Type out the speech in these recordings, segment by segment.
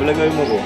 Omelaki yo moko?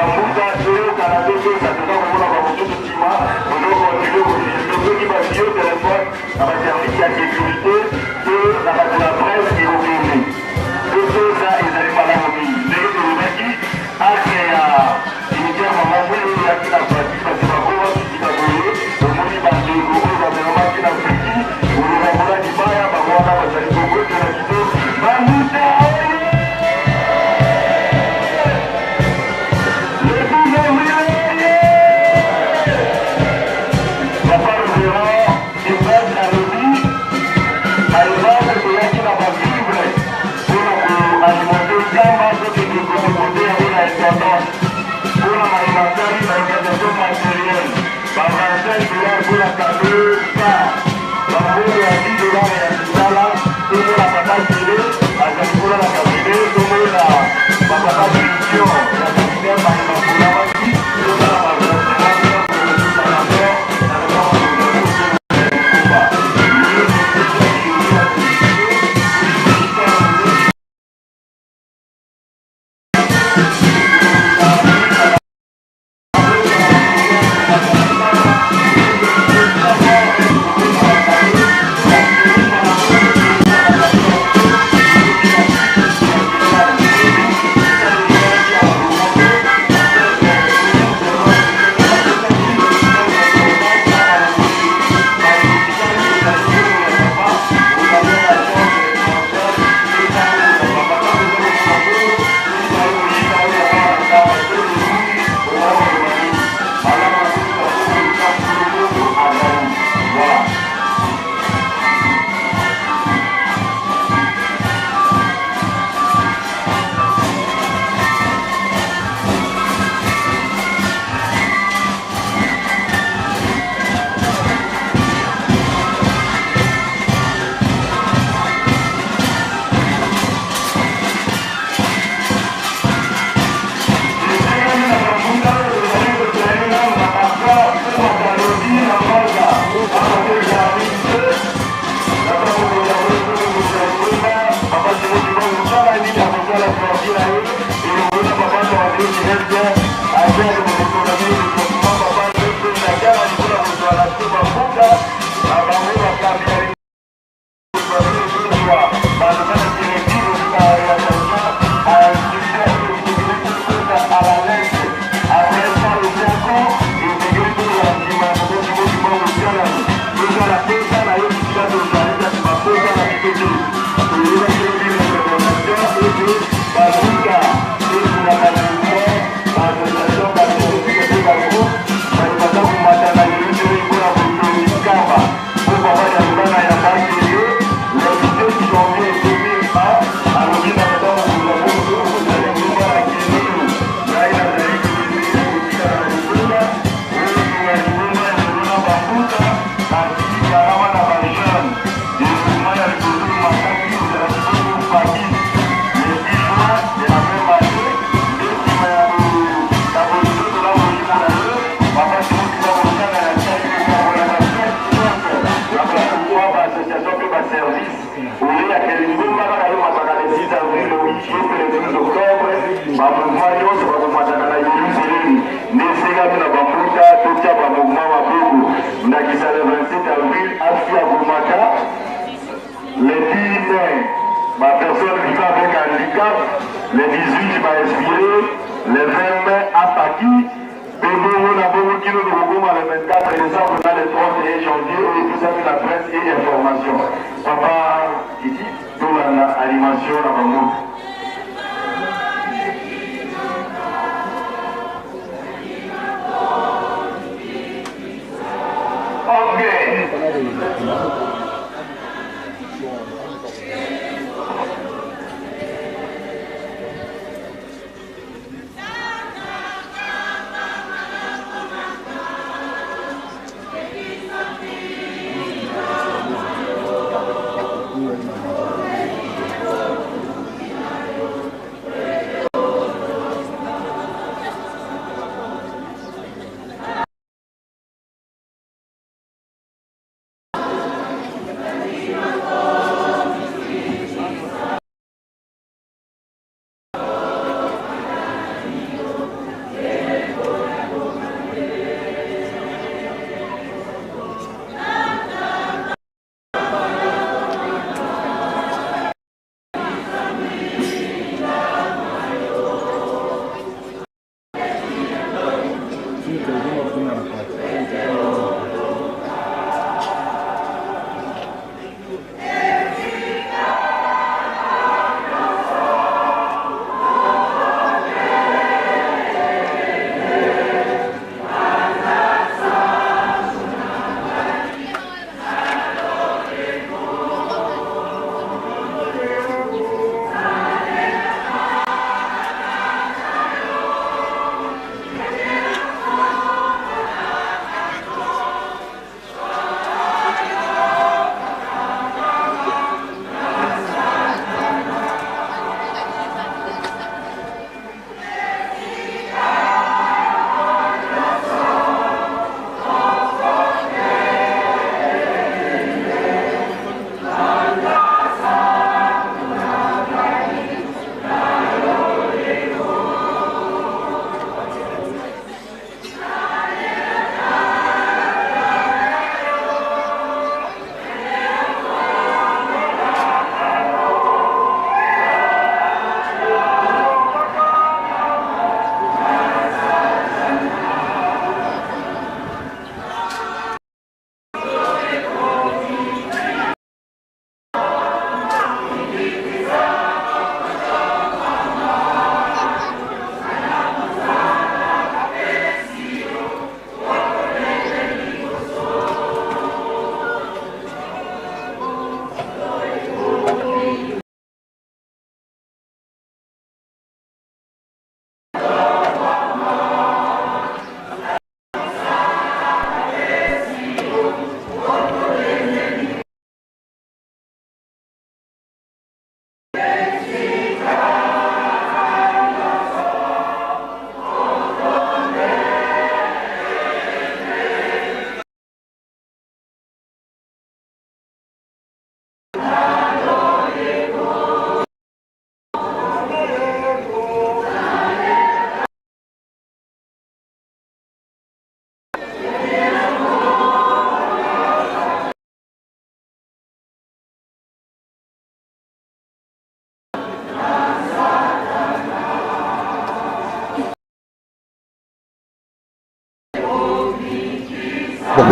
Bambuta toyokana totosa, toza komona bamosusu nsima bozo kontinue kofilme soki bazwi yo telefone na baservice ya sécurité to na bato ya presse ekokende. Totosa ezali malamu mingi. Ndenge tolobaki acte ya cimetière mama Mwelo eyaki na Fati, bato bakomaki sika boye, tomoni bandeko oyo bamemamaki na Fiki koloba mbola libaya, bango wana bazali kobondela biso Bambuta oye! Le 12 avril oye! Papa Révérend Evade alobi baevade toyaki na bavivre mpo na koalimenter nkamba tokende kodepote yango na intendance mpo na maye matali ba organisation materiel ba 25 dollars mpo na cadeau car bambongo ya 10 dollars ya misala tomona papa Kele azali kuna na cabinet tomona bapapa Christian ya cabinet maye bapolamaki totala ba versement kuna rapport na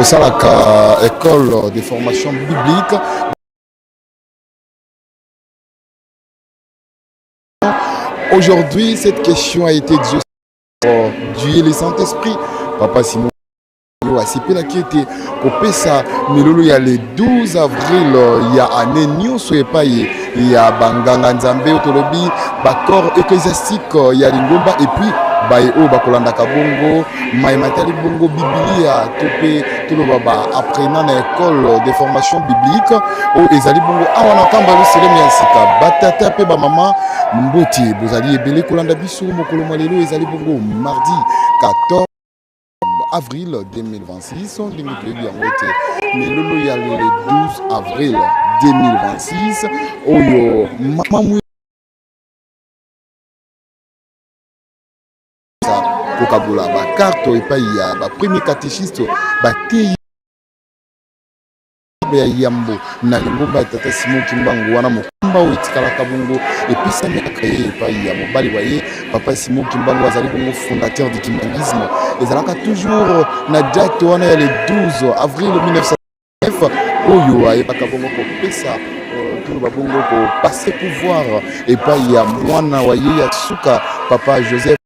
Bosalaka école de formation biblique. Aujourd'hui, cette question a été exaucée Dieu le Saint-Esprit. Papa Simon asepelaki ete kopesa milulu ya le 12 avril ya année nyonso epai ya banganga nzambe oyo tolobi bacorps ecclésiastique ya lingomba et puis baye oyo bakolandaka bongo maye matali bongo bibilia to mpe toloba ba apprenant na école de formation biblique oyo ezali bongo awa na kamba luselemi ya sika. Batata mpe bamama, mbote, bozali ebele kolanda biso mokolo mwa lelo. Ezali bongo mardi 14 avril 2026. Ndenge toyebi yango ete milulu ya le 12 avril 2026 oyo mama kokabola bacarte epai ya bapremier catéchiste, bateyi ya yambo na lingomba ya tata Simon Kimbangu. Wana mokumba oyo etikalaka bongo epesamaka ye epai ya mobali wa ye papa Simon Kimbangu, azali bongo fondateur du kimbanguisme. Ezalaka toujours na date wana ya le 12 avril 1909 oyo ayebaka bongo kopesa, toloba bongo kopasser pouvoir epai ya mwana wa ye ya suka, papa Joseph,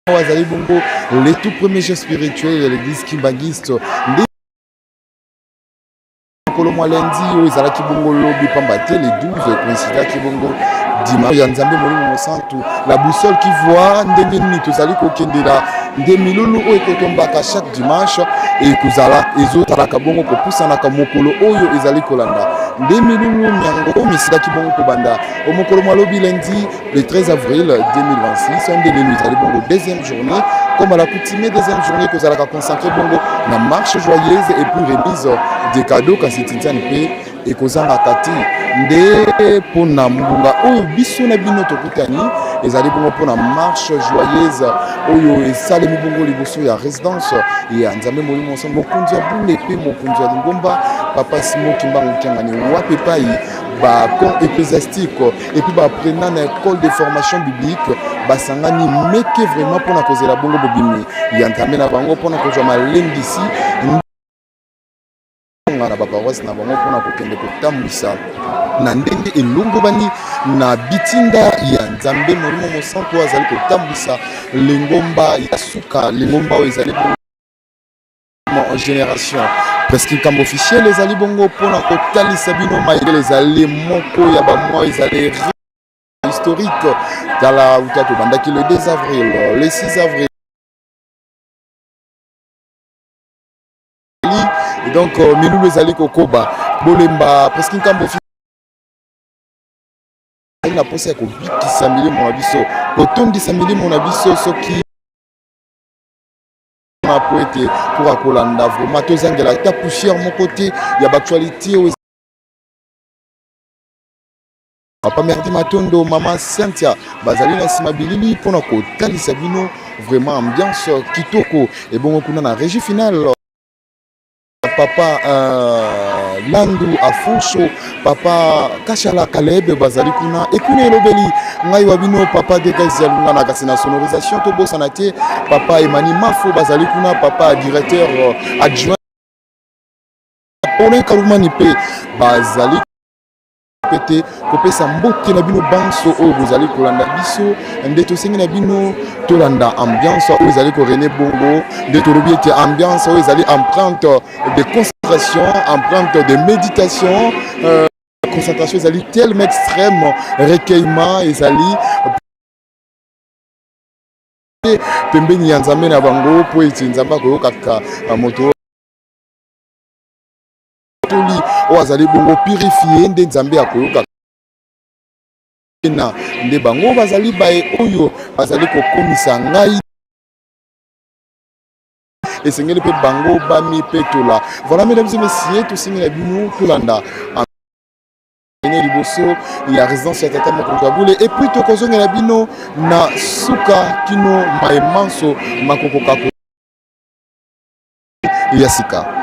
azali bongo le tout premier chef spirituel ya l'église kimbanguiste. Nde mokolo mwa lundi oyo ezalaki bongo lobi, pamba te le 12 ekoinsidaki bongo dimanche ya Nzambe Molimo Mosantu, la boussole qui voit ndenge nini tozali kokendela. Nde milulu oyo ekotombaka chaque dimanche ekozala ezozalaka bongo kopusanaka mokolo oyo ezali kolanda. Nde milulu yango misilaki bongo kobanda mokolo mwa lobi lundi le 13 avril 2026. Nde lelo ezali bongo deuxième journée. Comme à l'accoutumée, deuxième journée kozalaka consacré bongo na marche joyeuse et puis remise des cadeaux, kasi tintiani mpe ekozangaka te. Nde mpona mbunga oyo biso na bino tokutani ezali bongo mpona marche joyeuse oyo esalemi bongo liboso ya résidence ya Nzambe Molimo Mosantu, mokonzi ya bule mpe mokonzi ya lingomba, papa Simon Kimbangu Kiangani, wapi epai bacorps ecclésiastique et puis baapprenant na école de formation biblique basangani meke vraiment mpona kozela bongo bobimi ya Nzambe na bango, mpona kozwa malendisi na baparoisse na bango, mpona kokende kotambwisa na ndenge elongobani na bitinda ya Nzambe Molimo Mosantu oyo azali kotambwisa lingomba ya suka, lingomba oyo ezali génération presque. Likambo officiel ezali bongo mpona kotalisa bino mayele. Ezali moko ya bamwa ezali historique. Tala, uta tobandaki le 2 avril, le 6 avril, et donc milulu ezali kokoba. Bolemba presque nkambo na mposa ya kobikisa milimo na biso, kotondisa milimo na biso soki po ete koka kolanda vraiment, tozangela ata poussière moko te ya baactualité oyo. Papa Merdi Matondo, mama Cynthia bazali na nsima bilili mpona kotalisa bino vraiment ambiance kitoko. Ebongo kuna na régie finale, papa Landu Afonso, papa Kashala Kaleb bazali kuna. Ekuna elobeli ngai wa bino papa Degas Yalungana, kasi na sonorisation tobosana te papa Emani Mafo bazali kuna, papa directeur adjoint Paulin Kalumani mpe bazali mpe te kopesa mbote na bino banso oyo bozali kolanda biso. Nde tosengi na bino tolanda ambiance oyo ezali korégner bongo. Nde tolobi ete ambiance oyo ezali empreinte de concentration, empreinte de méditation, concentration ezali tellement extrême, recueillement ezali pembeni ya Nzambe na bango, mpo ete Nzambe akoyokaka moto toli oyo azali bongo purifié. Nde Nzambe akoyoka na nde bango bazali baye oyo bazali kokomisa ngai, esengeli mpe bango bamipetola. Voilà, mesdames et messieurs, tosengi na bino tolanda liboso ya résidence ya tata mokonzi ya bule, et puis tokozongela bino na suka kino maemanso makokoka ya sika.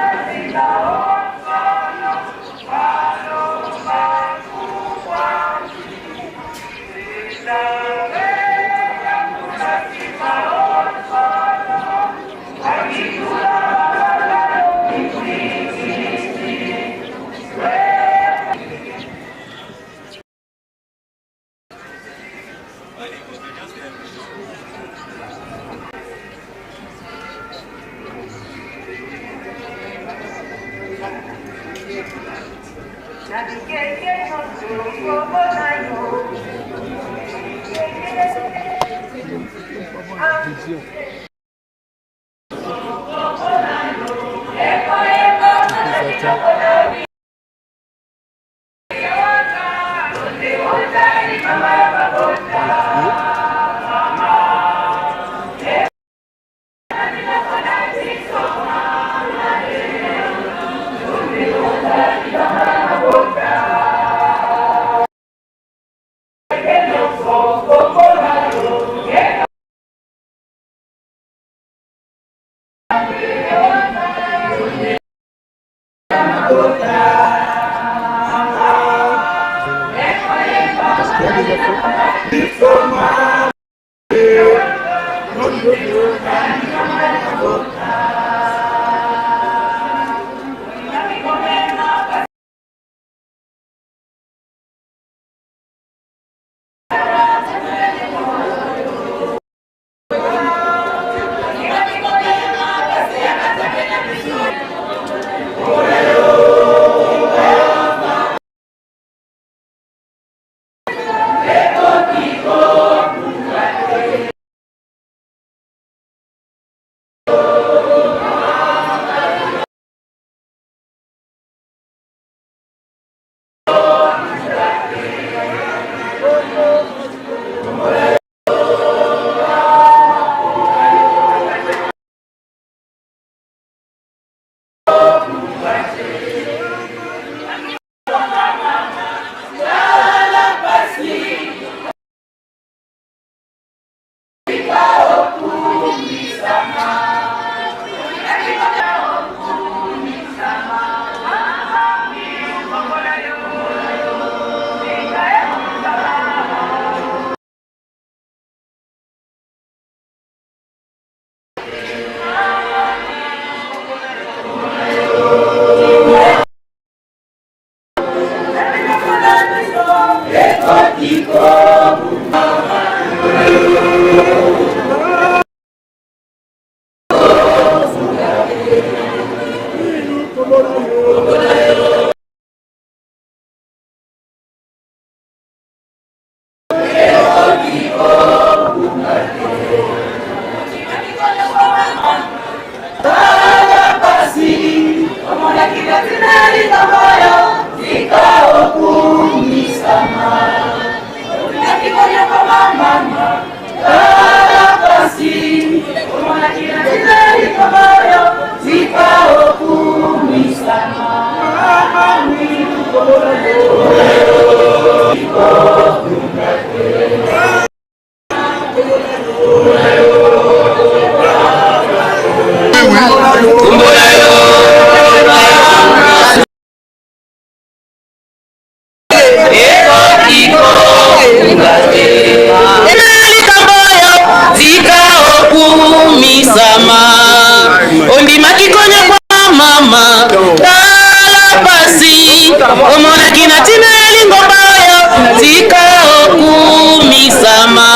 Ondimaki konya kwa mama tala pasi omonaki na ntina ya lingomba oyo tika okumisama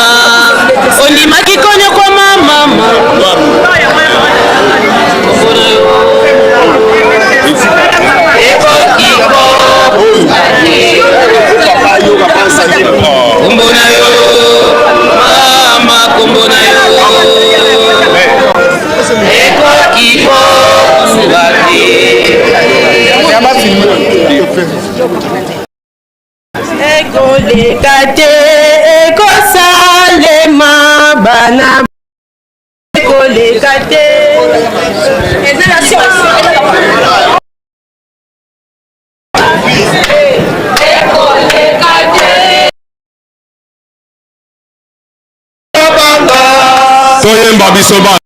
ondimaki konya kwa mama Kombo na yo mama, kombo na yo ekoki kosuka te. Ekoleka te, ekosalema bana ekoleka te. Toyemba biso ba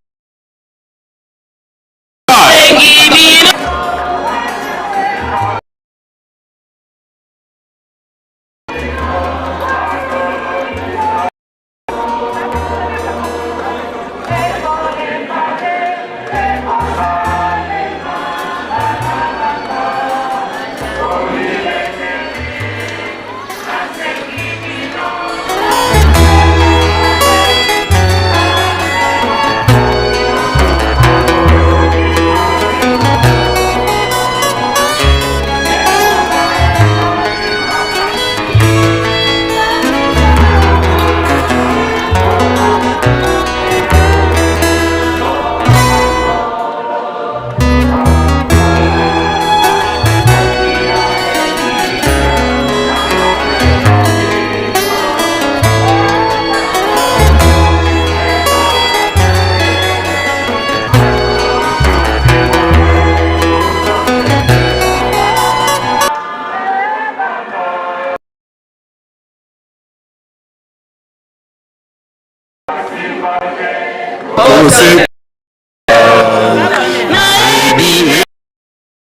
Kose nayebi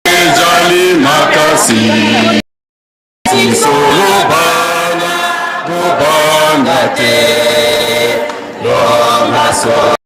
ezali makasi solo bana kobanga te longa so.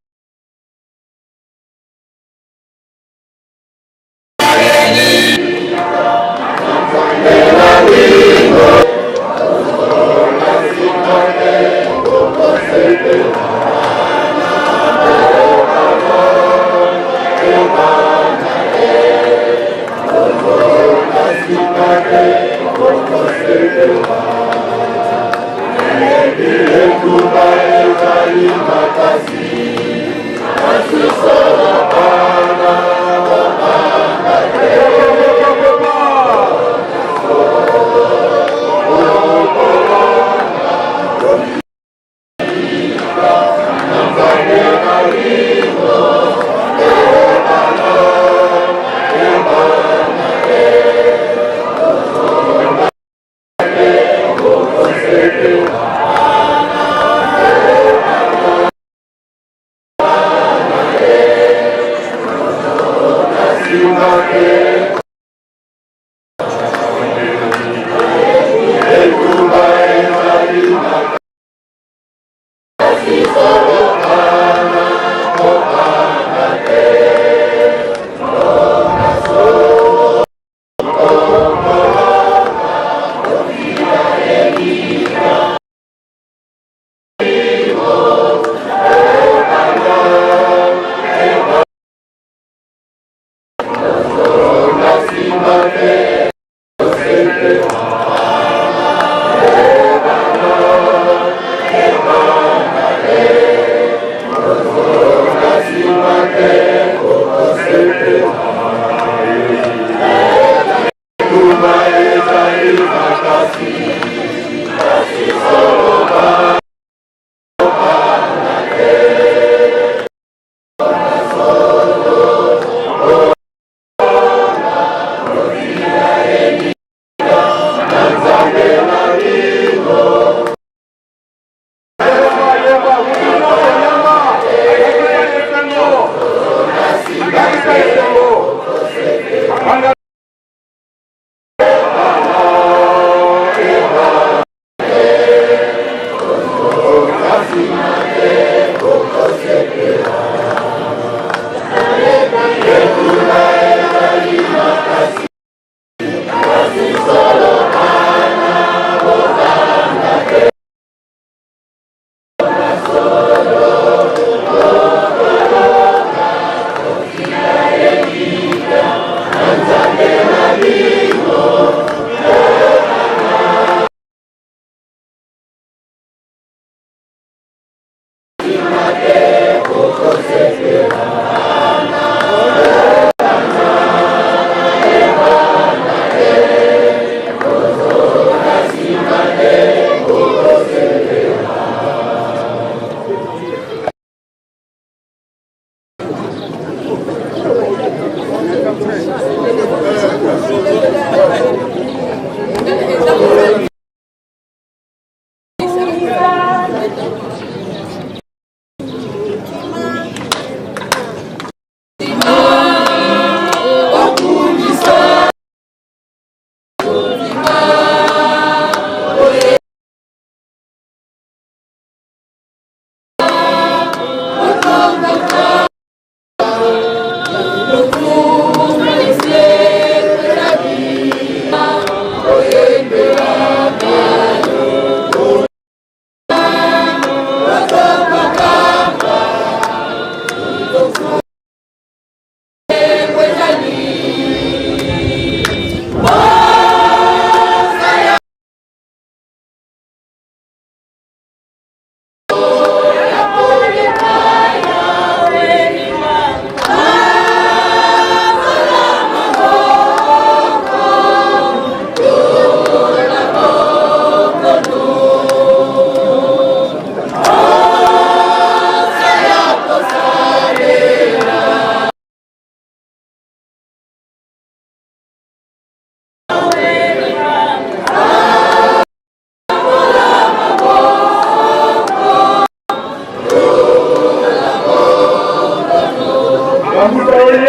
Bambuta oye!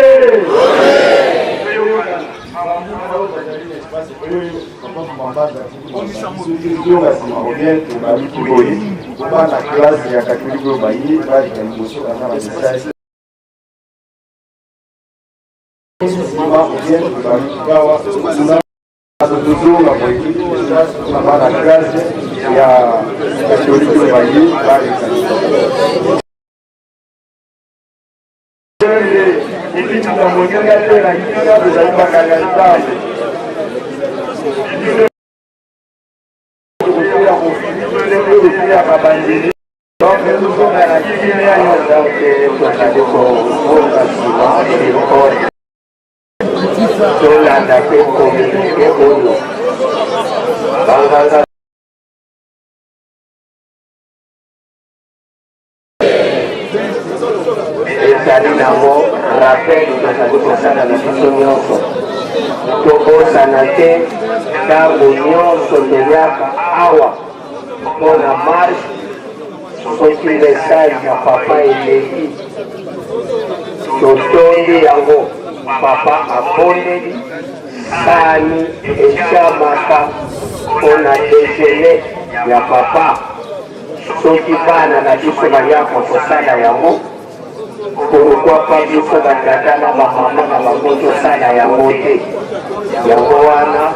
Tozonga nsima obien tobaluki boye bana classe ya katolike oyo baye baleka liboso baza na message nsima obien tobaluki awa kuna tozonga boye na bana classe ya katolike oyo baye baleka liboso. Tolanda mpe communiqué oyo banganga. Ezali nango rappel tozali kosala na biso nyonso, tobosana te ntango nyonso toyaka awa mpo na marche. Soki message ya papa eleki, totondi yango, papa abondeli, sani etiamaka mpo na dejeuner ya papa. Soki bana na biso bayaka kosala yango, pourquoi pas biso batata na bamama na bango tosala yango te? Yango wana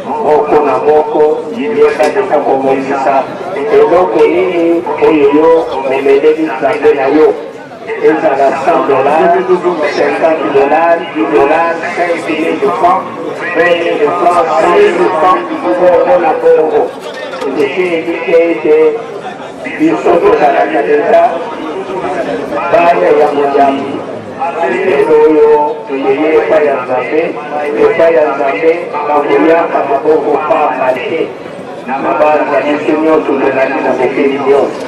moko na moko yeba deja kobongisa eloko nini oyo yo omemeleli Nzambe na yo, ezala 100 dollars, 50 dollars, 10 dollars, 5 000 francs, 20 000 francs, 100 000 francs, bongo na bongo. Esengeli te ete biso tozalaka deja bana ya moyambi. Lelo oyo toyei epai ya Nzambe, epai ya Nzambe bakoyaka maboko pamba te. Na mabanza biso nyonso tozali na bokeli nyonso.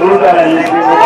Ozala esengo.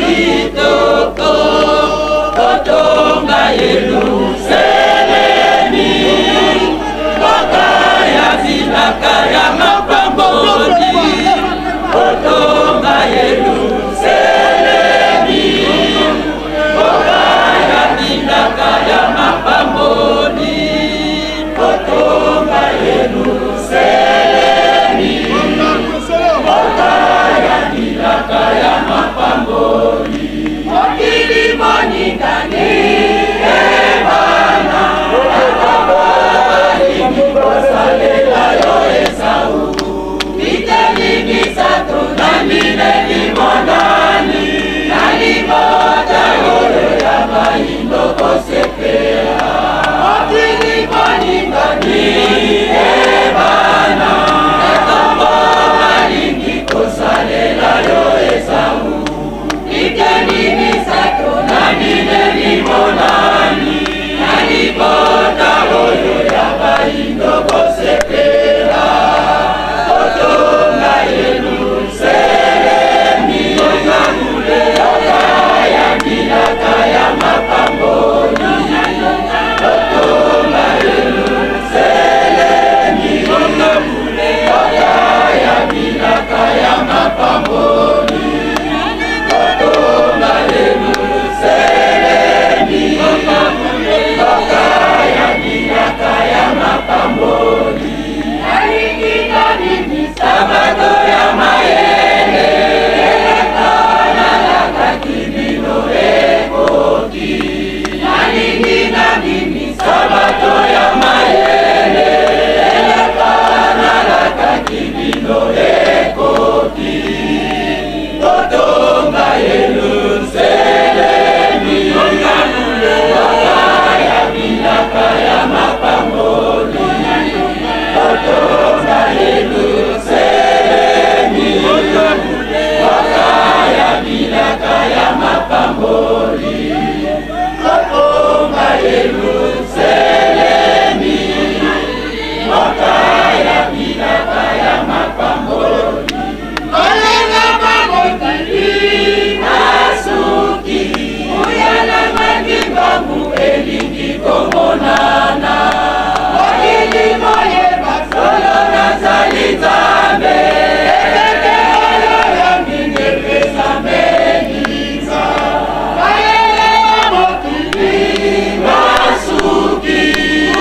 kitoko kotonga Yelusalemi, mboka ya bilaka ya mapamboli, kotonga Yelusalemi, mboka ya bilaka ya mapamboli, kotonga Yelusalemi, mboka ya bilaka ya mapamboli. Mokili moningani ebana balingi kosalela yo Esau, biteni misato na minei monani na libota oyo ya bayindo kosepela. Mokili moningani ebana Yakobo balingi kosalela yo Esau, biteni misato na minei monani na libota oyo ya bayindo kosepela. Kotonga Yelusalemi, mboka ya bilaka ya mapamboli, kotonga Yelusalemi, mboka ya bilaka ya mapamboli, kotonga Yelusalemi, mboka ya bilaka ya mapamboli. Nalingi nabimisa bato ya mayele, nalakaki bino ekoki. Nalingi nabimisa bato ya mayele, nalakaki bino ekoki. Kotonga Yelusalemi, mboka ya bilaka ya mapamboli, kotonga Yelusalemi, mboka ya bilaka ya mapamboli, kotonga Yelusalemi, mboka ya bilaka ya mapamboli. Olenga bamokili nasuki oyalamaki bangu elingi komonana, mokili moyeba solo nazali Nzambe, ekeke oyo ya mingi epesamelisa mayele ya mokili masuki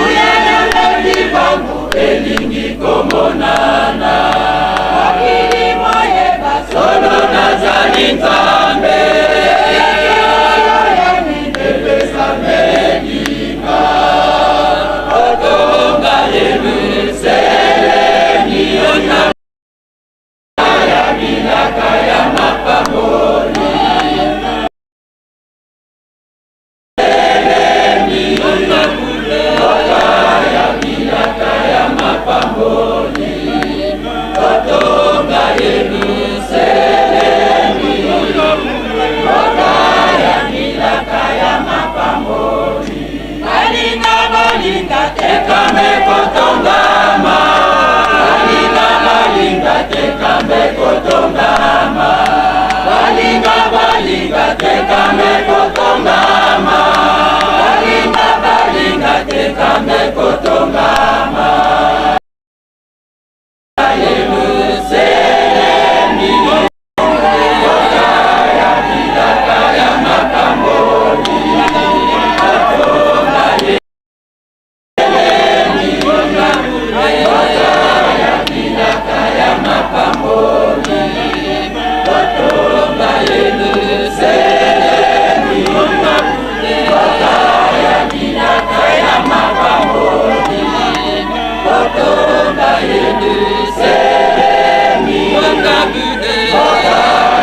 oyalamaki bangu elingi komonana, mokili moyeba solo nazali Nzambe, ekeke oyo ya mingi epesamelika. Kotonga Yelusalemi, ya bilaka ya mapamboli, ya bilaka ya mapamboli, kotonga Yelusalemi, ya bilaka ya mapamboli. Balinga balinga te kambe kotongama, balinga balinga te kambe kotongama, balinga balinga te kambe kotongama, balinga balinga te kambe kotongama. Yelusalemi, ya bilaka ya mapamboli, kotonga Yelusalemi, ya bilaka ya mapamboli, kotonga Yelusalemi, ya bilaka ya mapamboli, kotonga Yelusalemi,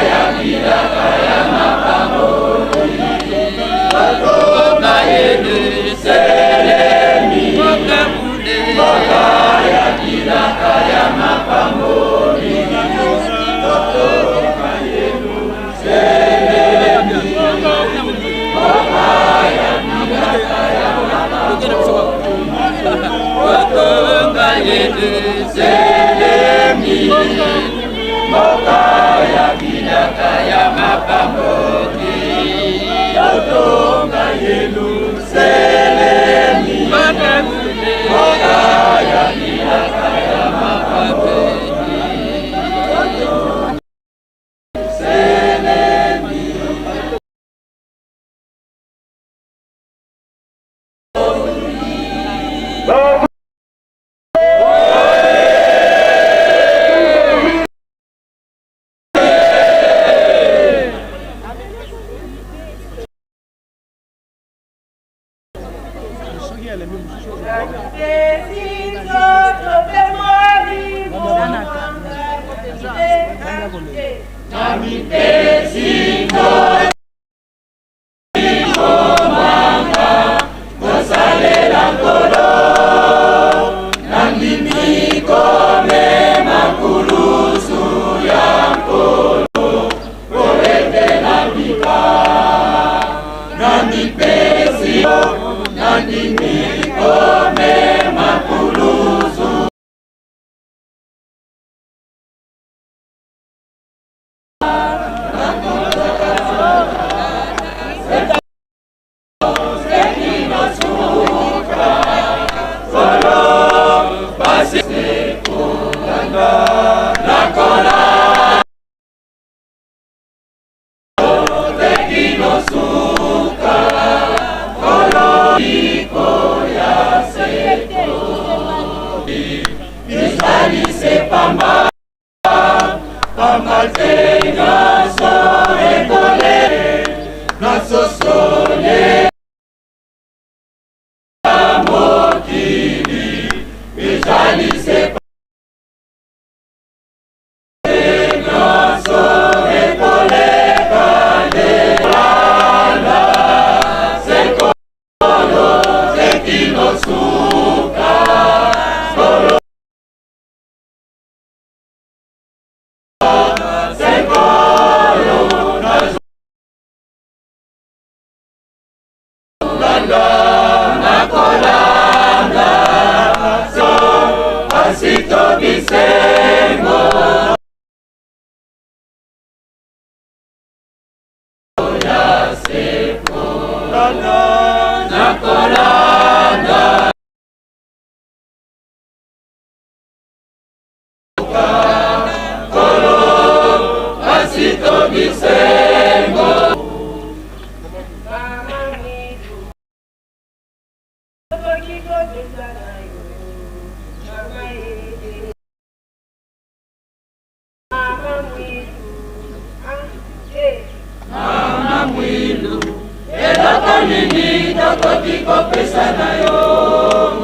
ya bilaka ya mapamboli, kotonga Yelusalemi, ya bilaka ya mapamboli, kotonga Yelusalemi, ya bilaka ya mapamboli, kotonga Yelusalemi, mboka ya bilaka ya mapamboli. pamba pamba te nyonso ekole nasosoli mokili ezali se nyonso ekoleka nde landa sekolo tekino suka kolo sekolo nazolanda nakolanda so pasi to bisengo ya seko nakolanda kolo pasi to bisengo. Mama Mwilu, eloko nini tokoki kopesa na yo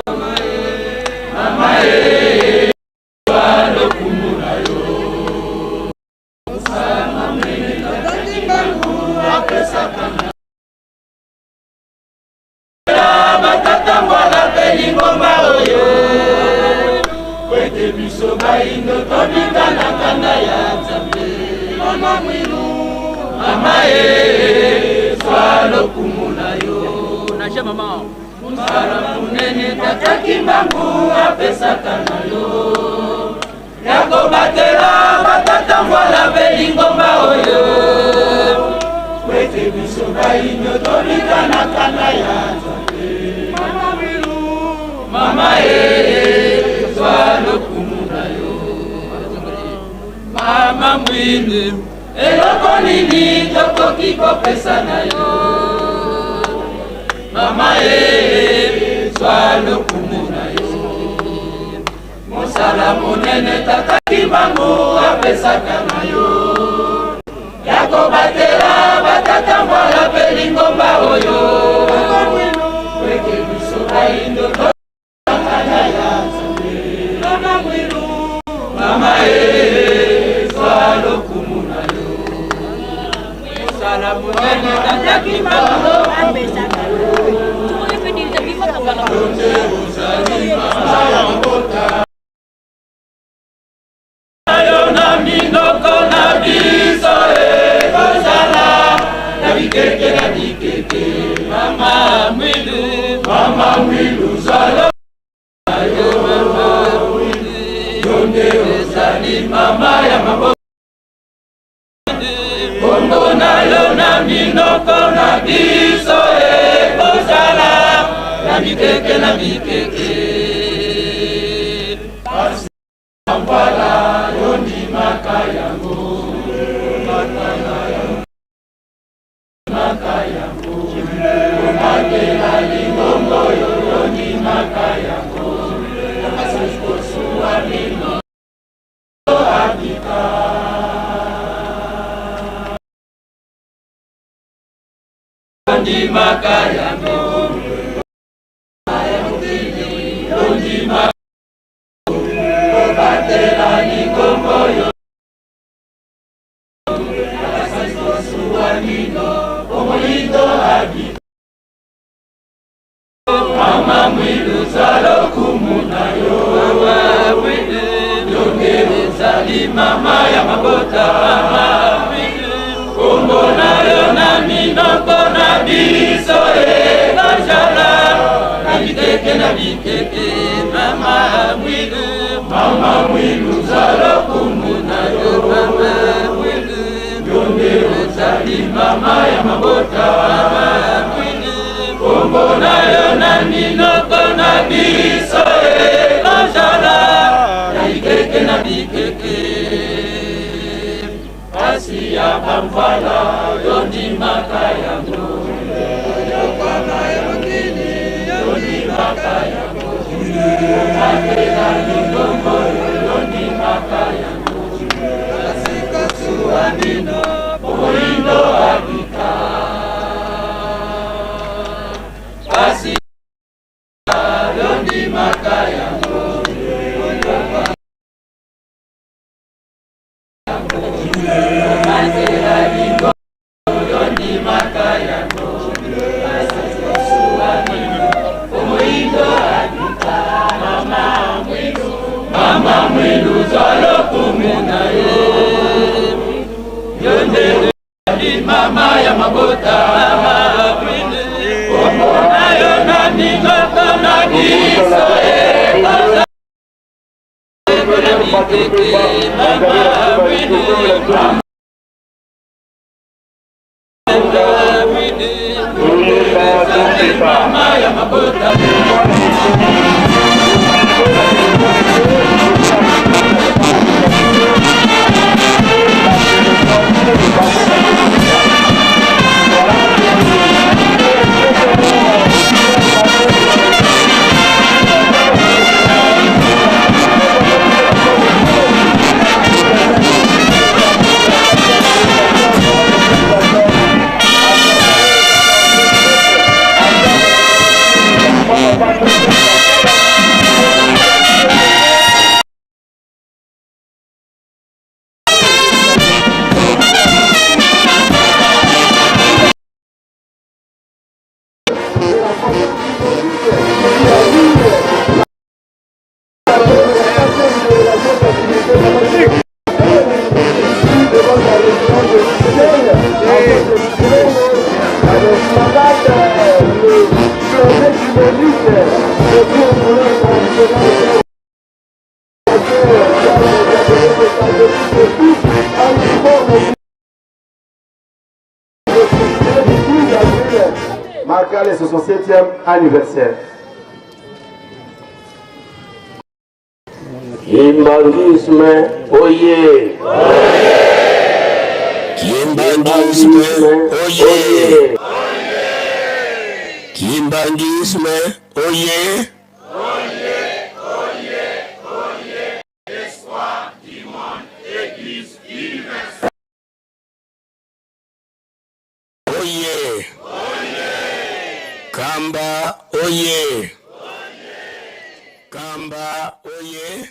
mama e, mama e, lokumu na yo. Mosala monene Tata Kimbangu apesaka na batata mbwala mpe lingomba oyo ete biso bayindo tobika na kanda ya Nzambe. Mama Mwilu, mama e, zwa lokumu na yo. Mosala monene Tata Kimbangu apesaka na yo ya kobatela batata mbwala mpe lingomba oyo ete biso bayindo tobika na kanda ya Nzambe. Mama Mwilu, mama e, zwa lokumu na yo. Mama Mwilu, eloko nini tokoki kopesa na yo mama e, zwa lokumu na yo. Mosala monene Tata Kimbangu apesaka na yo ya kobatela batata mbwala mpe lingomba oyo ete biso bayindo tokana ya Nzambe. Mama Mwilu, mama e, zwa lokumu na yo. Mosala monene Tata Kimbangu apesaka yo nde ozali mama ya mabota yo na minoko na biso ekozala na bikeke na bikeke. Mama Mwilu, mama Mwilu, zwa yo mama Mwilu, yo nde ozali mama ya mabota kombo na yo na minoko na biso ekozala na bikeke na bikeke. Pasi mbwala yo ndimaka yango, ndimaka yango, kobatela lingomba oyo yo ndimaka yango, kosuwa mino abika. Ndimaka yango, ndima kobatela lingomba oyo, kosuwa mino omoyindo abika. Mama Mwilu, zwa lokumu na yo. Mama Mwilu, yo nde ozali mama ya mabota. Mama Mwilu, kombo na yo na minoko na biso ekozala na bikeke na bikeke. Mama Mwilu, mama Mwilu, zwa lokumu na yo. Mama Mwilu, yo nde ozali mama ya mabota. Mama Mwilu, kombo na yo na minoko na biso ekozala na bikeke na bikeke. Pasi ya bamvala yo ndimaka yango, yo ndimaka yango, kobatela lingomba oyo yo ndimaka. Zwa lokumu na yo. Yo nde ozali mama ya mabota. Kombo na yo na minoko na biso ekoza mama mwindu. Marquant le 67e anniversaire. Kimbanguisme oye! Kimbanguisme oye! Kimbanguisme oye! Oye! Kamba oye! Kamba oye!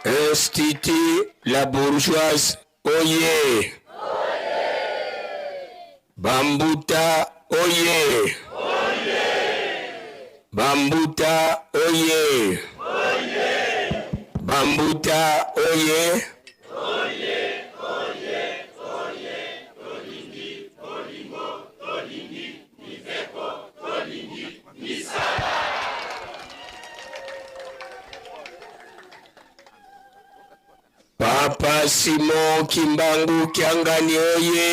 Institut La Bourgeoise oye! Bambuta oye! Bambuta oye! Bambuta oye! Papa Simon Kimbangu Kiangani oye!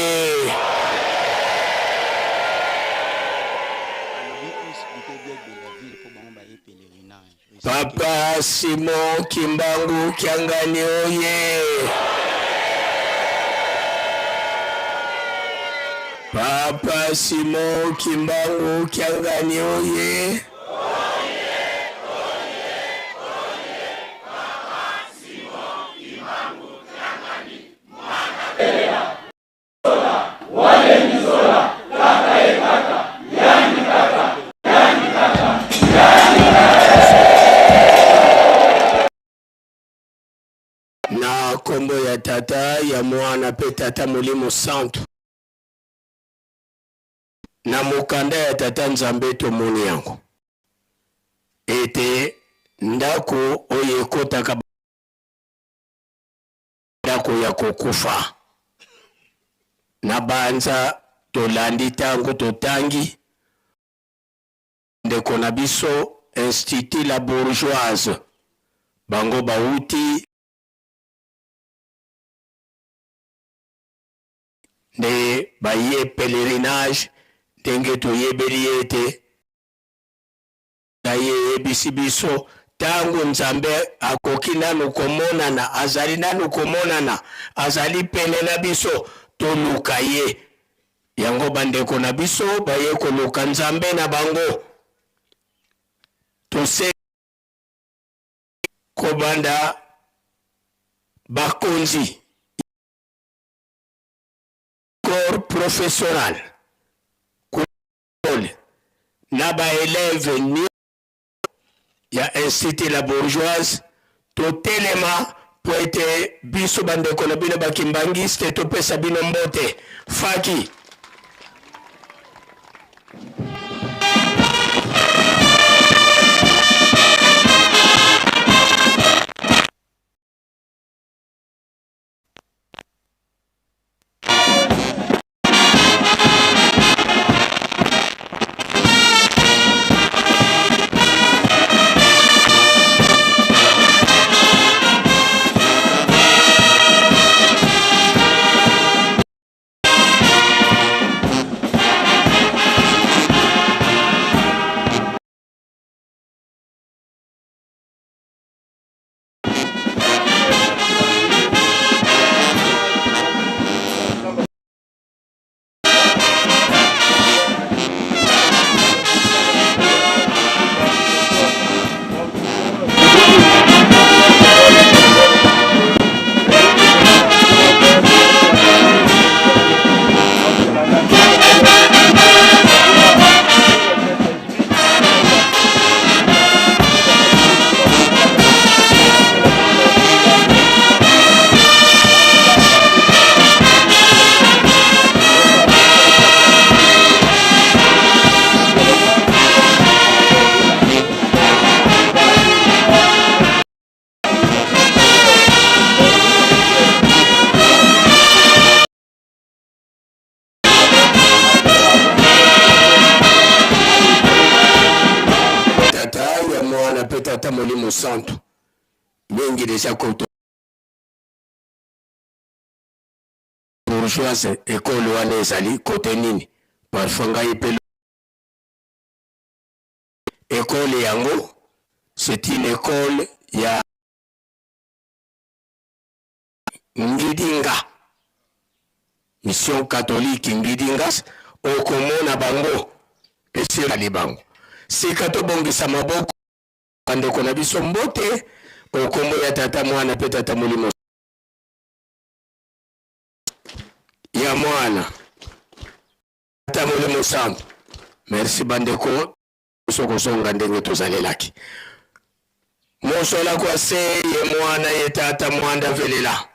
Papa Simon Kimbangu Kiangani oye! Papa Simon Kimbangu Kiangani oye! Na kombo ya Tata, ya Mwana pe Tata Molimo Santu. Na mokanda ya Tata Nzambe tomoni yango ete ndako oyo ekotaka ndako ya kokufa. Na banza tolandi ntango totangi ndeko na biso Institut La Bourgeoise, bango bawuti nde baye pelerinage ndenge toyebeli ye ete na ye eyebisi biso ntango Nzambe akoki nanu komonana, azali nanu komonana, azali pene na biso, toluka ye. Yango bandeko na biso baye koluka Nzambe na bango. Tose kobanda bakonzi corps professoral na ba elèves ya Institut La Bourgeoise totelema. mpo ete biso bandeko na bino bakimbangiste topesa bino mbote. Faki. Tata ya Mwana mpe Tata Molimo Santu mingi deja koto bourgeoise ekole wana ezali kote nini parfois ngai mpe ekole yango c'est une école ya Ngidinga, mission catholique Ngidingas, okomona bango esili bango. Sika tobongisa maboko bandeko na biso mbote okombo ya tata mwana mpe tata molimo ya mwana tata molimo santu. Merci bandeko. Biso kozonga ndenge tozalelaki. Mosola kwa se ye mwana ye tata mwanda velela.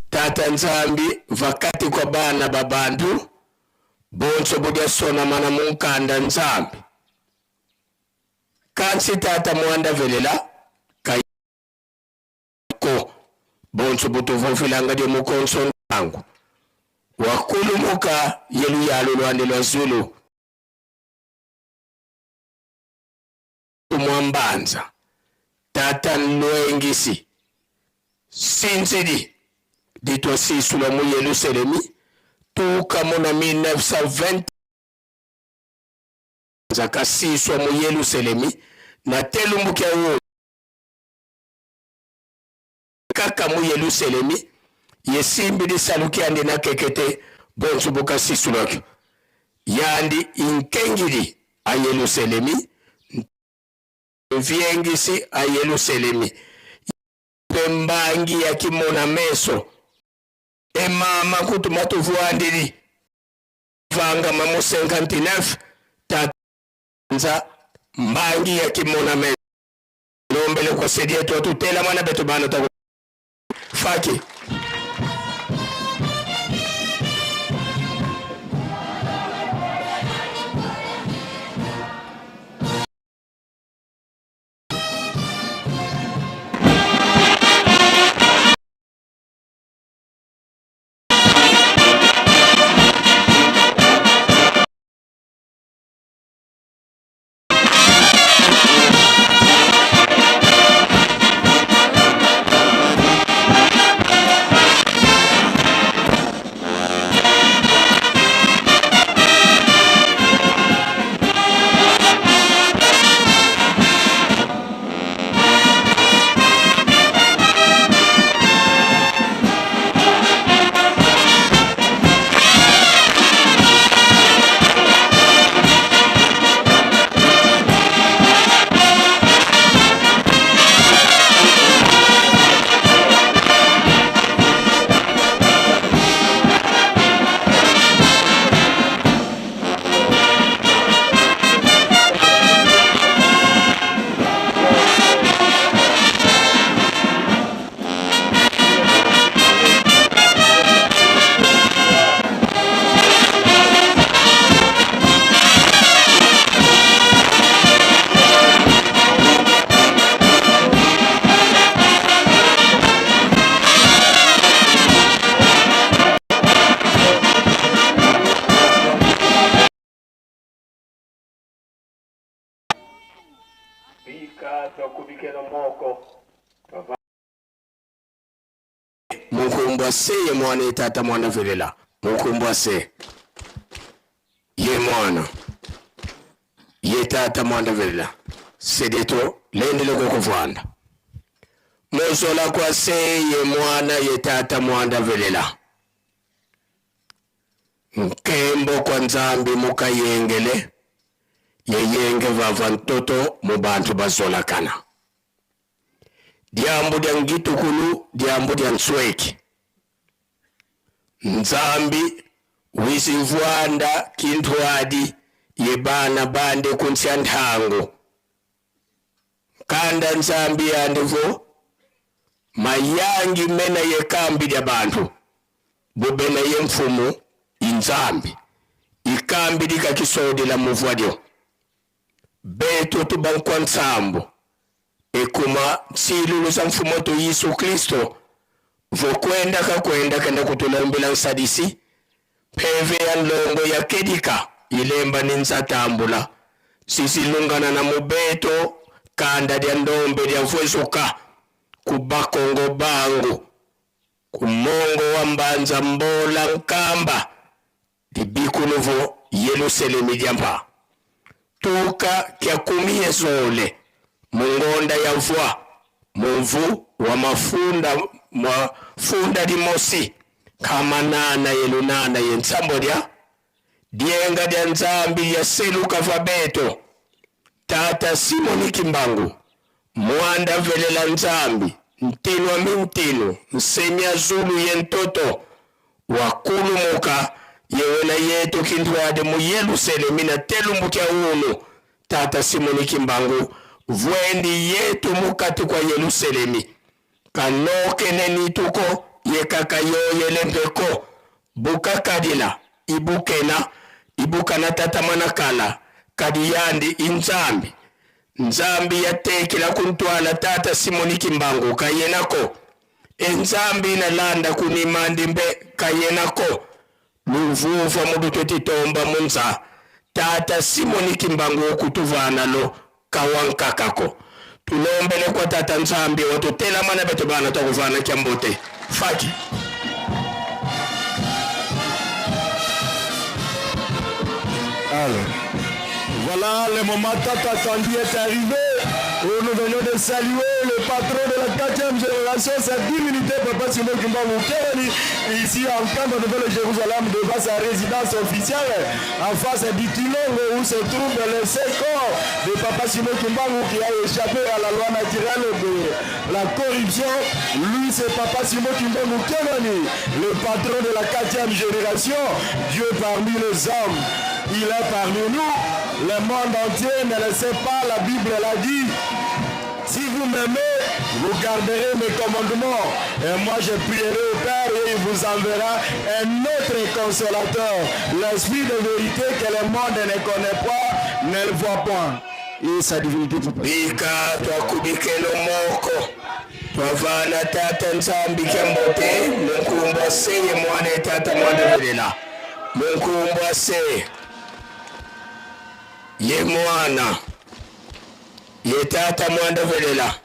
Tata Nzambi vakati kwa bana ba bantu bonso budia sonama na munkanda Nzambi. Kansi tata mwanda velela ko bonso butuvumfilanga dio mukonso ntangu wakulumuka ye luyalo lwande lwa zulu mwambanza tata nlwengisi sinzidi ditwa sisu lwa mu Yelusalemi tuka muna 1920 zakasiswa mu Yelusalemi na telumbukia wo kaka mu Yelusalemi, yesimbi lisaluki yandi na kekete bonso bokasisulwaki yandi inkengili a Yelusalemi mviengisi a Yelusalemi mpe mbangi ya kimona meso emama kutu matuvuandili vangama mu 59 tata mbangi ya kimona meso lombele kwa sedia tu atutela mwana betu bana ta faki moko. Munkumbwa se ye mwana ye tata mwana velela munkumbwa se ye mwana ye tata mwana velela sedeto lendele kokuvanda mozola kwa se ye mwana ye tata mwana velela nkembo kwa nzambi mukayengele yeyenge vava ntoto mu bantu bazolakana Diambu dia ngitukulu, diambu dia nsueki. Nzambi wisi mvuanda kintuadi ye bana bande kuntsia nthangu. Nkanda Nzambi yandi vo mayangi mena ye kambi dia bantu bu bena ye mfumu inzambi ikambi dikakisodila muvua dio betu tubankwa nsambu ekuma tsilulu sa mfumu wetu Yesu Kristo vokwenda kakwenda kenda kutulombela nsadisi mpeve ya nlongo ya kedika ilemba ni nzatambula sisilungana na mubeto kanda lya ndombe lya mfwezuka ku bakongo bangu ku mongo wa mbanza mbola nkamba Libikuluvo Yeluselemi lya mpa tuka kya kumi yezole mungonda ya mvua mumvu wa mafunda mwa funda limosi kama nana ye lunana ye nsambo lya dyenga lya Nzambi lya seluka va beto tata Simoni Kimbangu Mwanda velela Nzambi ntinu wa mintinu nsemia zulu ye ntoto wa kulumuka yewena yetu kintuadi mu Yeluselemi na telumbu kia unu tata Simoni Kimbangu vuendi yetu mukati kua Yeluselemi kanokene nituko ye kaka yoyele mpeko bukakadila ibukena ibukana tata manakala kadi yandi inzambi Nzambi yatekela kuntwala tata Simoni Kimbangu kayenako e Nzambi nalanda kunimandi mbe kayenako luvuva mulutwe titomba munza tata Simoni Kimbangu okutuvana lo kawankakako tulombele kwa tata Nzambi watutelamana betu bana twakuvana kya mbote faki. Alors, voilà, le moment tant attendu est arrivé où nous venons de saluer le patron de la quatrième génération, sa divinité, Papa Simon Kimbangu Kiangani, ici en camp de Nouvelle-Jérusalem, devant sa résidence officielle, en face du Kilongo où se trouve le corps de Papa Simon Kimbangu qui a échappé à la loi naturelle de la corruption. Lui, c'est Papa Simon Kimbangu Kiangani, le patron de la quatrième génération, Dieu parmi les hommes. Il est parmi nous. Le monde entier ne le sait pas, la Bible l'a dit. Si vous m'aimez, vous garderez mes commandements. Et moi, je prierai au Père et il vous enverra un autre consolateur, l'esprit de vérité que le monde ne connaît pas, ne le voit point. Et sa divinité Bika twakubikelo moko twavana tata Nzambi kya mbote munkumbwa se ye mwana tata mwana velela munkumbwa se ye mwana ye tata mwana velela.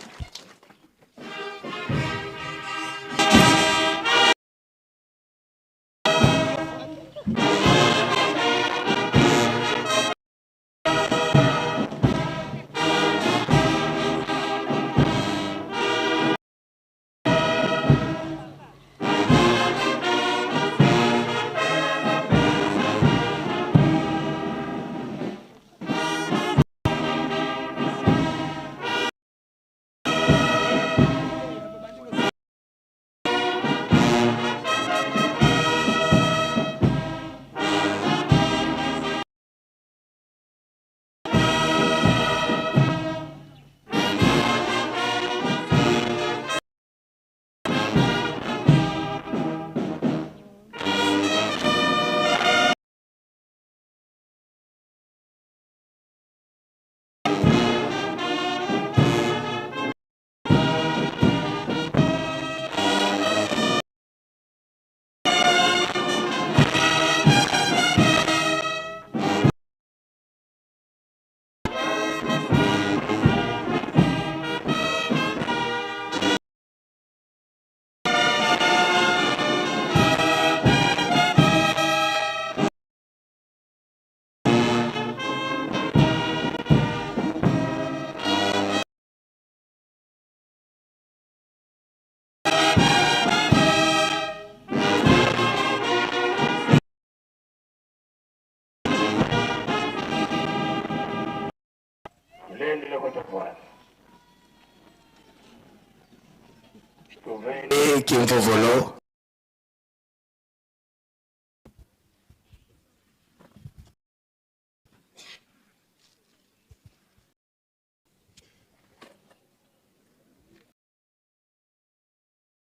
Kimvovolo.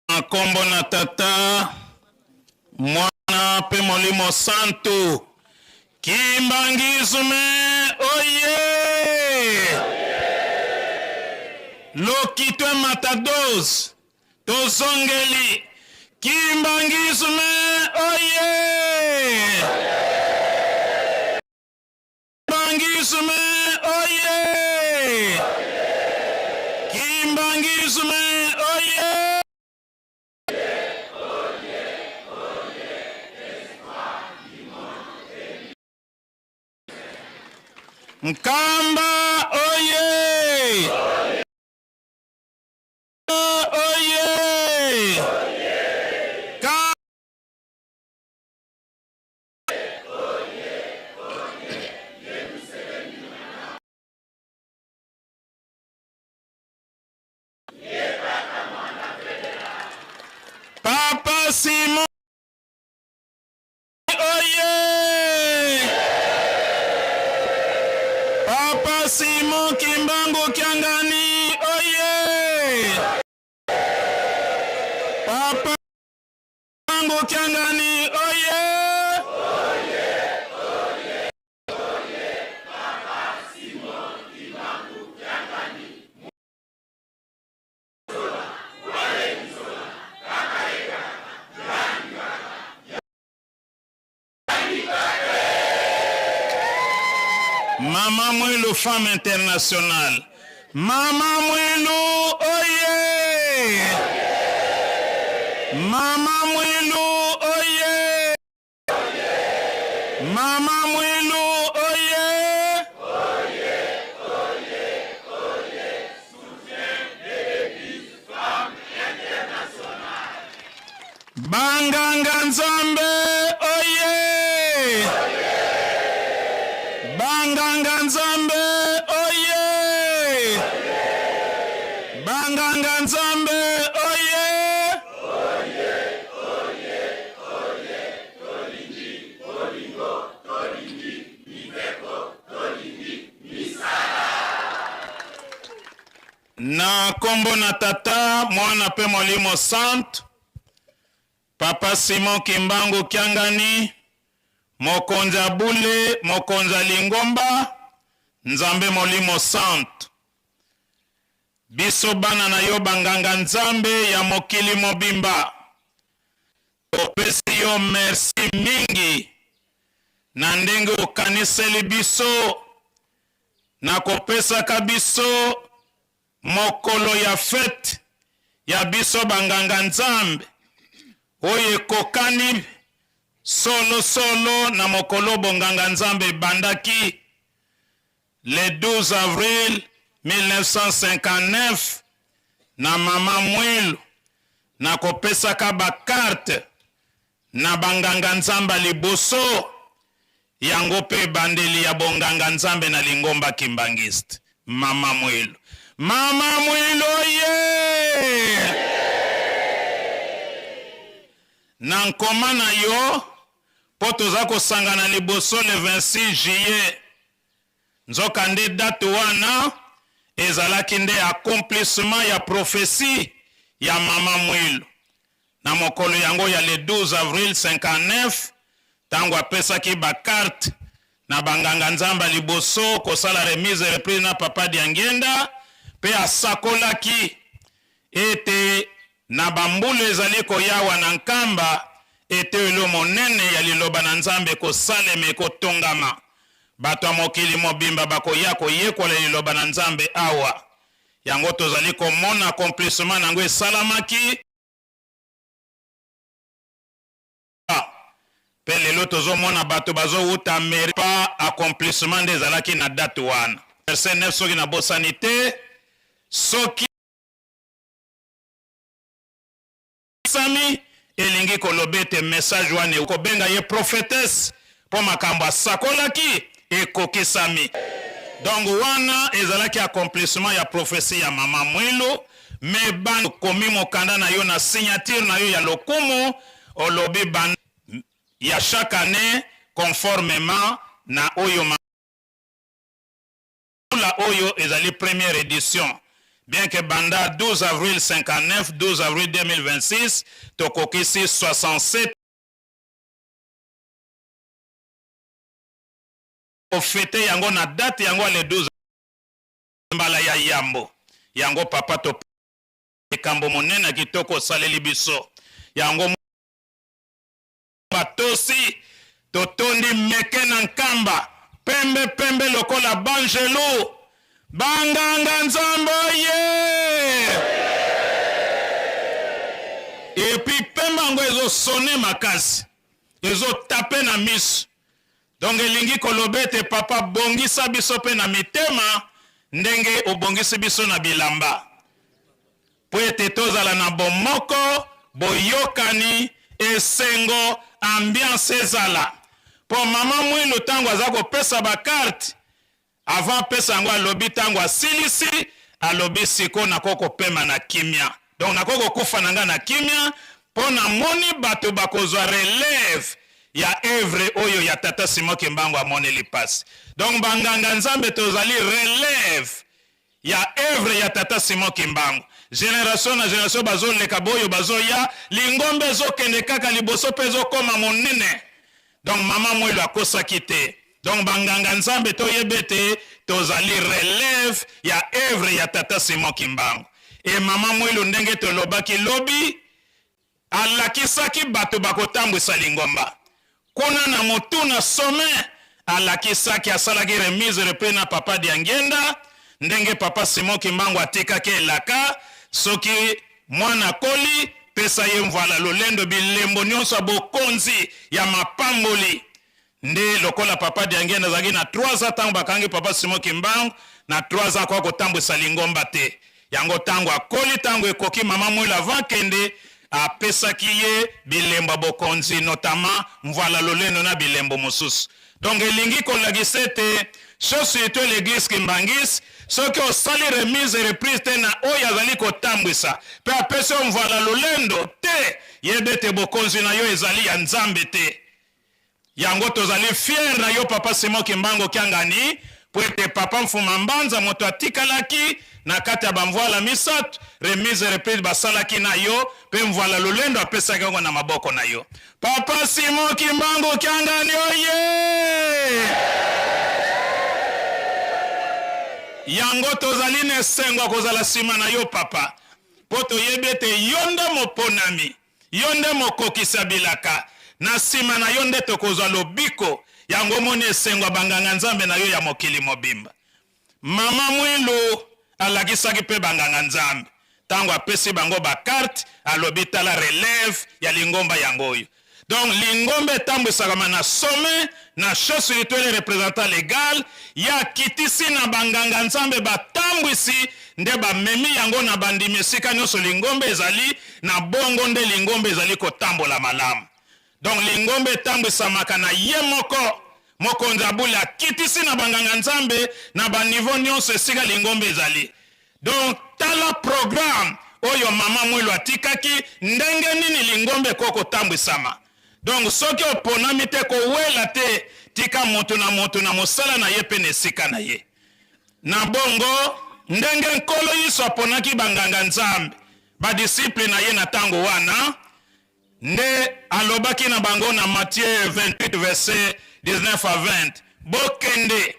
Na nkombo na Tata, Mwana mpe Molimo Santu. Kimbanguisme oye! Lokito emata dose, tozongeli Kimbanguisme oye! Kimbanguisme oye! Kimbanguisme oye! Nkamba oye! Oye! Ka Papa Simon oye! Papa Simon Kimbangu Kiangani oye! Papa Kimbangu Kiangani oye! Mama Mwilu femme internationale. Mama Mwilu oye! Mama Mwilu oye! Mama Mwilu oye! Banganga Nzambe oye! Banganga Nzambe oye! Banganga Nzambe oye! Na kombo na Tata, Mwana pe Molimo Santu, Papa Simon Kimbangu Kiangani, mokonzi ya bule, mokonzi ya lingomba, Nzambe Molimo Santu. Biso bana na yo banganga Nzambe ya mokili mobimba, topesi yo merci mingi na ndenge okaniseli biso na kopesaka biso mokolo ya fete ya biso banganga Nzambe oyo ekokani solo solo na mokolo bonganga Nzambe ebandaki le 12 avril 1959 na mama Mwilu na kopesaka ba carte na banganga Nzambe ya liboso, yango mpe ebandeli ya bonganga Nzambe na lingomba Kimbanguiste. Mama Mwilu, Mama Mwilu oye! Na nkoma na yo mpo toza kosangana liboso le 26 juillet, nzokande date wana ezalaki nde accomplissement ya prophetie ya Mama Mwilu Na mokolo yango ya le 12 avril 59, tango apesaki ba cartes na ba nganga Nzambe ya liboso kosala remise et reprise na Papa Diangienda, mpe asakolaki ete na ba mbula ezali koya wa na Nkamba, eteyelo monene ya liloba na Nzambe ekosalema, ekotongama. Bato ya mokili mobimba bakoya koyekola liloba na Nzambe awa. Yango tozali komona accomplissement na yango esalamaki. Pe lelo tozomona bato bazowuta Amerika pa accomplissement nde ezalaki na date wana. Verset 9 soki nabosani te, soki sami elingi koloba ete message wana ekobenga ye prophetesse mpo makambo asakolaki ekokisami. Donc wana ezalaki accomplissement ya prophetie ya mama Mwilu. Me ban komi mokanda na yo na signature na yo ya lokumu, olobi ban ya chaque année conformement na oyo la oyo ezali première édition, bien que banda 12 avril 59, 12 avril 2026 tokokisi 67 ofete yango na date yango le 12 mbala ya yambo yango. Papa, to likambo monene ya kitoko osaleli biso yango, batosi totondi meke na Nkamba pembe pembe lokola banjelu. Banganga Nzambe ye et puis pembe yango ezosone makasi, ezotape na miso. Donc elingi koloba ete papa, bongisa biso mpe na mitema ndenge obongisi biso na bilamba, mpo ete tozala na bomoko, boyokani, esengo, ambiance ezala. Mpo mama Mwilu, ntango aza kopesa bacarte, avant apesa yango, alobi ntango asilisi, alobi: "Sikoyo nakoki kopema na kimia, donc nakoki kokufa na ngai na kimia, mpo namoni bato bakozwa relève ya œuvre oyo ya tata Simon Kimbangu amoneli mpasi." Donc banganga Nzambe tozali relève ya œuvre ya tata Simon Kimbangu. Génération na génération bazoleka, boyo bazoya, lingombe ezokende kaka liboso mpe ezokóma monene. Donc mama Mwilu akosaki te. Donc banganga Nzambe, toyeba ete tozali relève ya œuvre ya tata Simon Kimbangu. E mama Mwilu, ndenge tolobaki lobi, alakisaki bato bakotambwisa lingomba kuna na motu na sommet. Alakisaki, asalaki remise repris na papa Diangenda, ndenge papa Simon Kimbangu atikaki elaka: soki mwana akoli, pesa ye mvala lolendo, bilembo nyonso ya bokonzi ya mapamboli. Nde lokola papa Diangenda azalaki na 3 ans ntango bakangi papa Simon Kimbangu, na 3 ans akoka kotambwisa lingomba te. Yango ntango akoli, ntango ekoki, mama Mwilu avant kende apesaki ye bilembo ya bokonzi, notamment mvala lolendo na bilembo mosusu. Donc elingi kolakisa ete surtout l'église kimbanguiste, soki osali remise reprise te na oyo azali kotambwisa mpe apesi yo mvala lolendo te, yeba ete bokonzi na yo ezali ya Nzambe te. Yango tozali fier na yo, papa Simon Kimbangu Kiangani, po ete papa Mfuma Mbanza moto atikalaki na kati ya bamvwala misato, remise reprise basalaki na yo, mpe mvwala lolendo apesaki yango na maboko na yo. Papa Simon Kimbangu Kiangani oye! Yango tozali na esengo ya kozala nsima na yo, papa, mpo toyebi ete yo nde moponami, yo nde mokokisa bilaka. Na nsima na yo nde tokozwa lobiko. Yango omoni esengo ya banganga Nzambe na yo ya mokili mobimba. Mama Mwilu alakisaki mpe banganga Nzambe ntango apesi bango bacarte, alobi: "Tala relève ya lingomba yango oyo." Donc lingomba etambwisaka na sommet na chef spirituel, représentant légal ye akitisi na banganga Nzambe batambwisi, nde bamemi yango na bandimi esika nyonso lingomba ezali. Na bongo nde lingomba ezali kotambola malamu. Donc lingomba etambwisamaka na ye moko mokonzi abuli, akitisi na banganga Nzambe na baniveau nyonso esika lingomba ezali. Donc tala programme oyo mama Mwilu atikaki, ndenge nini lingomba ekoki kotambwisama. Donc soki oponami te, kowela te, tika moto na moto na mosala na ye mpe na esika na ye. Na bongo ndenge Nkolo Yesu aponaki banganga Nzambe, badisciple na ye na ntango wana, nde alobaki na bango na Matthieu 28 verset 19 à 20: "Bokende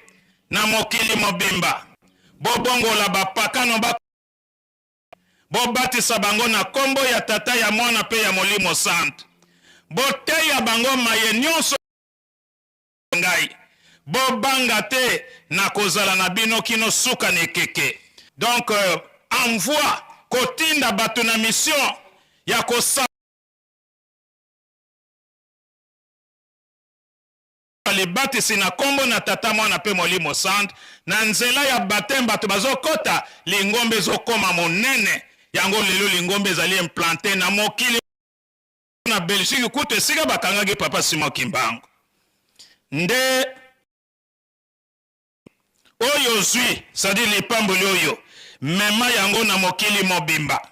na mokili mobimba, bobongola bapakano ba, bobatisa bango na nkombo ya Tata, ya Mwana mpe ya Molimo Santu, boteya bango maye nyonso ngai. Bobanga te, nakozala na bino kino suka na ekeke." Donc envoi, kotinda bato na mission ya kosa libatisi na nkombo na Tata, Mwana mpe Molimo Santu. Na nzela ya baptême bato bazokɔta, lingomba ezokɔma monene. Yango lelo lingomba ezali implanté na mokili, na Belgique kutu esika bakangaki papa Simon Kimbangu. Nde oyo ozwi, c'est-à-dire lipamboli oyo, mema yango na mokili mobimba.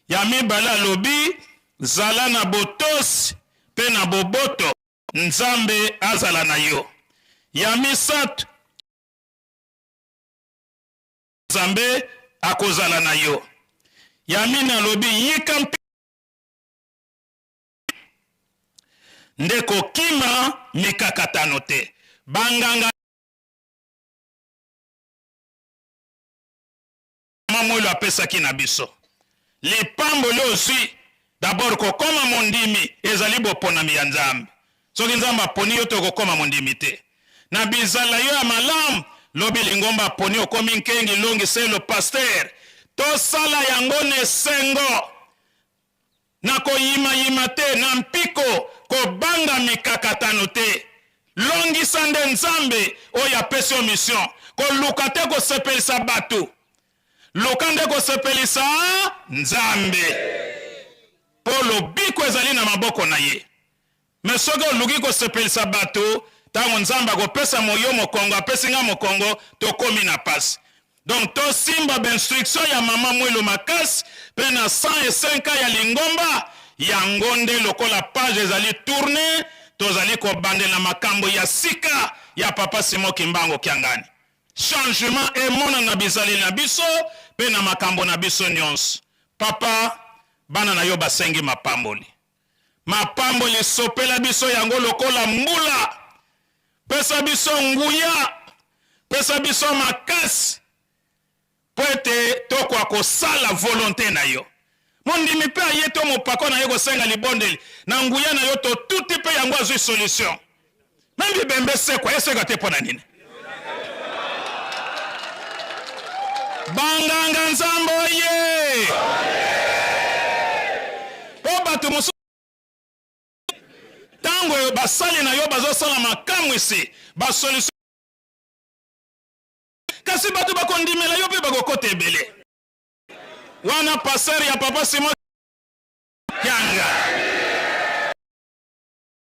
Ya mibale alobi, zala na botosi mpe na boboto, Nzambe azala na yo. Ya misato, Nzambe akozala na yo. Ya mine alobi, yika mpe nde kokima mikakatano te. Banganga Mama Mwelo apesaki na biso lipamboli ozwi. D'abord kokoma mondimi ezali boponami ya Nzambe. Soki Nzambe aponi yo te okokoma mondimi te. Na bizala yo ya malamu, lobi lingomba aponi okomi nkengi, longi, selo, pasteur. Tosala yango na esengo, na koyimayima te, na mpiko, kobanga mikakatano te. Longisa nde Nzambe oyo apesi yo mission. Koluka te kosepelisa bato, luka nde kosepelisa Nzambe, mpo lobiko ezali na maboko na ye. Mais soki oluki kosepelisa bato, tango Nzambe akopesa yo mokongo, apesi nga mokongo, tokomi na pasi. Donc tosimba ba instructions ya mama Mwilu makasi pe na 105 ans ya lingomba, yango nde lokola page ezali tourner, tozali kobandela makambo ya sika ya papa Simon Kimbangu Kiangani. Changement emonana na bizaleli na biso pe na makambo na biso nionso. Papa, bana na yo basengi mapamboli. Mapamboli sopela biso yango lokola mbula. Pesa biso nguya, pesa biso makasi mpo ete tokoka kosala volonte na yo. Mondimi mpe aye to mopako na ye kosenga libondeli na nguya na yo, totuti mpe yango azwi solution. Meme bibembe esekwa, esekwa te mpo na nini? Banganga Nzambe oye! Mpo bato mosusu ntango basali na yo bazosala makamwisi basolution, kasi bato bakondimela yo mpe bakokota ebele. Wana pasteur ya papa Simon Kianga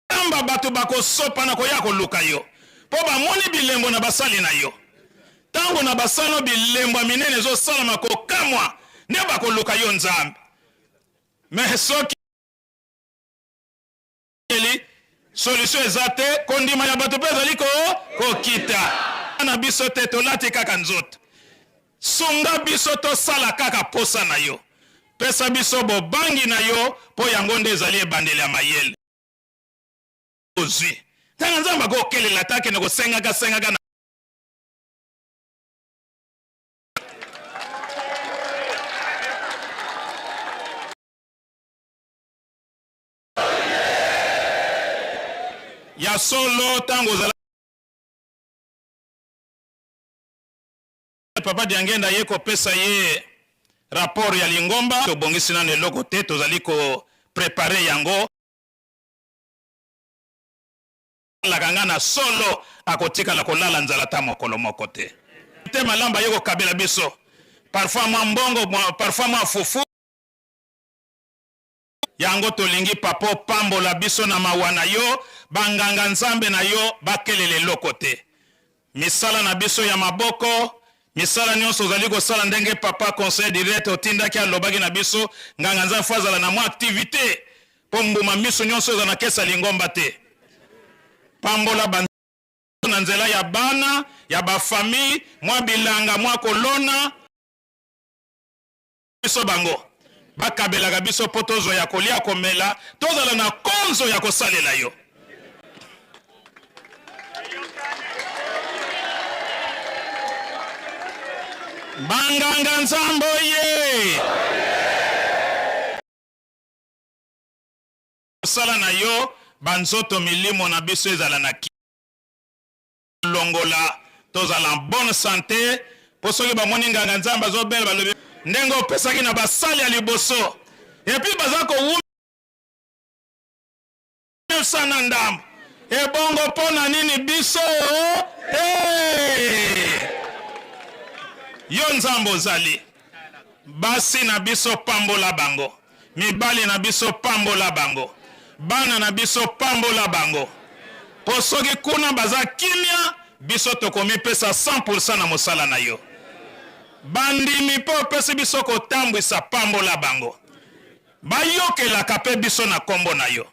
Pamba bato bakosopana koya koluka yo, mpo bamoni bilembo na basali na yo. Tango na basali no bilembo ya minene ezosalama kokamwa, nde bakoluka yo Nzambe. Mais soki solution eza te, kondima ya bato mpe ezali ko kokita. Na biso te, tolati kaka nzoto. Sunga biso tosala kaka posa na yo. Pesa biso bobangi na yo, mpo yango nde ezali ebandeli ya mayele. Ozwi ntango Nzambe akokelela ata akende kosengaka sengaka na ya solo ntango ozala Papa Diangenda aye kopesa ye rapport ya lingomba. Tobongisi nano eloko te, tozali ko preparer yango. Alaka nga na solo akotikala kolala nzala ata mokolo moko te. Te malamba aye kokabela biso parfois mwa mbongo, parfois mwa fufu. Yango tolingi papa opambola biso na mawa na yo, ba nganga nzambe na yo bakelela eloko te. Misala na biso ya maboko, misala nionso ozali kosala ndenge papa conseiller direct otindaki alobaki na biso, nganga nzambe faut azala na mwa activite po mbuma miso nionso ezala na caisse ya lingomba te. Pambola ba na nzela ya bana, ya ba famille, mwa bilanga, mwa kolona. Biso bango bakabelaka biso mpo tozwa ya kolia komela, tozala na konzo ya kosalela yo. Banganga Nzambe oye! Mosala na yo banzoto milimo na biso ezala na longola tozala en bonne sante po soki bamoni nganga nzambe azobela balobi ndenge opesaki na basali ya liboso epuis baza kowumisa na ndambo ebongo mpo na nini biso te yo nzambe ozali basi na biso pambola bango Mibali na biso pambola bango, bana na biso pambola bango, po soki kuna baza kimia. Biso tokomipesa 100% na mosala na yo. Bandimi mpe opesi biso kotambwisa, pambola bango. Bayokelaka mpe biso na nkombo na yo.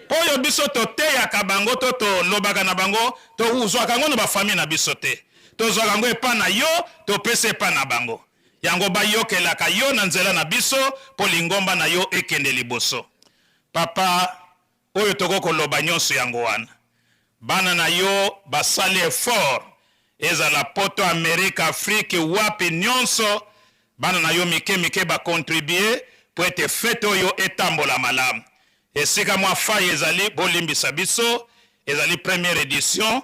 Mpo oyo biso toteyaka bango to tolobaka na bango, tozwaka yango na bafamille na biso te. Tozwaka yango epa na yo, topesi epa na bango. Yango bayokelaka yo na nzela na biso mpo lingomba na yo ekende liboso. Papa, oyo tokoki koloba nyonso yango wana. Bana na yo basali effort, ezala poto, Amerique, Afrique, wapi nyonso, bana na yo mike mike ba contribuer mpo ete fete oyo etambola malamu. Esika mwa faille ezali, bolimbisa biso, ezali première edition,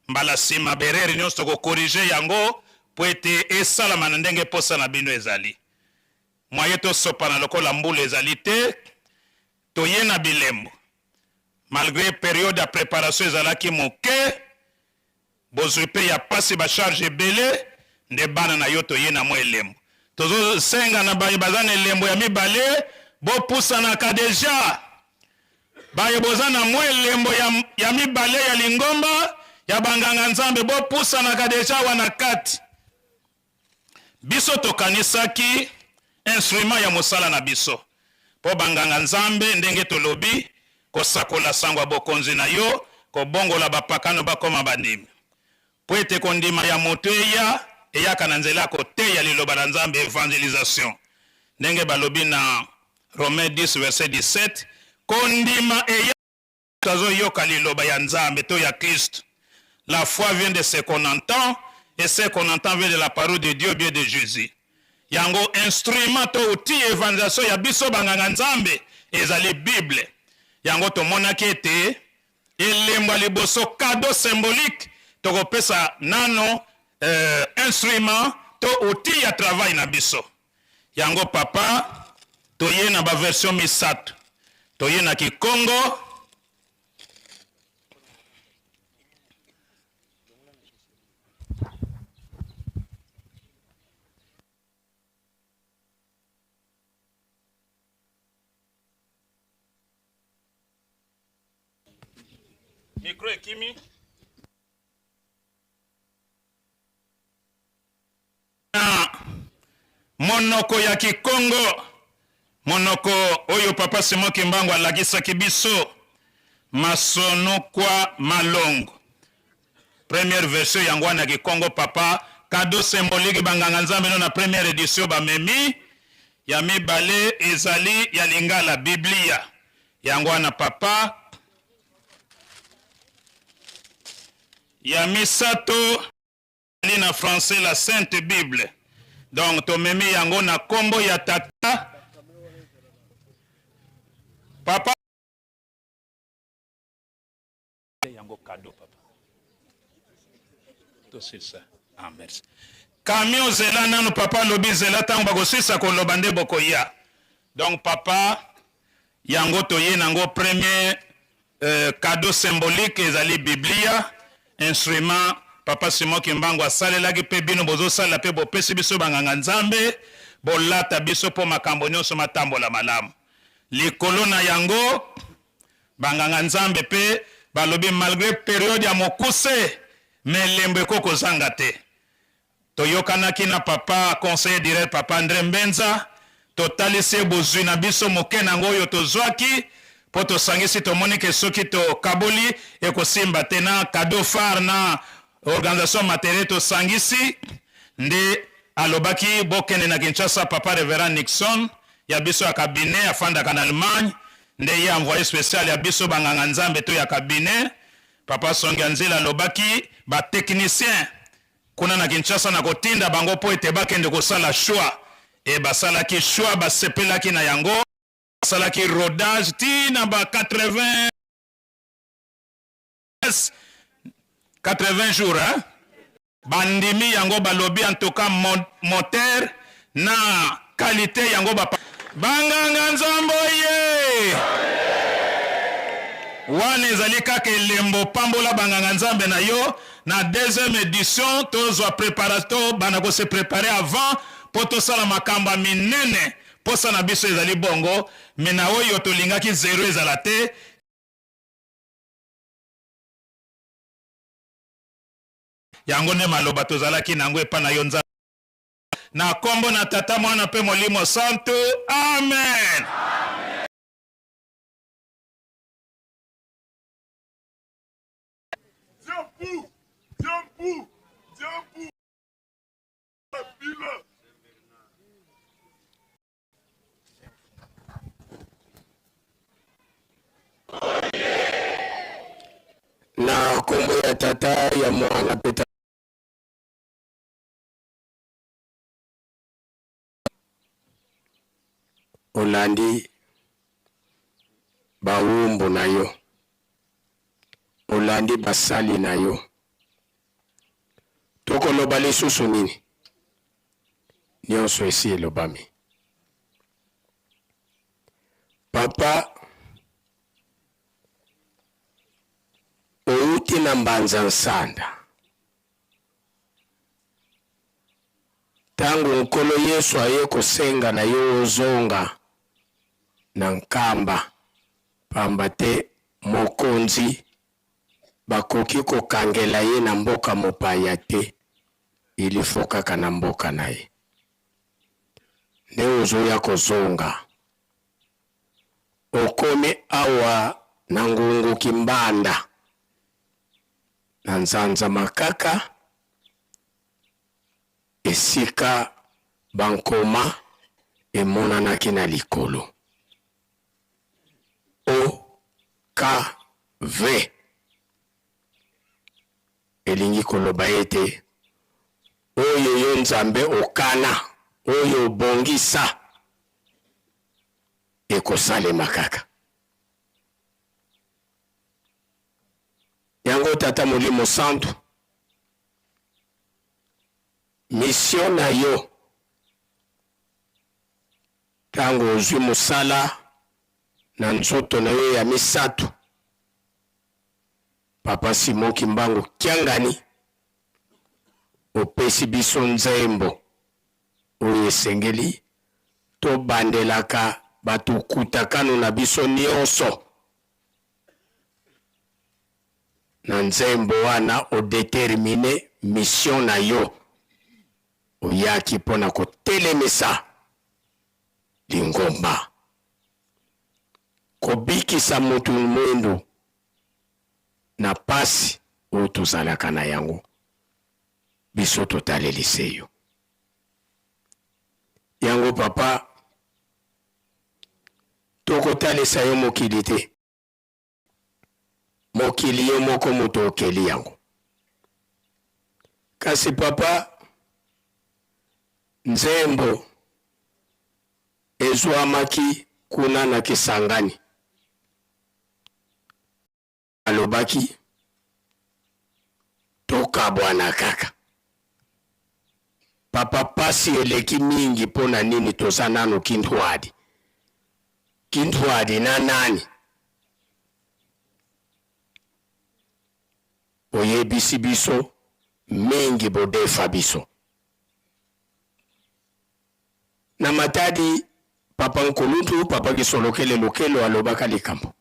mbala sima ba erreurs nyonso toko corriger yango mpo ete esalama na ndenge posa na bino ezali. Moyen tosopana lokola mbula ezali te, toye na bilembo. Malgre periode ya preparation ezalaki moke, bozwi pe ya pasi ba charge ebele, nde bana na yo toye na mwa elembo. Tozo senga na baye baza na elembo ya mibale bopusanaka dejà. Baye boza na mwa elembo ya, ya mibale ya lingomba ya banganga Nzambe bopusanaka dejà awa na kati. Biso tokanisaki instrument ya mosala na biso mpo banganga Nzambe, ndenge tolobi, kosakola sango ya bokonzi na yo, kobongola bapakano bakoma bandimi. Mpo ete kondima ya moto eya, eyaka na nzela ya koteya liloba na Nzambe, evangelisation. Ndenge balobi na Romains 10 verset 17, kondima eya Azoyoka liloba ya Nzambe to ya Klisto. La foi vient de ce qu'on entend et ce qu'on entend vient de la parole de Dieu bien de Jesus. Yango instrument to outil ya evangelisation ya biso banganga Nzambe ezali Bible. Yango tomonaki ete elembo ya liboso cadeau symbolique tokopesa nano euh, instrument to outil ya travail na biso. Yango papa toye na ba version misatu toye na kikongo micro ekimi Na monoko ya Kikongo, monoko oyo Papa Simon Kimbangu alakisaki biso, Masonukwa Malongo. Première version yango wana ya Kikongo, Papa, cadeau symbolique ba nganga Nzambe no na première edition bamemi. Ya mibale ezali ya Lingala, Biblia. Yango wana Papa. Ya misato ezali na français la sainte bible donc tomemi yango na kombo ya tata papa yango cadeau papa tosilisa ah merci camion zela nanu papa alobi zela ntango bakosilisa koloba nde bokoya donc papa Yango toye nango premier euh, cadeau symbolique ezali biblia instrument papa Simon Kimbangu asalelaki mpe bino bozosalela mpe bopesi biso banganga Nzambe bolata biso mpo makambo nyonso matambola malamu. Likolo na yango banganga Nzambe mpe balobi malgre periode ya mokuse me elembo ekoki kozanga te. Toyokanaki na papa conseiller direct papa Andre Mbenza, totalisi ye bozwi na biso moke na yango oyo tozwaki mpo tosangisi tomoni ke soki tokaboli ekosimba te na cadeau phare na organisation materiel tosangisi nde alobaki bokende na Kinshasa papa reverend Nixon ya biso ya cabinet afandaka na Allemagne nde ye envoyé special ya biso banganga nzambe to ya cabinet papa Songi Nzila alobaki ba techniciens Kuna na Kinshasa nakotinda bango mpo ete bakende kosala choix. Et basalaki choix, basepelaki na yango, basalaki rodage ti na ba 80 80 jours hein? Bandimi yango balobi en tout cas moteur na qualité yango ba banganga nzambo ye wana ezali kaka elembo pambola banganga nzambe na yo na deuxième edition tozwa prepara tobanda ko se preparer avant mpo tosala makambo ya minene mposa na biso ezali bongo me na oyo tolingaki zero ezala te Yango nde maloba tozalaki na yango epai na yo Nzambe. Na kombo na Tata, Mwana mpe Molimo Santu. Amen. Na kombo ya Tata, ya Mwana mpe Olandi bawumbu na yo, olandi basali na yo, tokoloba lisusu nini? Nionso esi elobami. Papa owuti na Mbanza Nsanda. Tango Nkolo Yesu aye kosenga na yo ozonga na Nkamba, pamba te mokonzi bakoki kokangela ye na mboka mopaya te, il faut kaka na mboka na ye. Nde ozoya kozonga, okomi awa na Ngungu Kimbanda, na Nzanza Makaka, esika ba nkoma emonanaki na likolo. OKV elingi koloba ete oyo yo Nzambe okana, oyo obongisa, ekosalema kaka. Yango Tata Molimo Santu, mission na yo Tango ozwi mosala na nzoto na yo ya misatu, Papa Simon Kimbangu Kiangani, opesi biso nzembo oyo esengeli tobandelaka bato kutakano na biso nionso. Na nzembo wana o determiner mission na yo. Oyaki mpo na kotelemisa lingomba, kobikisa moto mwindu na pasi oyo tozalaka na yango. Biso totaleli se yo. Yango papa, tokotalisa yo mokili te. Mokili yo moko moto okeli yango. Kasi papa, nzembo ezwamaki kuna na Kisangani. Alobaki tokabwana kaka. Papa pasi eleki mingi po na nini toza nanu Kintwadi? Kintwadi na nani? Boyebisi biso mingi bodefa biso. Na Matadi papa Nkuluntu papa Kisolokele Lukelo alobaka likambo.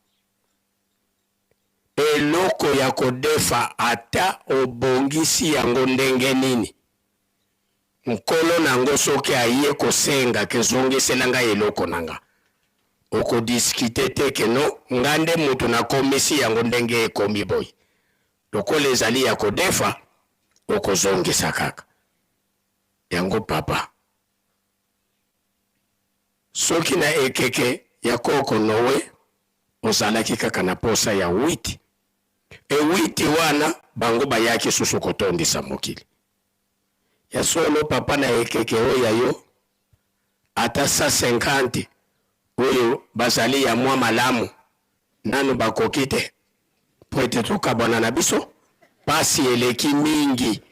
Eloko ya kodefa ata obongisi yango ndenge nini, nkolo na yango soki aye kosenga ke zongisela nga eloko na nga, oko discuter te ke non nga nde mutu nakomisi yango ndenge ekomi boye. Lokola ezali ya kodefa, okozongisa kaka. Yango papa, soki na ekeke ya koko Noe, ozalaki kaka na posa ya witi, e witi wana bango bayaki susu kotondisa mokili. Ya solo papa na ekeke oyo ya yo ata 150 oyo bazali ya mwa malamu nanu bakoki te mpo ete tokabwana na biso. Pasi eleki mingi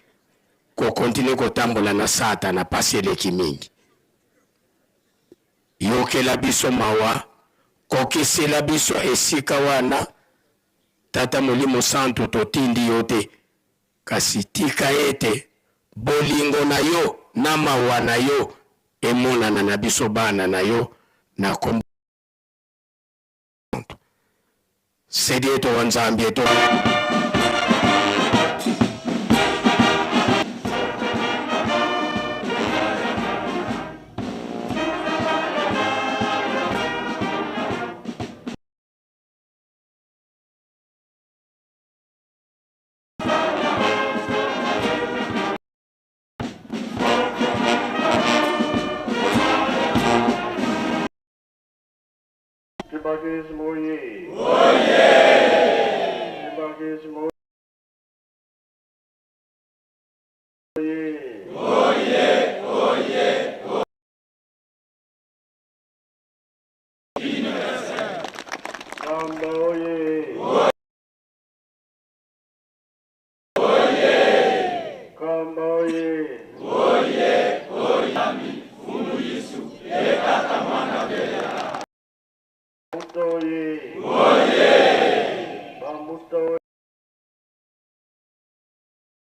ko continuer kotambola na satana, pasi eleki mingi. Yokela biso mawa, kokisela biso esika wana, Tata Molimo Santu, totindi yo te, kasi tika ete bolingo na yo na mawa na yo emonana na biso bana na yo, na kombo Sedieto wa Nzambi eto.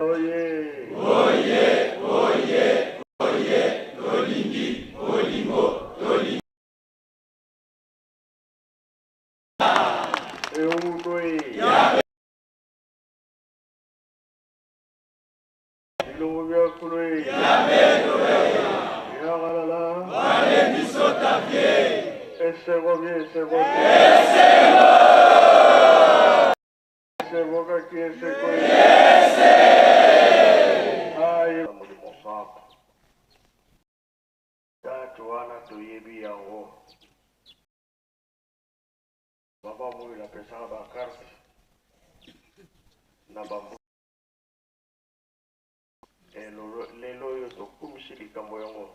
Oye! Oye! Oye! Oye! Tolingi bolingo, tolingi. Eundo e. Bilongo bya kolo e. Yagalala. Esengo bie esengo bie. Esengo kaki esengo e. Aye. Molimo Santu. Date wana toyebi yango. Papa Muyula apesaka ba carte na ba Lelo oyo tokumisi likambo yango.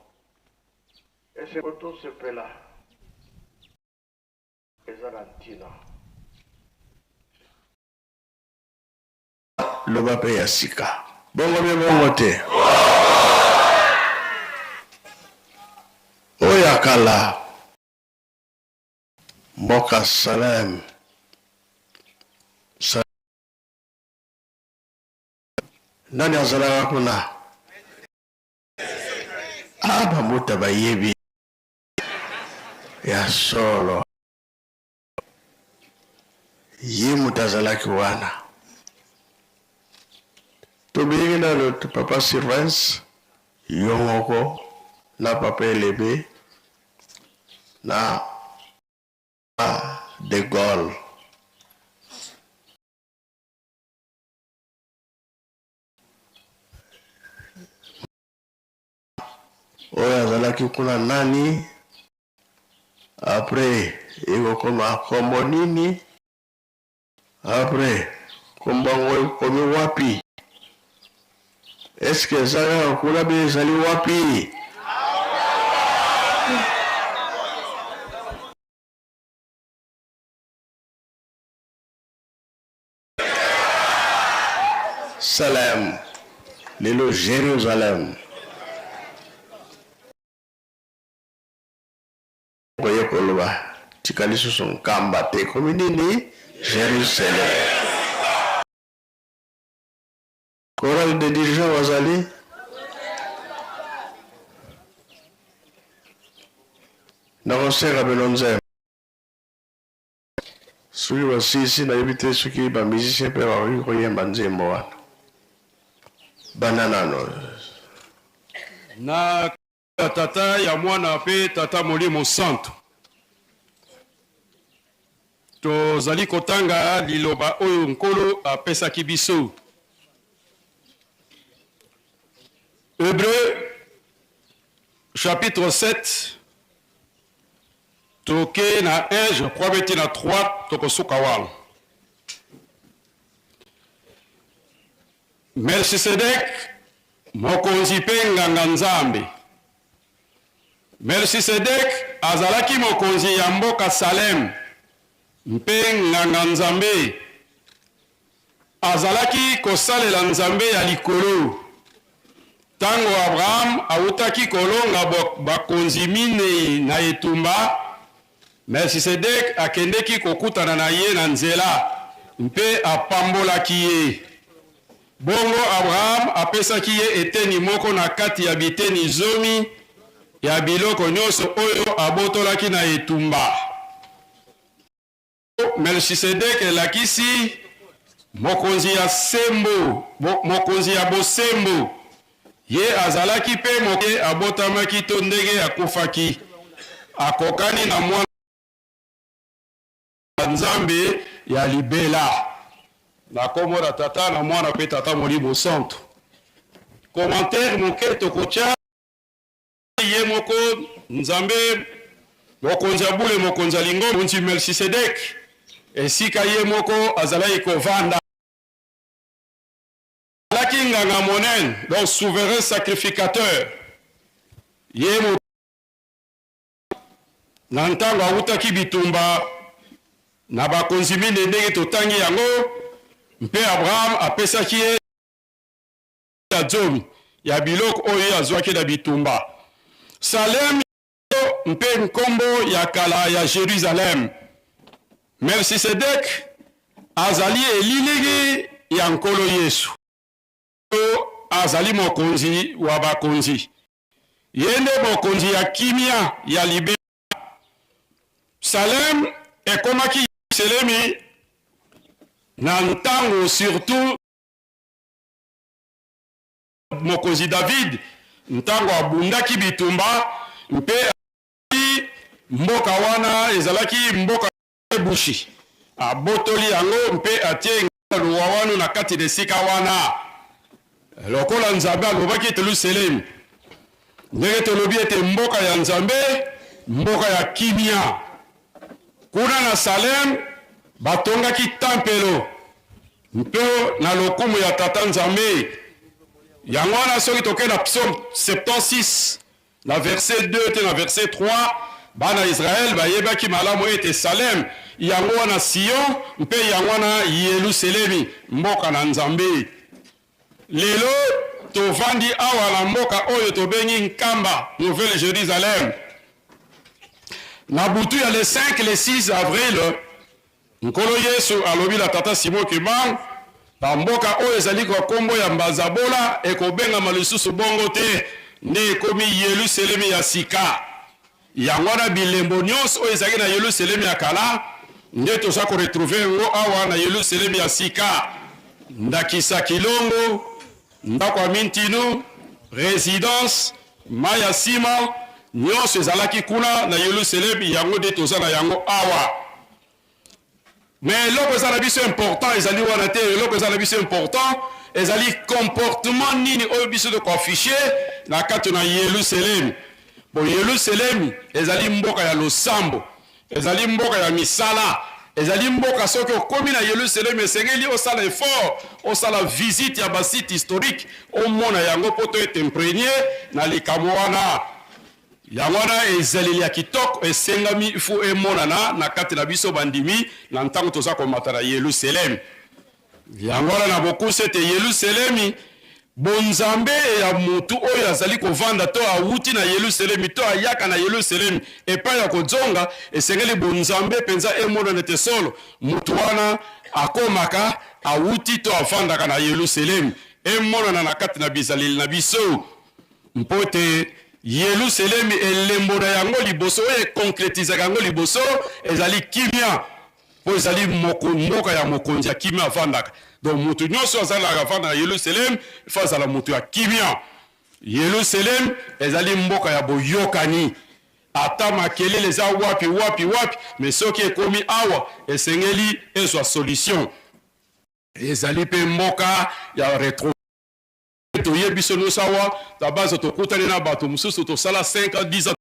Esengo tosepela eza na ntina. Loba pe ya sika. Bongo be bongo te. Oyo ya kala. Mboka Salem. Nani azalaka kuna? Ah, bambuta bayebi ya solo. Ye moto azalaki wana. Tobengi nano papa Sylvains, yo moko na papa Elebe na De Gaulle. Oyo azalaki kuna nani? Après ekokoma kombo nini? Après kombo yango ekomi wapi? Est-ce que eza kaka kuna be ezali wapi? Salem, lelo Jerusalem. Oye koloba tika lisusu nkamba te ekomi nini? Jerusalem. Chorale de dirigeants bazali nakosenga bino nzembo. Soki basilisi nayebi te soki ba musiciens pe bakoki koyemba nzembo wana. Banda nano. Na ya Tata, ya Mwana mpe Tata Molimo Santu. Tozali kotanga liloba oyo Nkolo apesaki biso. Hebreu chapitre 7 Toke na 1 je crois beti na 3 tokosuka wana. Melchisedek mokonzi mpe nganga Nzambe. Melchisedek azalaki mokonzi ya mboka Salem mpe nganga Nzambe. Azalaki kosalela Nzambe ya likolo. Ntango Abraham autaki kolonga bakonzi minei na etumba, Melchisedeke akendeki kokutana na ye na nzela mpe apambolaki ye. Bongo Abraham apesaki ye eteni moko na kati ya biteni zomi ya biloko nyonso oyo abotolaki na etumba. Melchisedeke elakisi mokonzi ya sembo, bo, mokonzi ya bosembo. Ye azalaki mpe moke abotamaki to ndenge akufaki. Akokani na mwana Nzambe ya libela. Na kombo na Tata na Mwana mpe Tata Molimo Santu. Commentaire moke tokotya Ye moko Nzambe, Mokonzi ya bule, Mokonzi ya lingomba, Mokonzi Melchisedek, esika ye moko azalaki kovanda. Azalaki nganga monene, donc souverain sacrificateur. Ye moto na ntango awutaki bitumba na bakonzi minei ndenge totangi yango, mpe Abraham apesaki ye ya zomi ya biloko oyo ye azwaki na bitumba. Salem mpe nkombo ya kala ya Jerusalem. Melchisedek azali elilingi ya Nkolo Yesu. Azali mokonzi wa bakonzi. Ye nde mokonzi ya kimia ya libela. Salem ekomaki Yelusalemi na ntango surtout mokonzi David ntango abundaki bitumba mpe mboka wana ezalaki mboka Ebushi abotoli yango mpe atie Luwawanu na kati na esika wana, lokola Nzambe alobaki ete Yelusalemi, ndenge tolobi ete mboka ya Nzambe, mboka ya kimia. Kuna na Salem batongaki tempelo mpe na lokumu ya Tata Nzambe. Yango wana soki tokei na Psaume 76 Na verset 2 tee na verset 3, bana Israel bayebaki malamu ete Salem yango wana Sion mpe yango wana Yeluselemi, mboka na Nzambe. Lelo tovandi awa na mboka oyo tobengi Nkamba, Nouvelle Jerusalem. Na butu ya le 5 le 6 avril, Nkolo Yesu alobi na Tata Simon Kimbangu, Ba mboka oyo ezali kwa kombo ya Mbanza-Bola ekobengama lisusu bongo te, nde ekomi Yeluselemi ya sika. Yango wana bilembo nionso oyo ezalaki na Yeluselemi ya kala nde toza ko retrouver yango awa na Yeluselemi ya sika. Ndakisa Kilongo, ndako ya Mintinu, residence, mayi ya sima, nionso ezalaki kuna na Yeluselemi, yango nde toza na yango awa. Mais eloko eza na biso important ezali wana te, eloko eza na biso important ezali comportement nini oyo biso toko afficher na kati na Yelusalemi. Bo Yelusalemi ezali mboka ya losambo, ezali mboka ya misala, ezali mboka soki okomi na Yelusalemi esengeli osala effort, osala visite ya ba site historique, omona yango po to ete imprégner na likambo wana. Yango wana ezaleli ya kitoko esengami il faut emonana na kati na biso bandimi na ntango toza komata na Yelusalemi. Yango wana na bokuse ete Yelusalemi bonzambe ya mutu oyo azali kovanda to awuti na Yelusalemi to ayaka na Yelusalemi epai ya kozonga, esengeli bonzambe mpenza emonana ete solo mutu wana akomaka, awuti to avandaka na Yelusalemi, emonana na kati na bizaleli na biso. Mpo ete Yeluselemi, elembo na yango liboso, oyo econcretisaka yango liboso, ezali kimia, mpo ezali moko, mboka ya mokonzi ya kimia afandaka. Donc moto nyonso azalaka afanda na Yeluselemi, il faut azala moto ya kimia. Yeluselemi ezali mboka ya boyokani. Ata makelele eza wapi wapi wapi, mais soki ekomi awa, esengeli ezwa solution. Ezali mpe mboka ya retro Toye biso nionso awa na base tokutani na bato mosusu tosala 5 ans 10 ans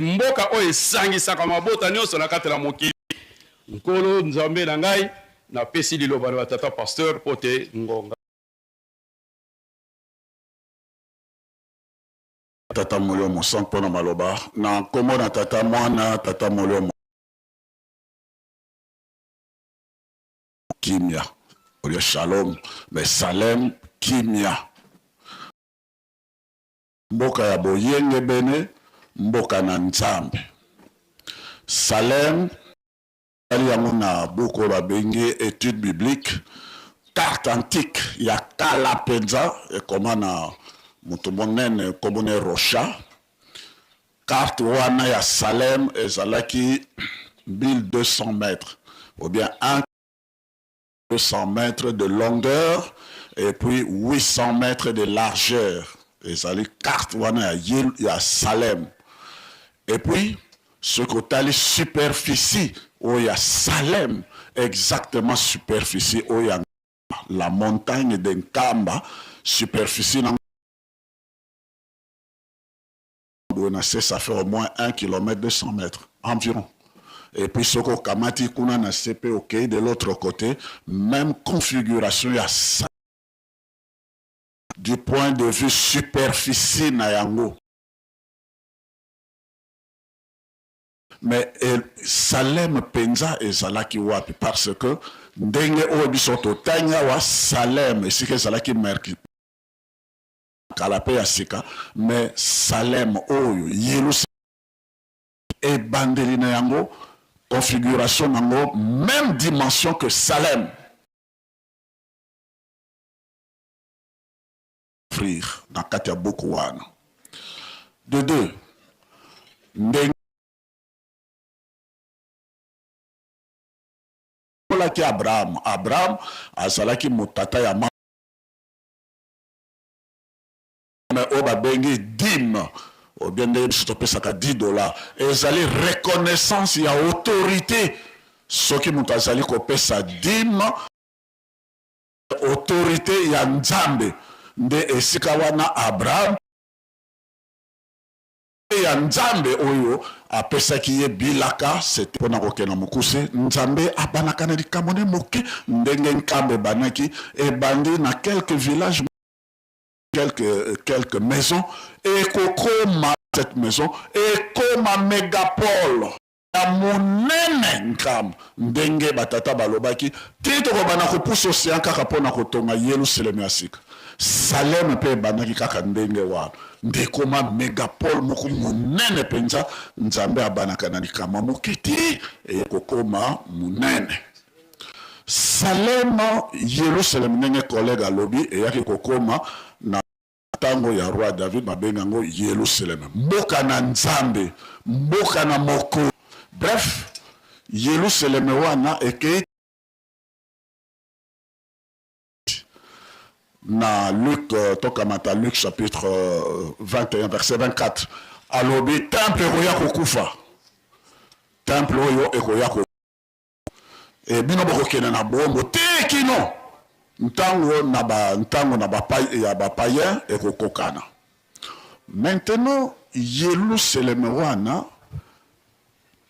mboka oyo esangisaka mabota nionso na kati na mokili. Nkolo Nzambe na ngai, napesi liloba na ba tata pasteur mpo te ngonga. Tata Molimo Mosantu mpo na maloba na nkombo na Tata Mwana Tata Molimo Kimia au lieu shalom mais salem kimia. Mboka ya boyengebene, mboka na Nzambe. Salem tali yango na buku oyo babengi Etude biblique, carte antique ya kala mpenza ekoma na moto monene nkombo na ye Rochat. Carte wana ya Salem ezalaki 1200 mètres ou bien 1 200 mètres de longueur et puis 800 mètres de largeur. Ezali carte wana ya, ya Salem. Et puis soki otali superficie oyo ya Salem, exactement superficie oyo ya la montagne de Nkamba, superficie na boye na se ça fait au moins 1 kilomètre 200 mètres environ. Et puis soki okamati kuna na se pe okei de l'autre côté, même configuration ya sa du point de vue superficie na yango. Mais Salem penza ezalaki wapi? Parce que ndenge oyo biso totangi awa Salem esika ezalaki merki kala pe ya sika, mais Salem oyo Yelusalemi ebandeli na yango configuration na yango meme dimension que Salem. découvrir na kati ya buku wana. De deux, ndenge laki Abraham, Abraham azalaki motata ya oyo babengi dime obien ndenge biso topesaka 10 dollars, ezali reconnaissance ya autorité. Soki moto azali kopesa dime, autorité ya Nzambe nde esika wana Abraham ya Nzambe oyo apesaki ye bilaka. Sete mpona kokenda mokuse, Nzambe abanaka na likambo ne moke, ndenge Nkamba ebanaki, ebandi na quelques villages, quelques maisons, ekokoma cette maison ekoma mégapole ya monene Nkamba, ndenge batata balobaki ti tokobanda kopusa océan kaka mpona kotonga Yelusalemi ya sika. Salem mpe ebandaki kaka ndenge wana, nde ekoma mégapole moko monene mpenza. Nzambe abanaka na likambo moke ti eye kokoma monene. Salem, Yelusalemi, ndenge collègue alobi, eyaki kokoma na ntango ya roi David, babengi yango Yelusalemi, mboka na Nzambe, mboka na moko. Bref, Yelusalemi wana ekei na Luc, tokamata Luc chapitre 21 verset 24, alobi temple ekoya kokufa, temple oyo ekoya ko e bino bokokende na bombo te kino ntango na ba ntango na ba ya bapayen ekokokana. Maintenant, Yelusaleme wana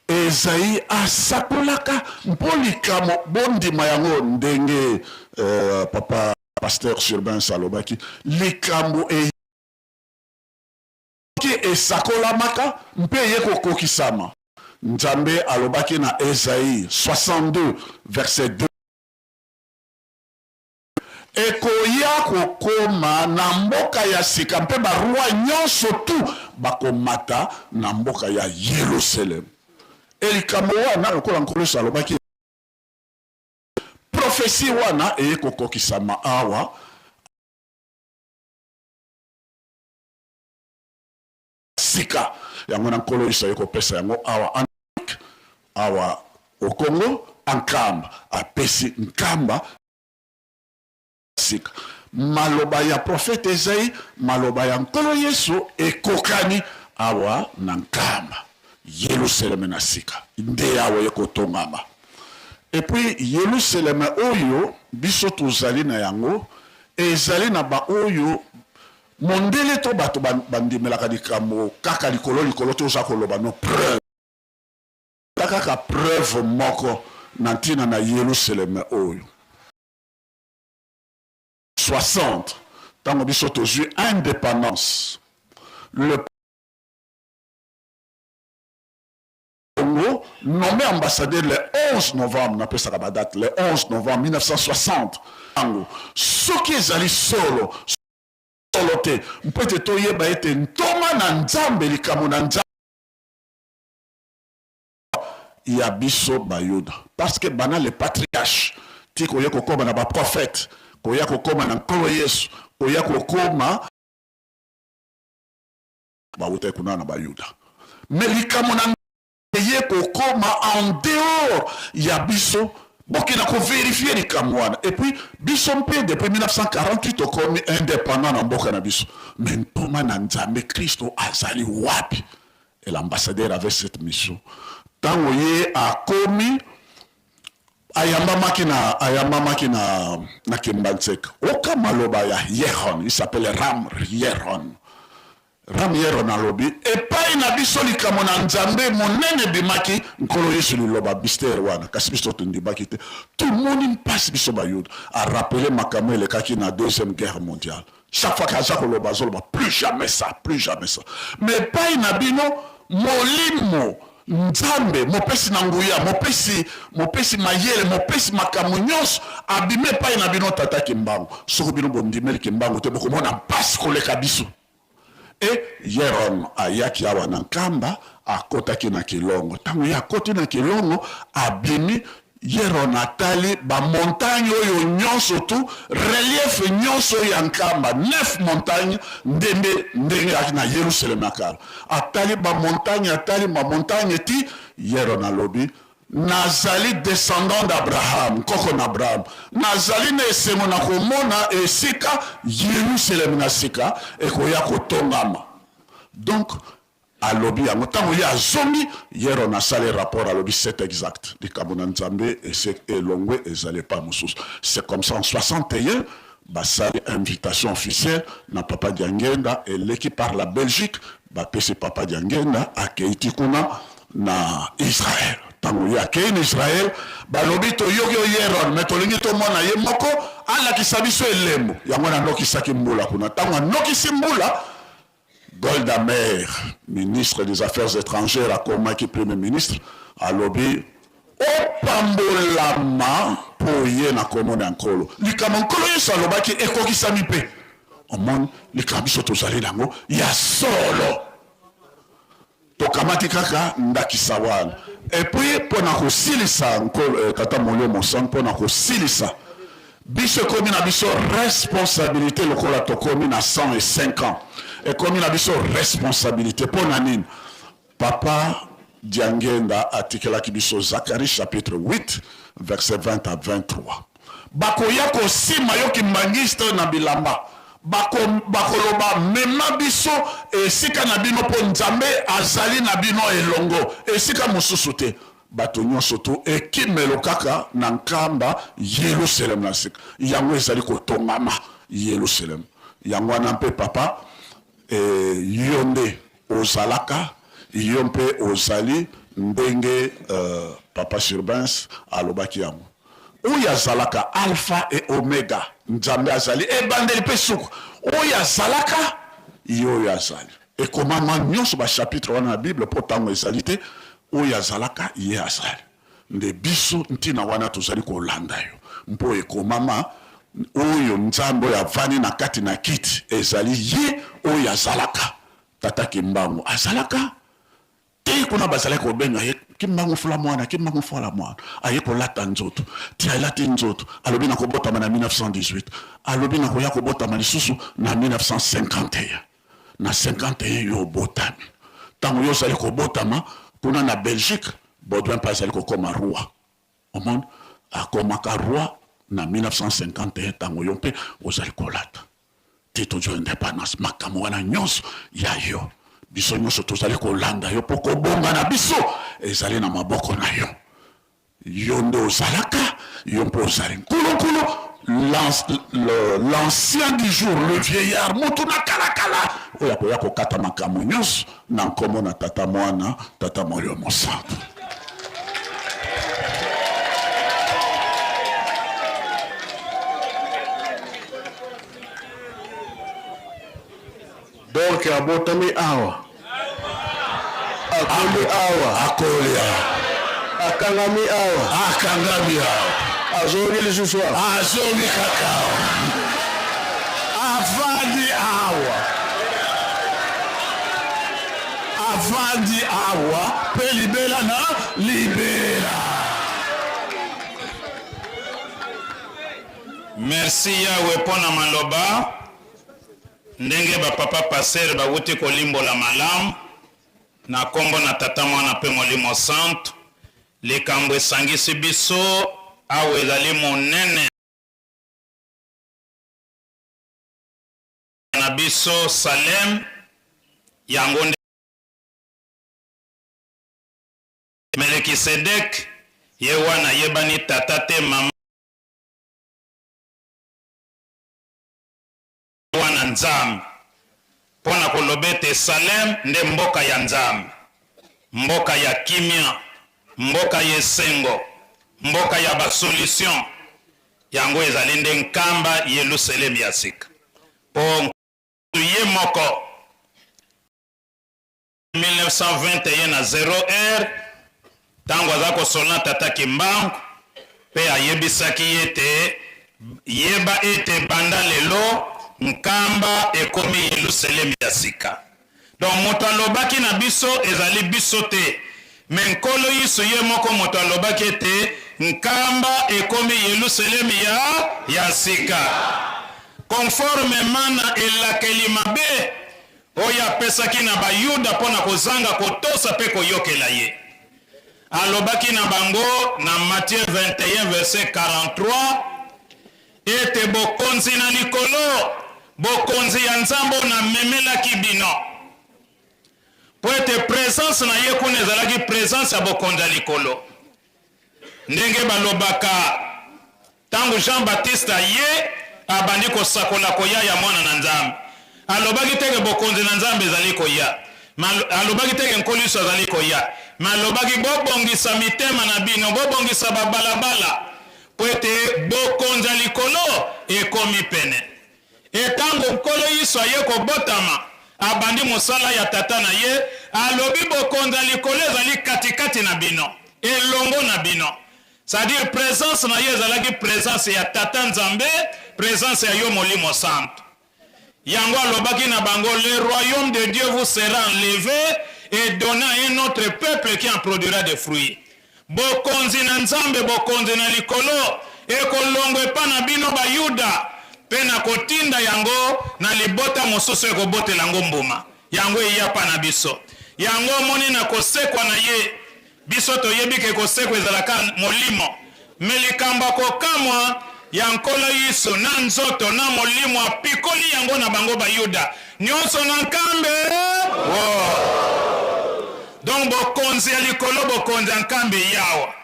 Ezayi asakolaka mpo likambo bondima yango ndenge papa pasteur Surbains alobaki, likambo eyaki esakolamaka mpe eye kokokisama. Nzambe alobaki na Ezayi 62 verset 2, ekoya kokoma na mboka ya sika mpe baroi nyonso tu bakomata na mboka ya Yelusaleme. E likambo wana, lokola Nkolo Yesu alobaki, prophetie wana eye kokokisama awa sika. Yango na Nkolo Yesu aye kopesa yango awa awa au Congo, Nkamba, apesi Nkamba sika. Maloba ya prophète Esaïe, maloba ya Nkolo Yesu ekokani awa na Nkamba. Yelusaleme na sika nde awa ekotongama. Et puis Yelusaleme oyo biso tozali na yango ezali na baoyo mondele to bato bandimelaka likambo kaka likolo likolo. Toza koloba no preuve kaka preuve moko na ntina na Yelusaleme oyo. 60, ntango biso tozwi indépendance, le Congo nommé ambassadeur le 11 novembre, napesaka badate, le 11 novembre 1960. Yango soki ezali solo solo te, mpo ete toyeba ete ntoma na Nzambe, likambo na Nzambe ya biso Bayuda, parce que bana le patriarche ti koya kokoma na baprophète, koya kokoma na Nkolo Yesu, koya kokoma bawutaki kuna na Bayuda, mais likambo na eye kokoma en dehors ya biso. Bokenda kovérifier likambo wana. Et puis biso mpe depuis 1948 tokomi indépendant na mboka na biso, mais ntoma na Nzambe Kristo azali wapi? Et l'ambassadeur avait cette mission. Ntango ye akomi, ayambamaki na Kimbanseke. Oka maloba ya Yeron, il s'appelle Ram Yeron. Ram Yeron alobi epai na biso likambo na Nzambe monene ebimaki, Nkolo Yesu, liloba mystère wana, kasi biso tondimaki te, tomoni mpasi biso Bayuda. Arappeler makambo elekaki na Deuxième Guerre mondiale. Chaque fois kaza koloba, azoloba plus jamais ça, plus jamais ça. Mais epai na bino molimo Nzambe mopesi na nguya, mopesi mayele, mopesi makambo nyonso abimi epai na bino, tata Kimbangu. Soki bino bondimeli Kimbangu te, bokomona mpasi koleka biso. E Yeron ayaki awa na Nkamba, akotaki na Kilongo. Ntango ye akoti na Kilongo, abimi. Yeron atali ba montagne oyo nyonso tout, relief nyonso oyo ya Nkamba, neuf montagnes, ndembe ndenge ezalaki na Yerusalem ya kala. Atali ba montagne, atali ba montagne ti Yeron alobi, Nazali descendant d'Abraham, nkoko na Abraham. Nazali na esengo na komona esika Yerusalem na sika ekoya kotongama. Donc, Alobi yango tango ye azongi, Yeron asali rapport alobi c'est exact likambo na Nzambe esi elongwe ezali epai mosusu. C'est comme ça en 61 basali invitation officielle na papa Diangienda eleki par la Belgique bapesi papa Diangienda akeyi ti kuna na Israël. Tango ye akeyi na Israël balobi toyoki yo Yeron mais tolingi tomona ye moko alakisa biso elembo. Yango wana anokisaki mbula kuna. Tango anokisi mbula Golda Meir, ministre des Affaires etrangères akomaki Premier ministre, alobi, Opambolama mpo oye na nkombo na Nkolo. Likambo Nkolo Yesu alobaki ekokisami mpe. Omoni, likambo biso tozali na yango ya solo. Tokamati kaka ndakisa wana. Et puis mpo na kosilisa, Nkolo, eh, Tata Molimo Mosantu, mpo na kosilisa, biso ekomi na biso responsabilite lokola tokomi na 105 ans, ekomi na biso responsabilite mpo na nini? Papa Diangienda atikelaki biso Zacharie chapitre 8 verset 20 à 23. Bakoya kosima yo kimbanguiste na bilamba bako bakoloba mema biso esika na bino po Nzambe azali na bino elongo esika mosusu te. Bato nyonso tu ekimelo kaka na Nkamba Yelusalem na sika yango ezali kotongama Yelusalem yango wana mpe papa eh, yo nde ozalaka yo mpe ozali ndenge uh, papa Surbens alobaki yango Oyo azalaka Alpha et Omega, Nzambe azali ebandeli mpe suka. Oyo azalaka, ye oyo azali. Ekomama nyonso ba chapitre wana na Bible mpo ntango ezali te. Oyo azalaka, ye azali. Nde biso ntina wana tozali kolanda yo mpo ekomama oyo Nzambe oyo avandi na kati na kiti ezali ye oyo azalaka. Tata Kimbangu azalaka Te kuna bazalaki kobenga ye Kimbangu fula mwana, Kimbangu fula mwana. Aye kolata nzoto. Ti alati nzoto, alobi nakobotama na 1918. Alobi nakoya kobotama lisusu na 1951. Na 51 yo obotami. Tango yo ozali kobotama, kuna na Belgique, Baudouin mpe azali kokoma roi. Omoni? Akomaka roi na 1951 tango yo mpe ozali kolata. Ti tozwa independance, makambo wana nyonso ya yo. Biso nyonso tozali kolanda yo mpo kobonga na biso ezali na maboko na yo. Yo nde ozalaka, yo mpe ozali nkulunkulu, l'ancien du jour, le vieillard, moto na kalakala oyo akoya kokata makambo nyonso na nkombo na Tata Mwana, Tata Molimo Mosantu. Donc abotami awa, akoli awa, akoli awa, akangami awa, akangami awa, azongi lisusu awa, azongi kaka awa, avandi awa, avandi awa mpe libela na libela. Merci Yahweh mpo na maloba ndenge ba papa pasteur bawuti kolimbola malamu na kombo na Tata Mwana mpe Molimo Santu. Likambo esangisi biso awa ezali monene na biso Salem, yango nde Melekisedek, ye wana ayebani tata te mama wana Nzambe, mpo na koloba ete Salem nde mboka ya Nzambe, mboka ya kimia, mboka ya esengo, mboka ya ba solution. Yango ezali nde Nkamba Yelusalemi ya sika, mpo ye moko 1921 na 0 heure tango aza kosolola na tata Kimbangu pe ayebisaki ye ete yeba ete banda lelo Nkamba ekomi Yelusalemi ya sika. Donc moto alobaki na biso ezali biso te mais Nkolo Yesu ye moko moto alobaki ete. Nkamba ekomi Yelusalemi ya ya sika. Conformement na elakeli mabe oyo apesaki na Bayuda mpo na kozanga kotosa mpe koyokela ye. Alobaki na bango na Matthieu 21 verset 43 ete bokonzi na likolo, bokonzi ya Nzambe oyo namemelaki bino. Mpo ete presence na ye kuna ezalaki presence ya bokonzi ya likolo. Ndenge balobaka Tango Jean Baptiste aye, abandi kosakola koya ya Mwana na Nzambe. Alobaki te ke bokonzi na Nzambe ezali koya. Mais alobaki te ke Nkolo Yesu azali koya. Mais alobaki bobongisa mitema na bino, bobongisa ba balabala, mpo ete bokonzi ya likolo ekomi pene. E tango Nkolo Yesu aye kobotama, abandi mosala ya Tata na ye, alobi bokonzi ya likolo ezali katikati na bino, elongo na bino. C'est à dire presence na ye ezalaki presence ya Tata Nzambe, presence ya yo Molimo Santu. Yango alobaki na bango, le royaume de Dieu vous sera enlevé et donné à un autre peuple qui en produira des fruits. Bokonzi na Nzambe, bokonzi na likolo ekolongwa epa na bino Bayuda mpe na kotinda yango na libota mosusu ekobotela yango mbuma. Yango eya pa na biso. Yango omoni na kosekwa na ye Biso toyebi ke kosekwa ezalaka molimo, mais likambo ya kokamwa ya Nkolo Yesu na nzoto na molimo apikoli yango na bango bayuda nionso na nkambe wo. Donc bokonzi ya likolo bokonzi ya nkambe yawa.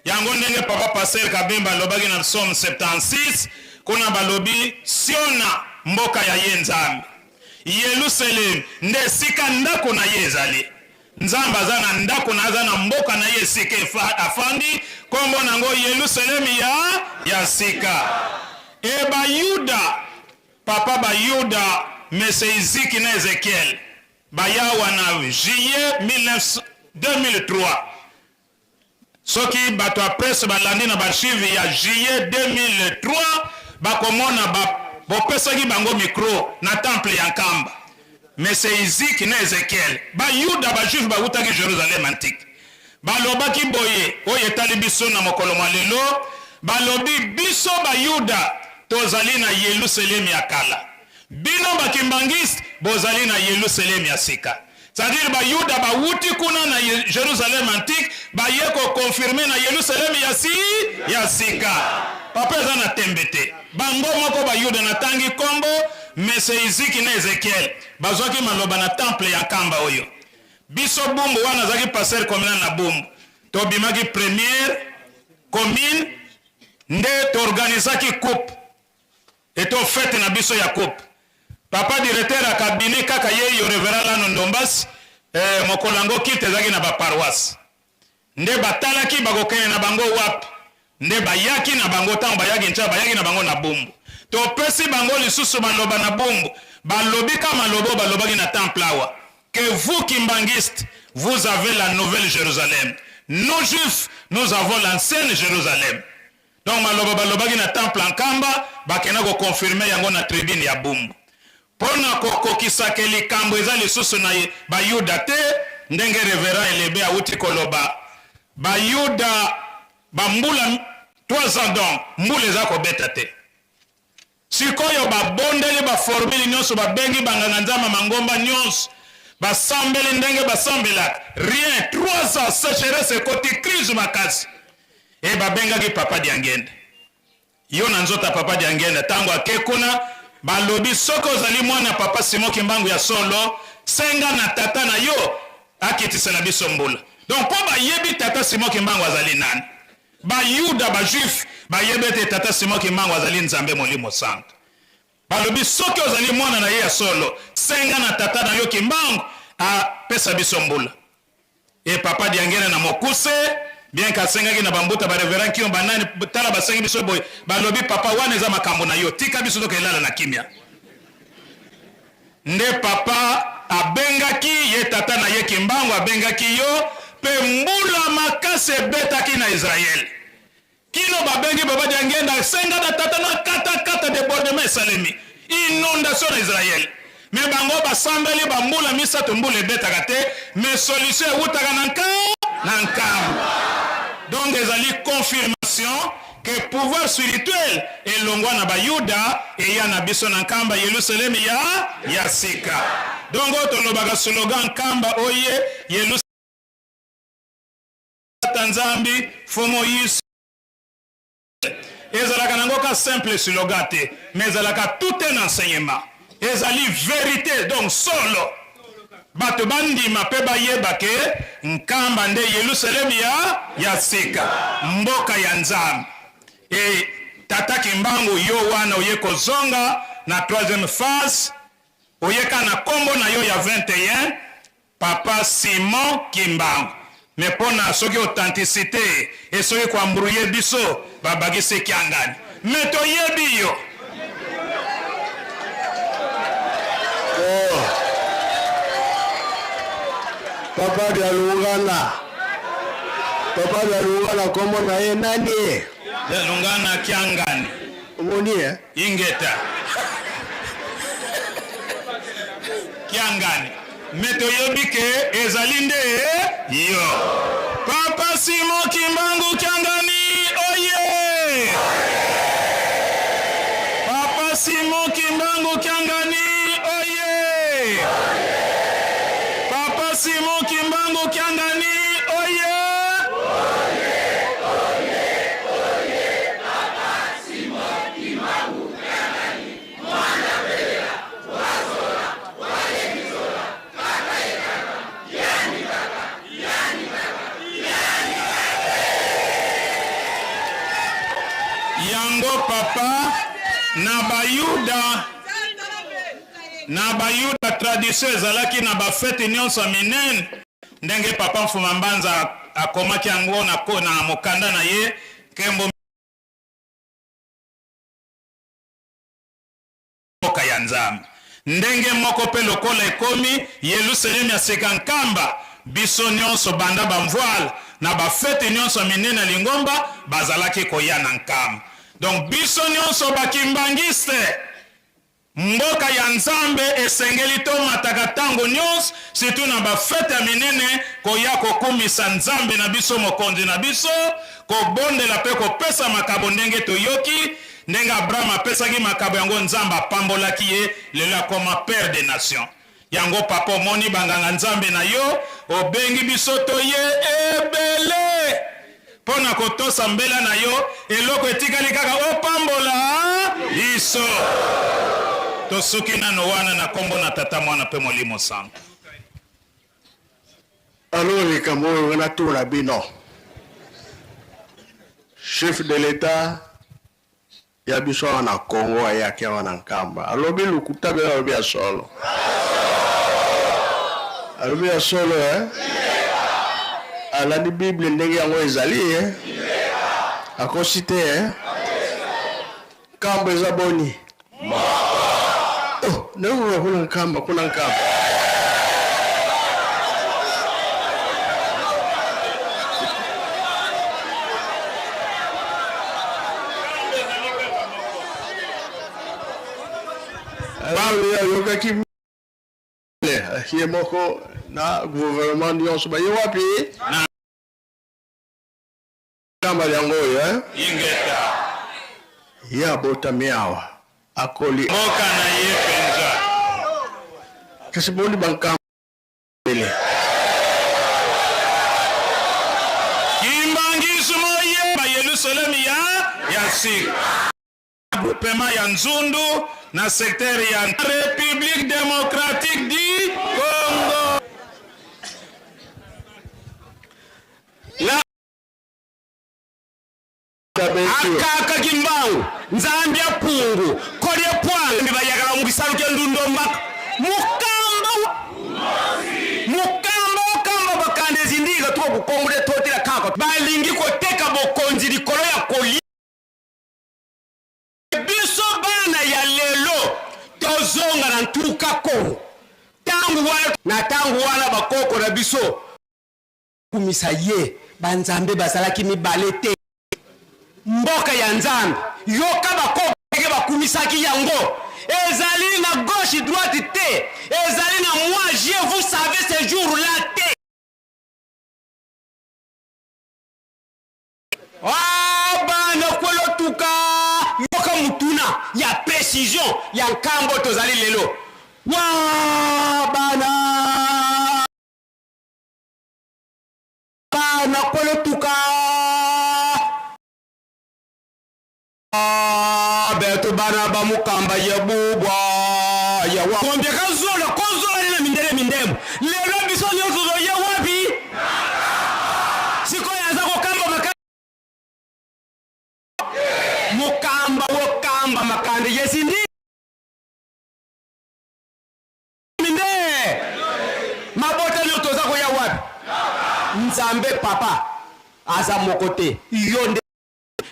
Yango ndenge papa pasteur Kabemba alobaki na psaume 76 kuna balobi Siona mboka ya ye Nzambe. Yelusalemi nde esika ndako na ye ezali. Nzambe aza na ndako na aza na mboka na ye esika afandi, kombo na yango Yelusalemi ya ya sika. E Bayuda, papa Bayuda, Mese Iziki na Ezekiel baya awa na juillet 19 2003. Soki bato ya presse balandi na ba archives ya juillet 2003 bakomona ba bopesaki bango micro na temple ya Nkamba. Mese Izik na Ezekiel, ba Yuda ba juifs bawutaki Jerusalem antique. Balobaki boye oyo etali biso na mokolo mwa lelo, balobi biso ba Yuda tozali na Yelusalemi ya kala. Bino ba kimbanguistes bozali na Yelusalemi ya sika. C'est à dire ba yuda ba wuti kuna na Jerusalem antique ba ye ko confirmer na Yelusalem ya si ya sika. Papa eza na tembe te. Bango moko ba yuda na tangi kombo Mese Iziki na Ezekiel bazwaki maloba na temple ya Nkamba oyo. Biso Bumbu wana azalaki pasteur communal na Bumbu. Tobimaki première commune nde to organisaki coupe. Eto fete na biso ya coupe. Papa directeur ya cabinet kaka ye yo reverend Lano Ndombasi eh, mokolo yango culte ezalaki na ba paroisse. Nde batalaki bakokende na bango wapi? Nde bayaki na bango tango bayaki ncha bayaki na bango na Bumbu. Topesi bango lisusu maloba na Bumbu. Balobi ka maloba oyo balobaki na temple awa. Que vous kimbanguistes vous avez la nouvelle Jerusalem. Nous juifs nous avons l'ancienne Jerusalem. Donc maloba balobaki na temple ya Nkamba bakenda ko confirmer yango na tribune ya Bumbu. Pona kokokisa ke likambo eza lisusu na ba yuda te ndenge reverend Elebe awuti koloba ba yuda ba mbula 3 ans donc mbula eza kobeta te. Sikoyo ba bondeli ba formule nionso ba bengi ba nganga nzambe ya mangomba nionso ba sambeli ndenge ba sambelaka rien 3 ans secheresse ekoti crise makasi et ba bengaki papa Diangienda yo na nzoto ya papa Diangienda tango ake kuna balobi soki ozali mwana ya papa Simon Kimbangu ya solo senga na tata na yo akitisela biso mbula donc po bayebi tata Simon Kimbangu azali nani Ba yuda, ba juifs, bayebi ete Tata Simon Kimbangu azali Nzambe Molimo Santu. Balobi soki ozali mwana na ye ya solo, senga na tata na yo Kimbangu apesa biso mbula. Et Papa Diangienda na mokuse, bien que asengaki na ba mbuta, ba reverend Kion, ba nani, tala basengi biso boye, balobi papa wana eza makambo na yo, tika biso tokende lala na kimia. Nde papa abengaki ye tata na ye Kimbangu abengaki yo pe mbula makasi ebetaki na Israël kino babengi baba Diangienda senga na tata na kata kata debordement esalemi inondation na Israël mais bango basambeli ba mbula misatu mbula ebetaka te mais solution ewutaka na nka na Nkamba donc ezali confirmation. confirmation que pouvoir spirituel elongwa na bayuda eya na biso na Nkamba, Yelusalemi ya ya sika. Donc oyo tolobaka slogan Nkamba oye Yelusalemi Tata Nzambi Fumu Yesu ezalaka nango ka simple slogan te, mais ezalaka tout un enseignement, ezali verite, donc solo bato bandima mpe bayeba ke Nkamba nde Yelusalemi ya ya sika, mboka ya Nzambe. E Tata Kimbangu, yo wana oye kozonga na troisième phase, oyeka na kombo na yo ya 21 Papa Simon Kimbangu. Mais pona soki authenticite et soki ko embrouiller biso ba bakisi Kiangani. Mais toyebi yo. Oh. Papa Dialungana. Papa Dialungana kombo na ye nani? Dialungana Kiangani. Omoni eh? Ingeta. Kiangani. Mais toyebi ke ezali nde yo. Papa Simon Kimbangu Kiangani oye! Papa Simon Kimbangu Kiangani oye! Papa Simon Kimbangu Kiangani oye! Yango papa na bayuda na bayuda tradition ezalaki na bafete nyonso ya minene ndenge papa Mfuma Mbanza akomaki yango na, na mokanda na ye nkembo mboka ya Nzambe. Ndenge moko mpe lokola ekomi Yelusalemi ya sika Nkamba, biso nionso banda ba mvuala na ba fete nionso ya minene ya lingomba bazalaki koya na Nkamba. Donc biso nionso ba kimbanguiste mboka ya Nzambe esengeli tomataka tango nionso surtout na ba fete ya minene koya kokumisa Nzambe na biso mokonzi na biso, kobondela mpe kopesa makabo ndenge toyoki Ndenge Abraham apesaki makabo yango Nzambe apambolaki ye lelo akoma père de nation. Yango papa omoni ba nganga Nzambe na yo obengi biso toye ebele pona kotosa mbela na yo eloko etikali kaka opambola biso. Tosuki nano wana na kombo na Tata Mwana pe Molimo Santu. Alors likambo oyo nga natuna bino, chef de l'etat ya biso awa na Congo ayaki awa na Nkamba, alobi lokuta bino alobi ya solo? Alobi ya solo eh? Alandi Bible ndenge yango ezali eh? Akosi te eh? Nkamba eza boni? Oh, nayokoka kuna Nkamba, kuna Nkamba. Ayokaki ye moko na gouvernement nyonso baye wapi? Nkamba yango oyo eh? Ingeta. Ye abotami awa, akoli. Mboka na ye penza. Kasi boni bankamba ebele. Kimbangisme oye ba Yelusalemi ya ya sika. Groupement ya Nzundu na secteur ya Republique democratique du Congo. Akaka kimbangu nzambi ya pungu kolie pwanga bayakala mukisalu ke ndundombaka mukamba mukamba okamba bakanda ezindika tuka kukongole totela kaka balingi koteka bokonzi likolo ya kolia biso bana ya lelo tozonga na ntuka kongo tangu wana na tangu wana bakoko na biso Kumisa ye ba nzambe bazalaki mibale te mboka ya nzambe yoka bakoko ndenge bakumisaki yango ezali na gauche droite te ezali na moi je vous savez ce jour là te. Ah, ba. ya precision ya nkambo tozali lelo. Wa bana bana kolotuka beto bana ba mukamba ya bubwa ya wa kombia kazola kozola nina mindele mindemo lelo biso nyonso toye wapi sikoyo aza kokamba maka mukamba wokamba makanda yesindi nde mabota nyonso toza koya wapi nzambe papa aza moko te yo nde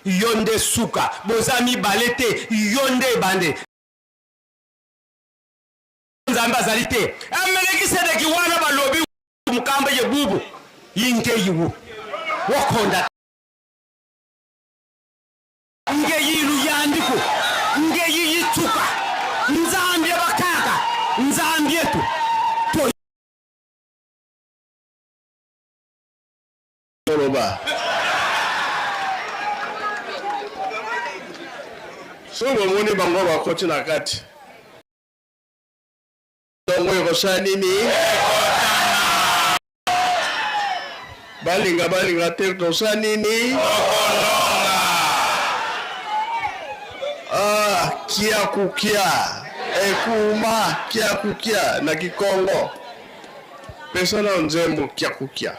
Yo nde suka, boza mibale te, yo nde ebande. Nzambe azali te. Melekisedeki wana balobi mukamba ye bubu yinge yiwu wokonda nge yilu yandiku nge yiyitsuka nzambi bakaka nzambi etu to Toloba. Soki bomoni bango bakoti na kati, tongo ekosala nini? Balinga balinga te, tosala nini? Ah, kia kukia ekuma kia kukia na Kikongo, pesa na nzembo kia kukia.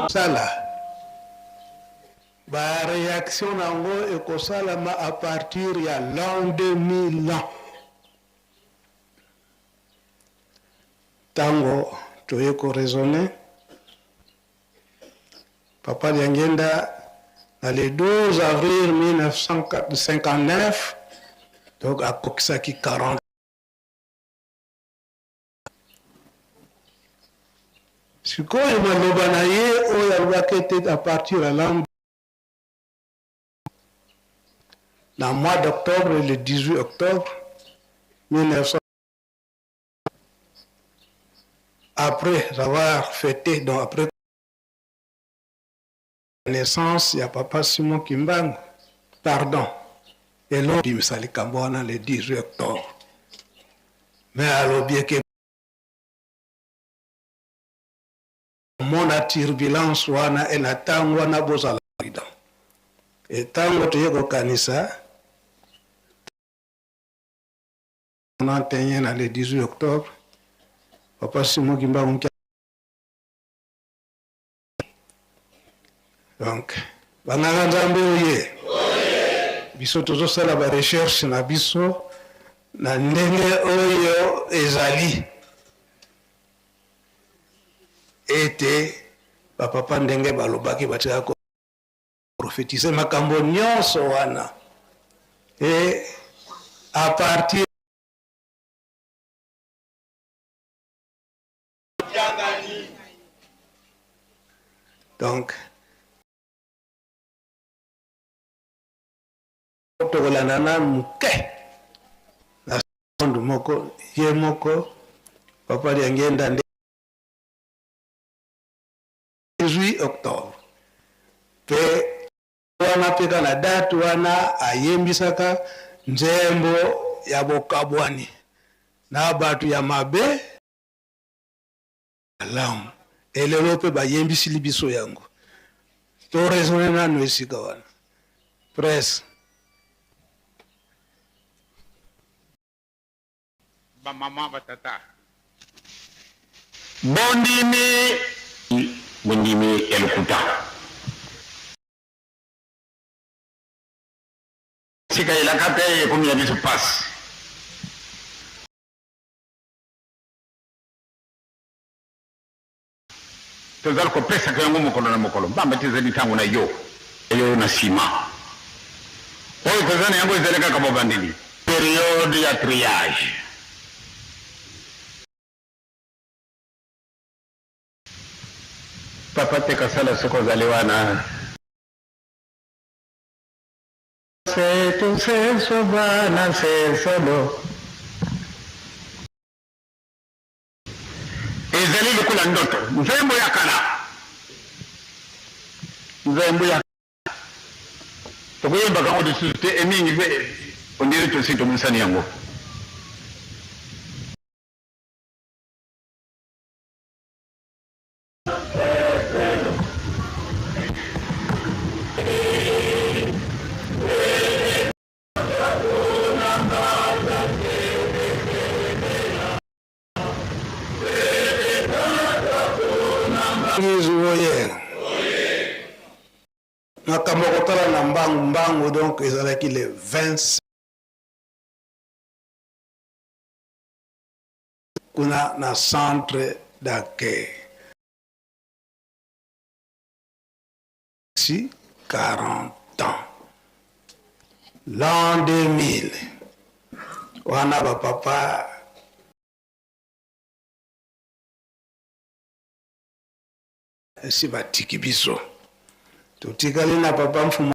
Sala ba reaction na yango ekosalama à partir ya l'an 2000 ans tango toye ko raisonner Papa Diangienda na le 12 avril 1959 donc akokisaki 40 sikoyo maloba na ye oyo alobaki ete à partir ya l'an na mois d'octobre le 18 octobre 1900 après avoir fêté donc après naissance ya papa Simon Kimbangu pardon eloko bimisa likambo wana le 18 octobre mais alobi eke mona turbulence wana e na ntango wana bozala prudent e ntango toye kokanisa 91 na le 18 octobre papa Simon Kimbangu donc banganga nzambe oye biso tozosala ba recherche na biso na ndenge oyo ezali ete bapapa ndenge balobaki batikaka prophétiser makambo nyonso wana e à partir Donc, tokolanda nanu moke na seconde moko ye moko papa Diangienda nde 18 octobre pe wana pe kaka na date wana ayembisaka nzembo ya bokabwani na bato ya mabe malamu elelo pe bayembisili biso yango to raisonne nanu esika wana presse Ba maman ba tata. Bondimi bondimi ya lokuta. Sika elaka pe ekomi ya biso pasi. Tozali kopesaka yango mokolo na mokolo, mpamba te ezali ntango na yo. Yo na nsima. Oyo toza na yango ezali kaka bobandeli. Periode ya triage. Papa Tekasala soki ozali wana. Ezali lokola ndoto. Nzembo ya kala. Nzembo ya tokoyembaka yango lisusu te e mingi mpe ondire tosi tomesani yango. Oye makambo ya kotala na mbangu mbangu donc ezalaki le 20 kuna na centre d'accueil si 40 ans l'an 2000 wana bapapa esi batiki biso totikali na papa mfumu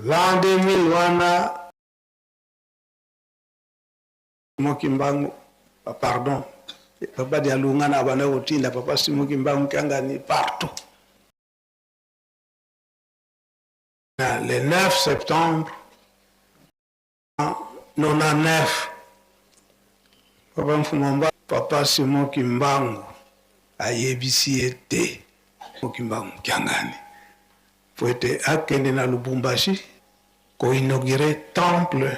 L'an 2000 wana Simon Kimbangu pardon papa Dialungana abanda kotinda papa Simon Kimbangu Kiangani partout. Le 9 septembre 99 papa Mfumamba papa Simon Kimbangu ayebisi ye te Kimbangu Kiangani po ete akende na Lubumbashi ko inaugurer temple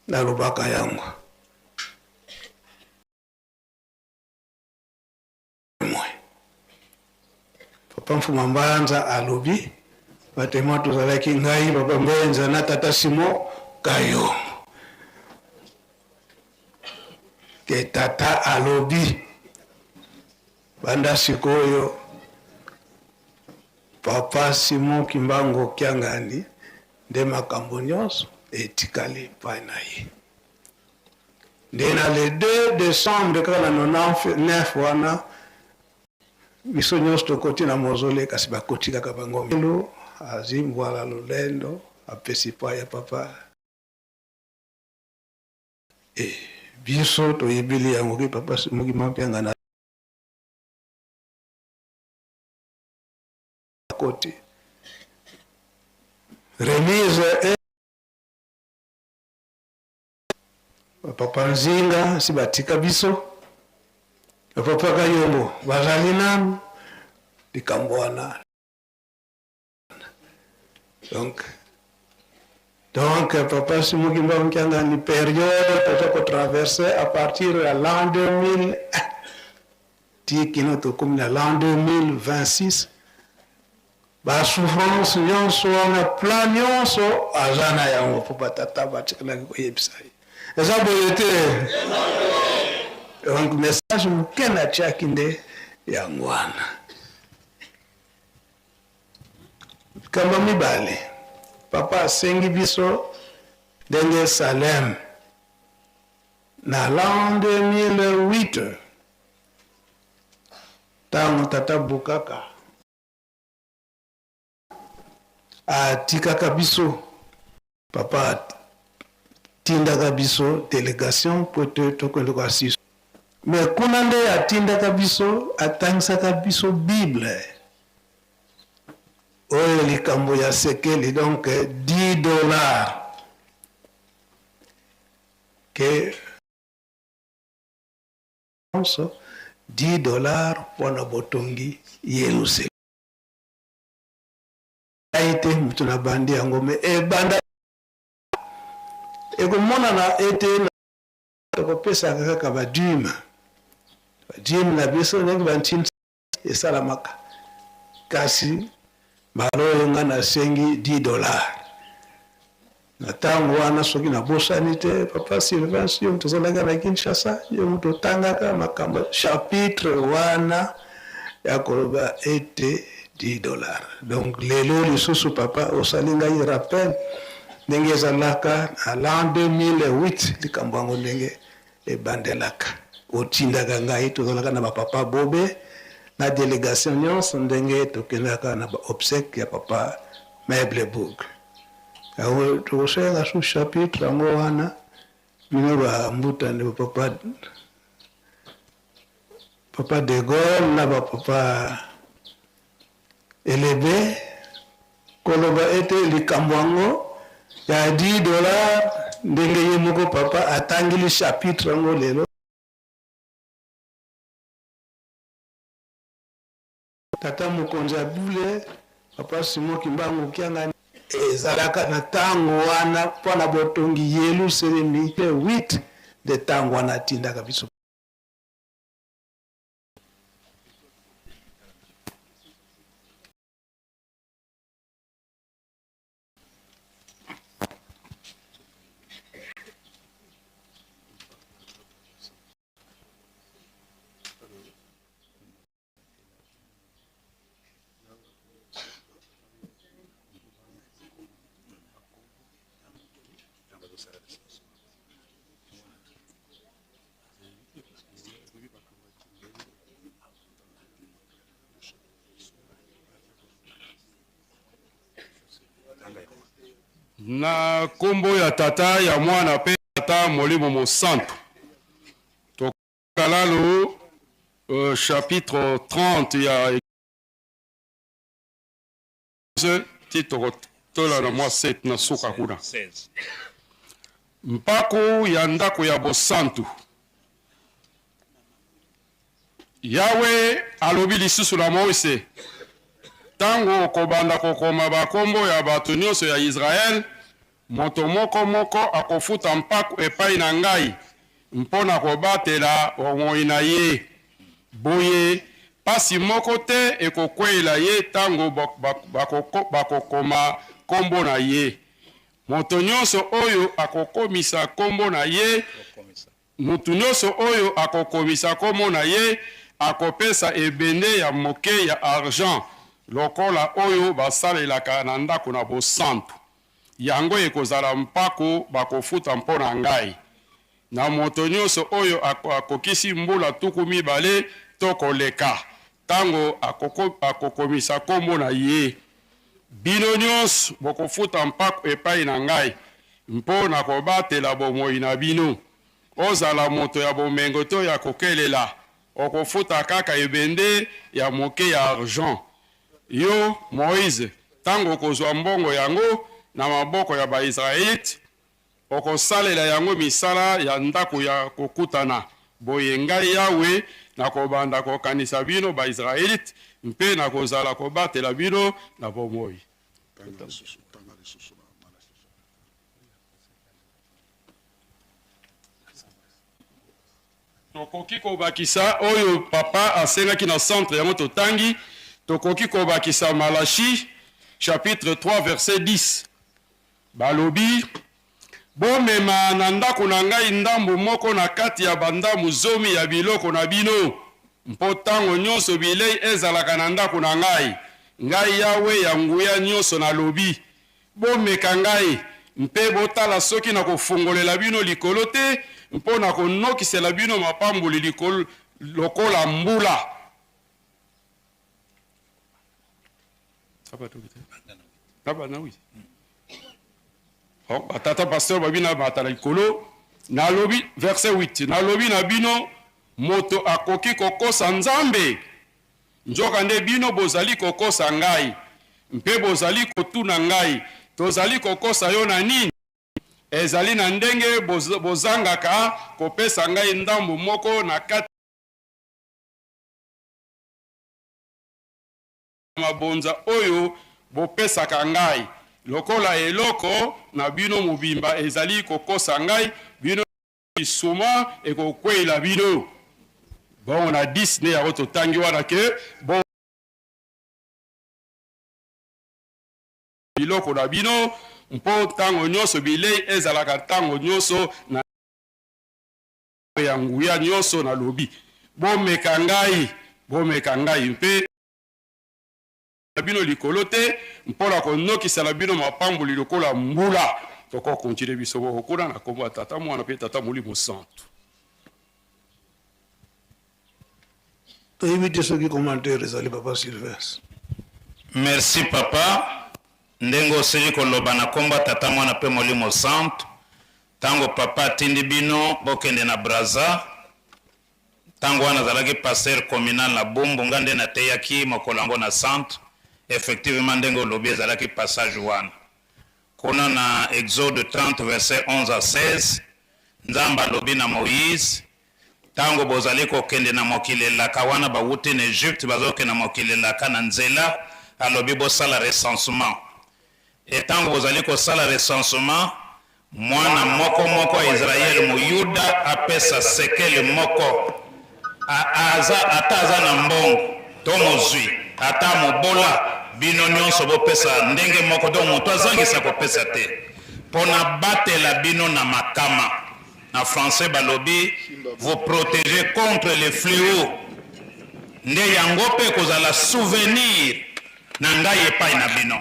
nalobaka yango papa Mfuma Mbanza alobi batema tozalaki ngai papa Mbenza na tata Simon Kayongo ke tata alobi banda sikoyo papa Simon Kimbangu Kiangani nde makambo nyonso etikali epai na ye. Nde na le 2 décembre kaka na 99 wana biso nyonso tokoti na mausolée, kasi bakoti kaka bango. Lelo azwi mbwala lolendo apesi pa ya papa e biso toyebeli yango ke papa Simon Kimbangu Kiangani akoti remise e papa Nzinga si batika biso papa Kayombo bazali nanu likambo wana donc donc papa Simon Kimbangu Kiangani période toza kotraverse à partir ya l'an 2001 ti kino tokomi na l'an 2026 ba souffrance nyonso wana plan nyonso aza na yango mpo batata batikalaki koyebisa ye eza boye te donc message moke natiaki nde yango wana likambo mibale papa asengi biso ndenge Salem na l'an 2008 ntango tata Bukaka atikaka biso papa atindaka biso delegation po ete tokende koasiste me kuna nde atindaka biso atangisaka biso bible oyo likambo ya sekeli donc 10 dollars ke nyonso 10 dollars mpo na botongi Yerusalem. Ngai te moto nabandi yango, me ebanda ekomonana ete tokopesaka kaka badime badime na biso ndenge bantina esalamaka, kasi mbala oyo ngai nasengi 10 dollars na ntango wana soki nabosani te papa Sylvain yo moto ozalaka na Kinshasa yo moto otangaka makambo chapitre wana. ya koloba ete 10 dollars. Donc lelo lisusu papa osali ngai rappel ndenge ezalaka na l'an 2008 likambo yango ndenge ebandelaka otindaka ngai tozalaka na bapapa bobe na delegation nyonso ndenge tokendaka na ba obsèque ya papa Meblebourg. Yango tokosalela sous chapitre yango wana bino ba mbuta nde papa papa de Gaulle na ba papa Elebe koloba ete likambo yango ya 10 dollars ndenge ye moko papa atangeli chapitre yango lelo. Tata mokonzi ya bule papa Simon Kimbangu Kiangani ezalaka na tango wana mpo na botongi Yelusalemi 8 nde tango wana atindaka biso. Na nkombo ya Tata, ya Mwana mpe Tata Molimo Mosantu. Kalalo euh, chapitre 30 ya ti tokotola na mwa 7 na suka kuna. Mpako ya ndako ya bosantu. Yawe alobi lisusu na Moise, Tango okobanda kokoma bakombo ya bato nyonso ya Israele, Moto moko moko akofuta mpako epai na ngai mpo na kobatela bomoi na ye. Boye, pasi moko te ekokweyela ye tango bakokoma kombo na ye. Moto nyonso oyo akokomisa kombo na ye Moto nyonso oyo akokomisa kombo na ye akopesa ebende ya moke ya argent lokola oyo basalelaka na ndako na bosantu. Yango ekozala mpako bakofuta mpo na ngai. Na moto nyonso oyo akokisi mbula 20 to koleka, tango akokomisa kombo na ye. Bino nyonso bokofuta mpako epai na ngai mpo na kobatela bomoi na bino. Ozala moto ya bomengo to ya kokelela, okofuta kaka ebende ya moke ya argent. Yo, Moize, tango okozwa mbongo yango na maboko ya ba-Israelite, Okosalela yango misala ya Ndako ya Kokutana. Boye Ngai Yawe, nakobanda kokanisa bino Ba-Israelite, mpe nakozala kobatela bino na bomoi. Tokoki kobakisa oyo papa asengaki na centre yango totangi, tokoki kobakisa Malachie chapitre 3 verset 10. Balobi, Bomema na ndako na ngai ndambo moko na kati ya bandambo zomi ya biloko na bino, mpo tango nyonso bilei ezalaka na ndako na ngai. Ngai Yawe ya nguya nyonso nalobi, Bomeka ngai, mpe botala soki nakofungolela bino likolo te mpo na konokisela bino mapamboli lokola mbula. Batata pasteur babi na bata na likolo nalobi verset 8 nalobi na bino moto akoki kokosa Nzambe nzokande bino bozali kokosa ngai mpe bozali kotuna ngai tozali kokosa yo na nini ezali na ndenge bozangaka kopesa ngai ndambo moko na kati Mabonza oyo bopesaka ngai lokola eloko na bino mobimba ezali kokosa ngai, bino lisuma ekokweyela bino. Bongo na 10 nde yango totangi wana ke bo biloko na bino mpo ntango nyonso bilei ezalaka ntango nyonso na ya nguya nyonso nalobi, Bomeka ngai Bomeka ngai mpe na bino likolo te mpo na konokisela bino mapamboli lokola mbula. Toko continuer biso moko kuna na kombo ya Tata, Mwana mpe Tata Molimo Santu. Toyebi te soki commentaire ezali papa Sylvestre. Merci papa ndenge osili koloba na kombo ya tata mwana pe molimo santu tango papa atindi bino bokende na brazza tango wana azalaki pasteur communal na bumbu nga nde nateyaki mokolo yango na centre effectivement ndenge olobi ezalaki passage wana Kuna na Exode 30 verset 11 à 16, Nzambe alobi na Moïse, tango bozali kokende na mokili elaka wana bawuti na Egypte bazokende na mokili elaka na nzela alobi bosala recensement et tango bozali kosala recensement Mwana moko moko ya Israël moyuda apesa sekele moko, a, aza, ata aza na mbongo to mozwi, ata mobola, bino nionso bopesa ndenge moko, donc moto azangisa kopesa te, pona batela bino na makama. Na français balobi vous proteger contre les fleaux. Nde yango pe ekozala souvenir na ngai epai na bino.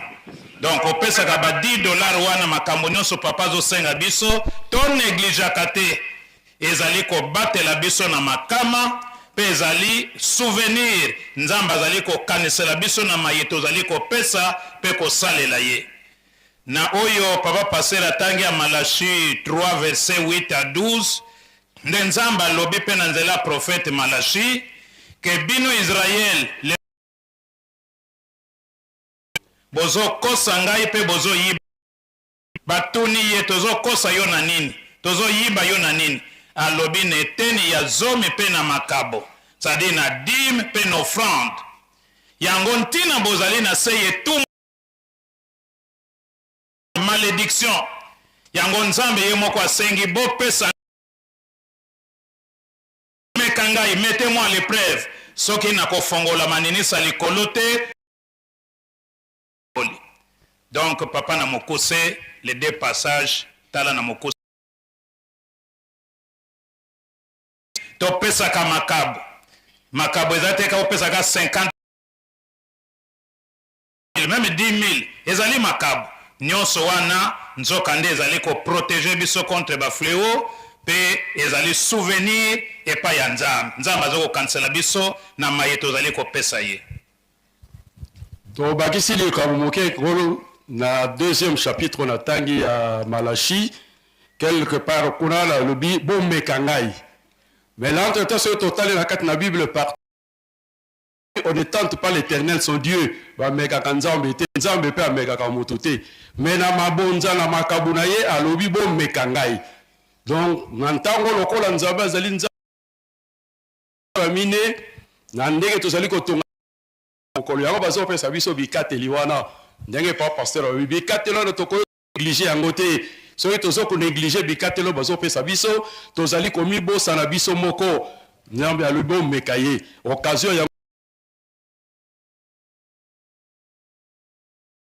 Donc opesaka ba 10 dollars wana makambo nionso papa azo senga biso to negligeaka te. Ezali kobatela biso na makama pe ezali souvenir Nzambe azali kokanisela biso na maye tozali kopesa pe kosalela ye. Na oyo papa pasteur atangi ya Malachie 3 verset 8 à 12 nde Nzambe alobi pe na nzela ya prophète Malachie que bino Israël le Bozo kosa ngai pe bozo yiba. Batuni ye tozo kosa yo na nini? Tozo yiba yo na nini? Alobi na eteni ya zomi pe na makabo, c'est à dire na dime pe na offrande. Yango ntina bozali na se y'etumbu malediction. Yango Nzambe ye moko asengi bopesa Meka ngai, mettez-moi à l'epreuve, soki nakofongola maninisa likolo te. Donc papa na mokuse, les deux passages, tala na mokuse. Topesaka makabo. Makabo eza te ka opesaka 50 meme 10000 ezali makabo nionso wana nzoka nde ezali ko proteger biso contre ba fleaux pe ezali souvenir epai ya Nzambe. Nzambe azali kokanisela biso na maye tozali kopesa ye. Tobakisi likambo moke ekolo na deuxième chapitre na tangi ya Malachie quelque part kuna nalobi bomeka ngai mais l'entretemps soki totali na kati na Bible partout On ne tente pas l'Eternel son Dieu, bamekaka Nzambe te, Nzambe pe amekaka moto te. Mais na mabonza na makabo na ye alobi bomeka ngai. Donc na ntango lokola Nzambe azali Nzambe ya mine, na ndenge tozali kotonga mokolo yango bazopesa biso bikateli wana, ndenge pa pasteur alobi bikateli wana tokoki neglige yango te. Soki tozo ko neglige bikateli oyo bazopesa biso, tozali komibosana biso moko. Nzambe alobi bomeka ye. Occasion yango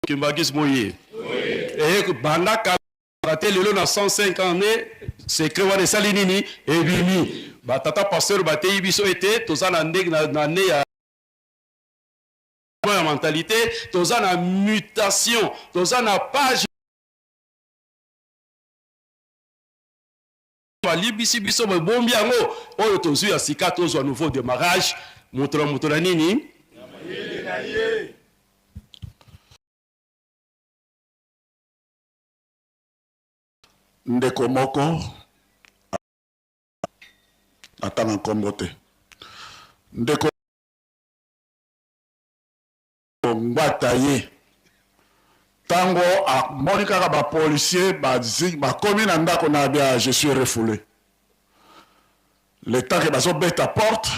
Kimbanguisme oye. Et banda kala te lelo na 105 ans ne secret wana esali nini ebimi. Ba tata pasteur bateyi biso ete toza na ndenge na, na ne ya ya mentalité, toza na mutation, toza na page balibisi biso bobombi yango oyo tozwi ya sika tozwa nouveau démarrage moto na moto na nini ndeko moko atanga nkombo te ndeko Ngbata ye tango amoni kaka ba policiers bakomi na ndako na bia je suis refoule le temps que bazo beta porte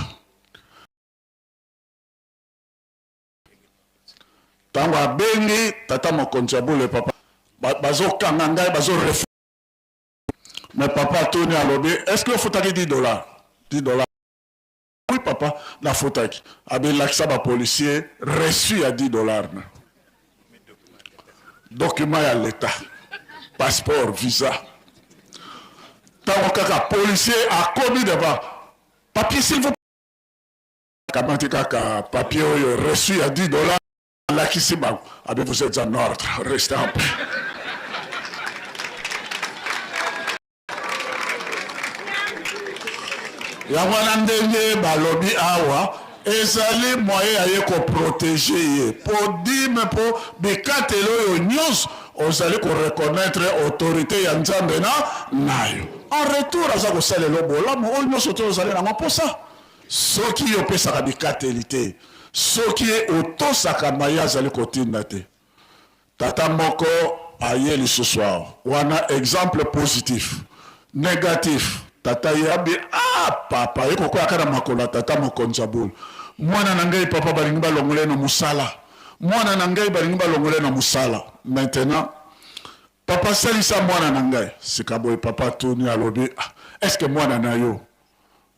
tango abengi tata mokonzi ya bule papa bazokanga ngai bazo refoule mais papa atuni alobi est ce que ofutaki 10 dollars 10 dollars Oui papa, nafutaki. Abelakisa ba policiers reçu ya 10 dollars na document ya l'etat, passeport, visa. Tango kaka policier akomi devant, papier s'il vous plaît. Akamati kaka papier oyo reçu ya 10 dollars alakisi bango abe vous êtes en ordre restez en paix. Yango wana ndenge balobi awa ezali moyen ya ye koprotege ye mpo dime mpo bikateli oyo nyonso ozali koreconnaitre autorité ya Nzambe na nayo en retour aza kosalela bolamu oyo nyonso te ozali nango mposa. Soki yo opesaka bikateli te, soki otosaka maye azali kotinda te. Tata moko aye lisusu awa, wana exemple positif. Negatif, tata ye abi ah papa, ye kokweyaka na makolo ya tata mokonzi ya bule. Mwana na ngai papa balingi balongola ye na mosala. Mwana na ngai balingi balongola ye na mosala. Maintenant, papa salisa mwana na ngai. Sika boye papa atuni alobi, ah, est-ce que mwana na yo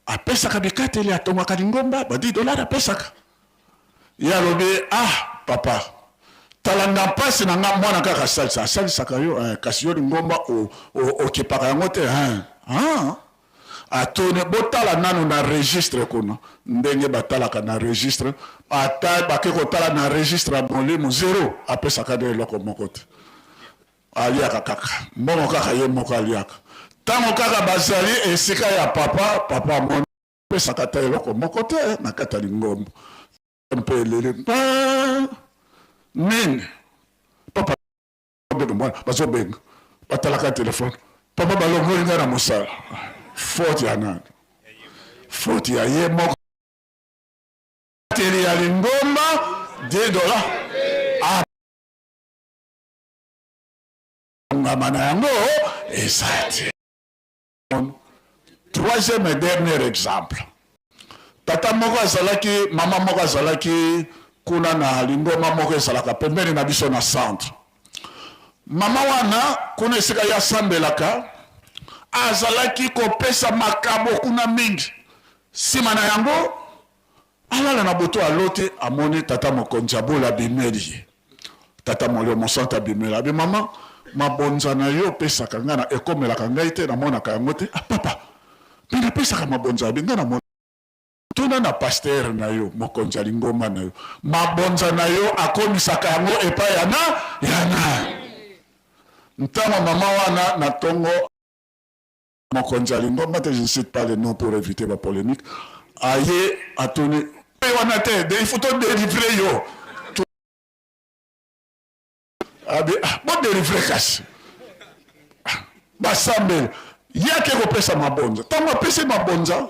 Apesaka bikateli, atongaka lingomba, ba 10 dollars apesaka. Ye alobi, ah papa, tala nga mpasi na nga mwana kaka asalisa, asalisaka yo eh, kasi yo lingomba okipaka yango te eh. Ah. Atuni, botala nanu na registre kuna, ndenge batalaka na registre, ata bake kotala na registre ya molimo zero, apesaka nde eloko moko te. Aliaka kaka mbongo kaka ye moko aliaka. Tango kaka bazali esika ya papa, papa amoni apesaka ata eloko moko te na kati ya lingomba. Mpe eleli nini? Papa babenga mwana, bazobenga batalaka telefone, papa balongoli ngai na mosala. Faute ya nani? Faute ya ye moko. Teli ya lingomba 10 dollars. Ngama na yango eza te. Troisième et dernier exemple. Tata moko azalaki, mama moko azalaki kuna na lingomba moko ezalaka pembeni na biso na centre. Mama wana kuna esika ye asambelaka azalaki kopesa makabo kuna mingi. Nsima na yango Alala na butu aloti amoni tata mokonzi ya bule abimeli ye. Tata molio mosantu abimeli abi mama mabonza na yo opesaka ngai na ekomelaka ngai te namonaka yango te. Ah papa mpe napesaka mabonza abi ngai namona tuna na pasteur na yo mokonzi ya lingomba na yo mabonza na yo akomisaka yango epai ya na ya nani. Ntango mama wana na tongo Mokonzi ya lingomba te, je ne cite pas le nom pour eviter ba polemique, aye atuni pe wana te, de il faut to delivrer yo. Abi ah, bo delivrer kasi. Ah, basambeli ye ake kopesa mabonza. Ntango apesi mabonza,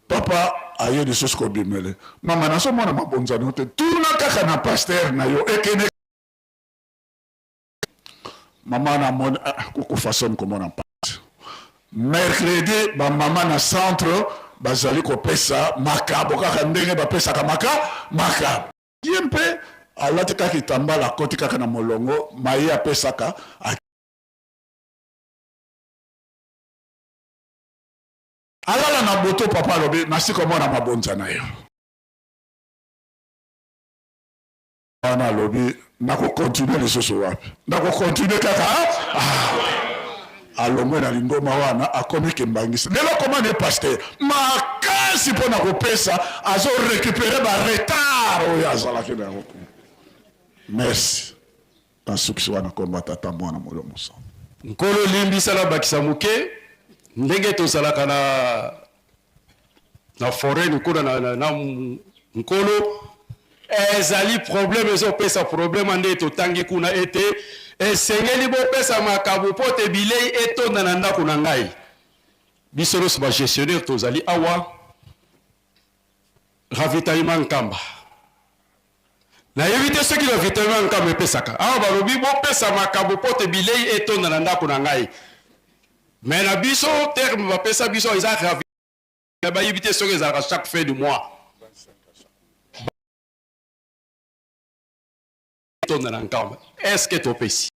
papa aye lisusu kobimele mama, nazomona mabonza no te, tuna kaka na pasteur na yo ekende Mama na moni ah, kokufa soni komona mpasi. Mercredi ba mama na centre bazali kopesa makabo kaka ndenge bapesaka maka makabo. Ye mpe alati kaka kitambala akoti kaka na molongo maye apesaka. Alala na butu papa alobi nasi komona mabonza na yo. Wana alobi nako continuer lisusu wapi? Nako continuer kaka ah. Alongwe na lingomba wana akomi kimbangisi. Lelo akoma ne pasteur makasi mpo na kopesa, azo recuperer ba retard oyo azalaki na yango. Merci. Nasukisi wana komba tata mwana molimo mosantu. Nkolo limbisa nabakisa moke ndenge tozalaka na na foreign kuna na, na, na nkolo ezali problème ezopesa problème nde totangi kuna ete esengeli bopesa makabo mpo te bilei etonda na ndako na ngai. Biso nyonso ba gestionnaire tozali awa, ravitaillement Nkamba nayebi te soki ravitaillement Nkamba epesaka awa. Balobi bopesa makabo mpo te bilei etonda na ndako na ngai, mais na biso terme bapesa biso eza ravi, bayebi te soki ezalaka chaque fin du mois etonda na Nkamba. Est-ce que topesi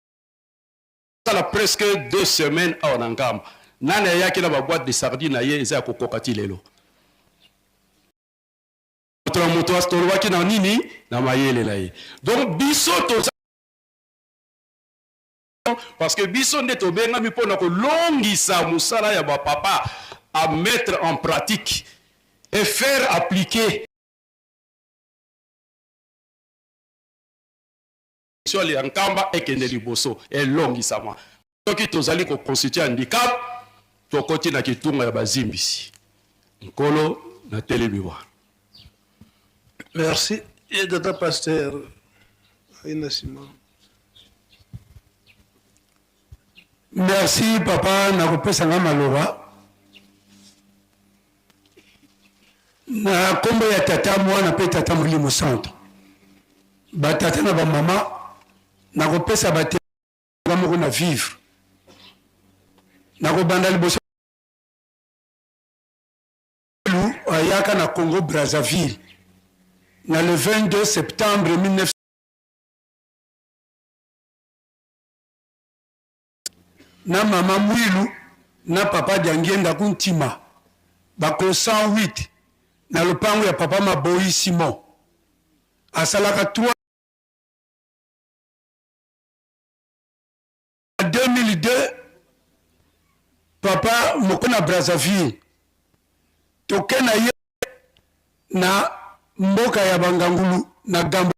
sala presque 2 semaines awa na Nkamba, nani ayaki na ba boîte de sardine na ye eza ya kokoka ti lelo? Moto na moto tolobaki na nini na mayele na ye. Donc biso toza parce que biso nde tobengami mpo na kolongisa mosala ya bapapa à mettre en pratique et faire appliquer. ya Nkamba ekende liboso, elongisama. Soki tozali ko constituer handicap, tokoti na kitunga ya bazimbisi. Nkolo, natelemi wana. Merci. Ye tata pasteur aye na sima. Merci papa na kopesa nga maloba. Na nkombo ya tata mwana mpe tata molimo santo, batata na bamama, nakopesa bate nga moko na vivre. Nakobanda liboso ayaka na Congo Brazzaville na le 22 septembre 19 na mama Mwilu na papa Diangienda Kuntima bako 108 na lopango ya papa Maboyi Simon asalaka 3 2002 papa moko na Brazzaville toke na ye na mboka ya bangangulu na Gambo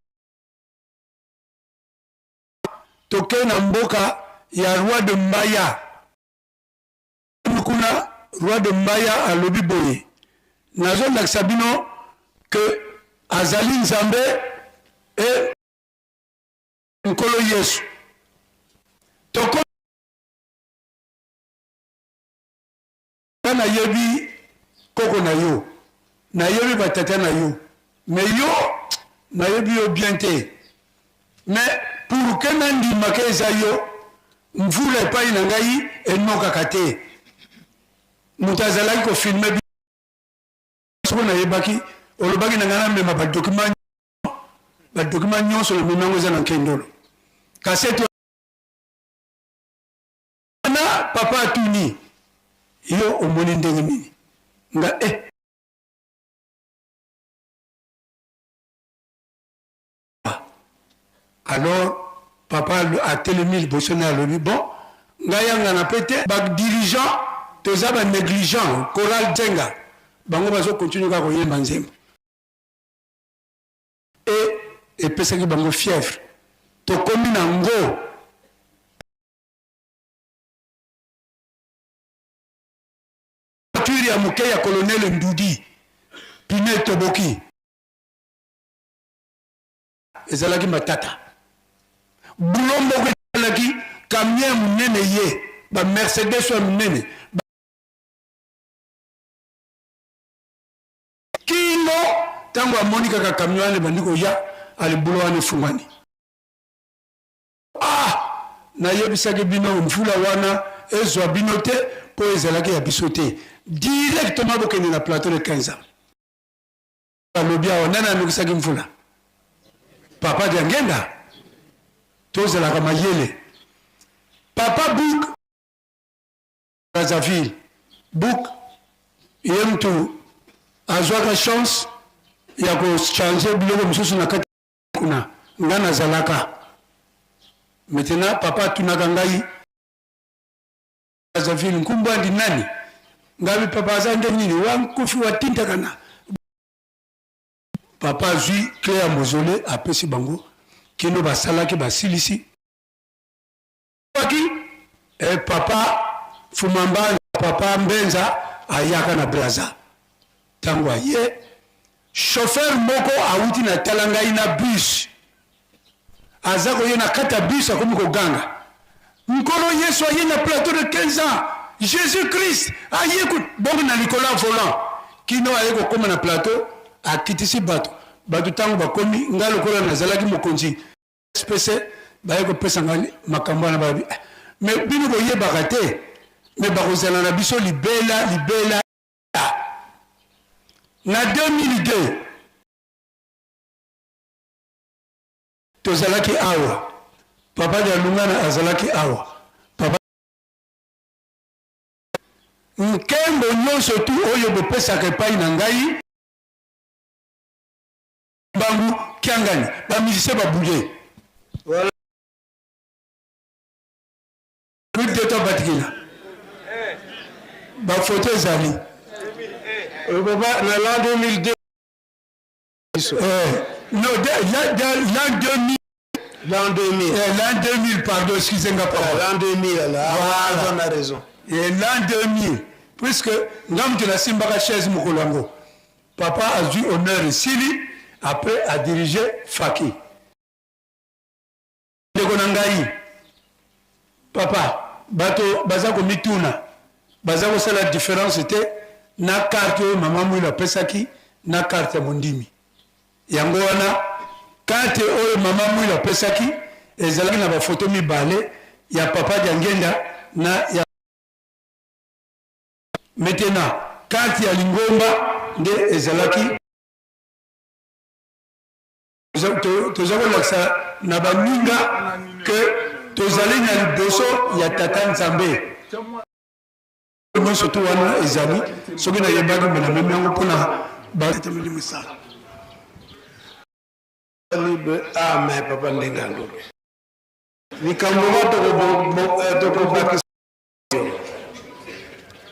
toke na mboka ya roi de Mbaya kuna roi de Mbaya alobi boye nazolakisa bino que azali Nzambe e Nkolo Yesu toko nga nayebi koko na yo nayebi ba tata na yo mais yo nayebi yo bien te mais pour que nandima ke eza yo mvula epai na ngai enokaka te moto azalaki ko filme soko nayebaki olobaki na ngai namema ba document ba document nyonso namemi yango eza na nkendolo kasete wana papa atuni yo omoni ndenge nini nga eh. Alors papa atelemi liboso na alobi bon ngai yangana mpe te ba dirigeant toza ba negligent choral Djenga bango bazo continue kaka koyemba nzembo et epesaki bango fièvre tokomi na ngo voiture ya moke ya colonel Ndudi pine etoboki ezalaki matata boulot moko ezalaki camion ya monene ye ba mercedes ya monene Kino tango amoni kaka camion wana ebandi koya, ale bulo wana efungwani. Ah! Nayebisaki bino mvula wana ezwa bino te mpo ezalaki ya biso te. Directement bokende na plateau de 15 ans. Alobi awa nani anokisaki mvula? Papa Diangenda. Tozalaka mayele. Papa Book Brazzaville book ye mutu azwaka chance ya ko changer biloko mosusu na kati kuna nga nazalaka maintenant papa atunaka ngai Brazzaville nkumbwandi nani ngai papa aza nde nini wa nkufi wa tintakana papa azwi cle ya mausolée apesi bango kino basalaki basilisi Ki eh, papa Fumamba papa Mbenza ayaka na Brazza tango aye chauffeur moko awuti na tala ngai na bus aza koye na kati ya bus akomi koganga Nkolo Yesu aye na plateau de 15 ans Jesus Christ aye bongo na likolo ya volant kino aye kokoma na plateau akitisi bato bato ntango bakomi ngai lokola nazalaki mokonzi SPC baye kopesa ngai makambo wana balobi eh, mais bino boyebaka te mais bakozala na biso libela libela. Na 2002 tozalaki awa, papa Dialungana azalaki awa, papa nkembo nyonso tu oyo bopesaka epai na ngai Bangu kiangani ba musiciens ba bouger. Voilà. Tout batikela. Ba photo ezali. Euh, papa, na l'an 2002. Eh, non, l'an 2000. L'an 2000. Eh, l'an 2000, pardon, excusez nga papa. L'an 2000, alors. Voilà. On a raison. Et l'an 2000, puisque nga moto nasimbaka chaise mokolo yango. Papa azwi honneur esili, après a dirigé Faki. Ndeko na ngai, papa, bato baza komituna, baza kosala difference te na carte oyo mama Mwilu apesaki na carte ya mondimi. Yango wana carte oyo mama Mwilu apesaki ezalaki na ba photo mibale ya papa Diangienda na ya Maintenant carte ya lingomba nde ezalaki toza kolakisa na baninga ke tozali na liboso ya tata Nzambe. Nyonso tu wana ezali soki nayebaki me namemi yango mpona batemeli mosala. Libre amen papa ndenge alobi likambo moko tokobakisa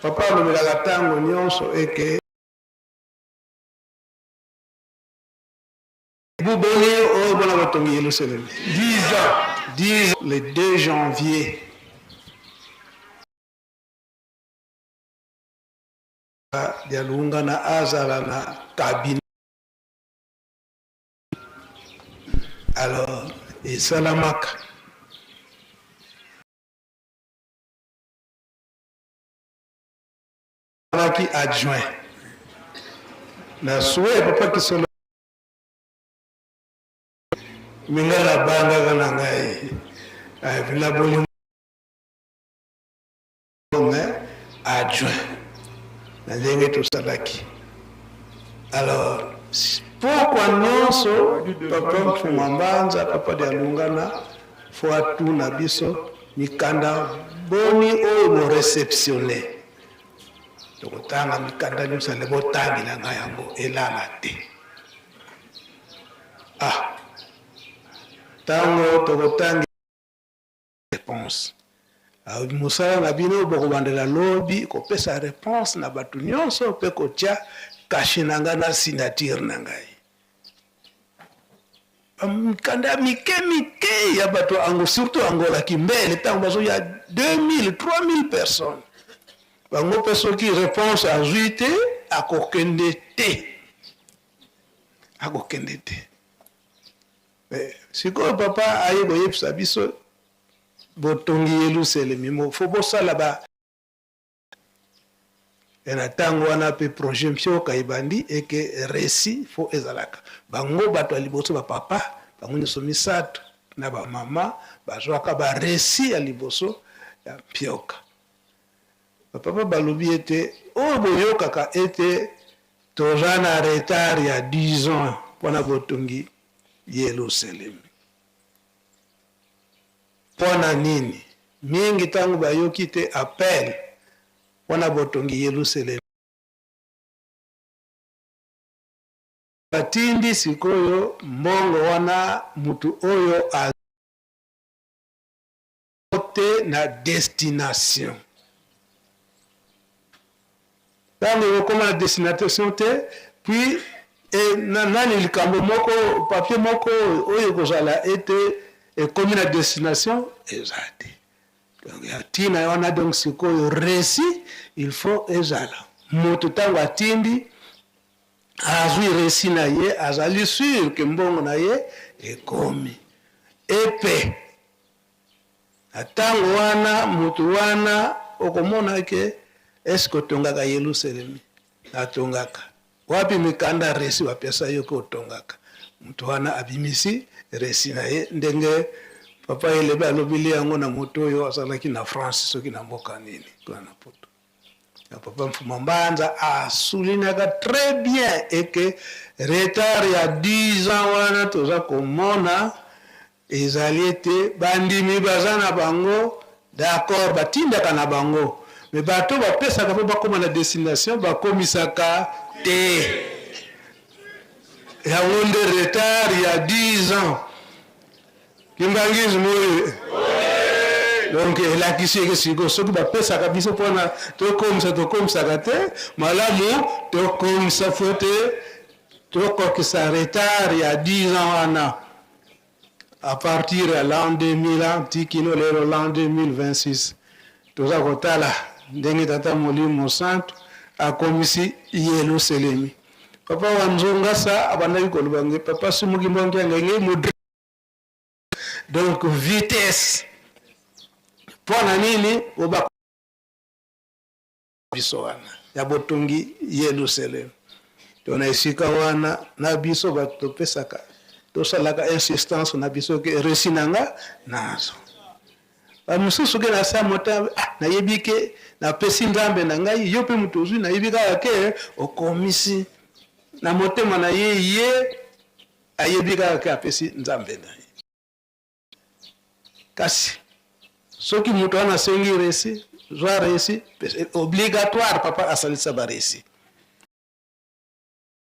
papa alobelaka ntango nyonso eke buboni oyo mpona botongi Yelusalemi 10 ans 10 ans le 2 janvier Dialungana azala na cabinet alors esalamaka azalaki adjoint na souhait papa Kisolo me ngai nabangaka na ngai na bolingo mais adjoint na ndenge tosalaki alors pokwa nyonso papa Mfuma Mbanza papa Dialungana fo atuna biso mikanda boni oyo bo receptionne tokotanga mikanda nyonso ale botangela ngai yango elala te ah ntango tokotangela Reponse. Mosala na bino bokobandela lobi kopesa reponse na bato nyonso mpe kotia kashe na ngai na signature na ngai. Mikanda ya mike mike ya bato ango surtout Angola kimbele ntango bazoya 2000 3000 personnes bango mpe soki reponse azwi te akokende te akokende te. Mais sikoyo papa aye koyebisa biso botongi Yelusalemi mo fo bosala ba e na ntango wana mpe projet mpioka ebandi eke resi fo ezalaka bango bato ya liboso bapapa bango nyonso misato na bamama bazwaka baresi ya liboso ya mpioka bapapa balobi ete oyo boyokaka ete Toza na retard ya 10 ans pona botongi Yelusalemi. Pona nini? Mingi tango bayoki te appel pona botongi Yelusalemi. Batindi sikoyo mbongo wana mutu oyo a te na destination. Ntango ekokoma na destination te, puis e, na, nani likambo moko papier moko oyo ekozala ete ekomi na destination eza te. Donc ya ntina wana donc sikoyo resi il faut ezala moto ntango atindi azwi resi na ye azali sur ke mbongo na ye ekomi epe Na tango wana mutu wana okomona ke est-ce que otongaka Yeluselemi? Natongaka. Wapi mikanda reçu bapesa yo ke otongaka? Mutu wana abimisi reçu na ye ndenge papa Elebe alobeli yango na moto oyo azalaki na France soki na mboka nini kuna na poto. Ya papa Mfuma Mbanza a soulignaka très bien et que retard ya 10 ans wana toza komona Ezali ete bandimi baza na bango d'accord, batindaka na bango mais bato bapesaka po bakoma na destination bakomisaka te. Yango nde retard ya 10 ans. Kimbanguisme oyo donc elakisi eke sikoyo soki bapesaka biso mpona tokomisa tokomisaka te malamu tokomisa fo te tokokisa retard ya 10 ans wana. À partir ya l'an 2000 ti kino lelo l'an 2026, toza kotala ndenge Tata Molimo Mosantu akomisi Yeluselemi. Papa wa Nzongasa abandaki koloba nge Papa Sumuki Mbonkiange nge modri donc vitesse mpo na nini oba biso wana ya botongi Yelusalemi. To na esika wana na biso bato topesaka tosalaka insistance na biso ke resi na nga nazo bamosusu ke na sa mota ah, nayebi ke napesi Nzambe na ngai yo mpe moto ozwi nayebi kaka ke okomisi na motema na ye ye ayebi kaka ke apesi Nzambe na ye. Kasi soki moto wana asengi resi, zwa resi, obligatoire papa asalisa ba resi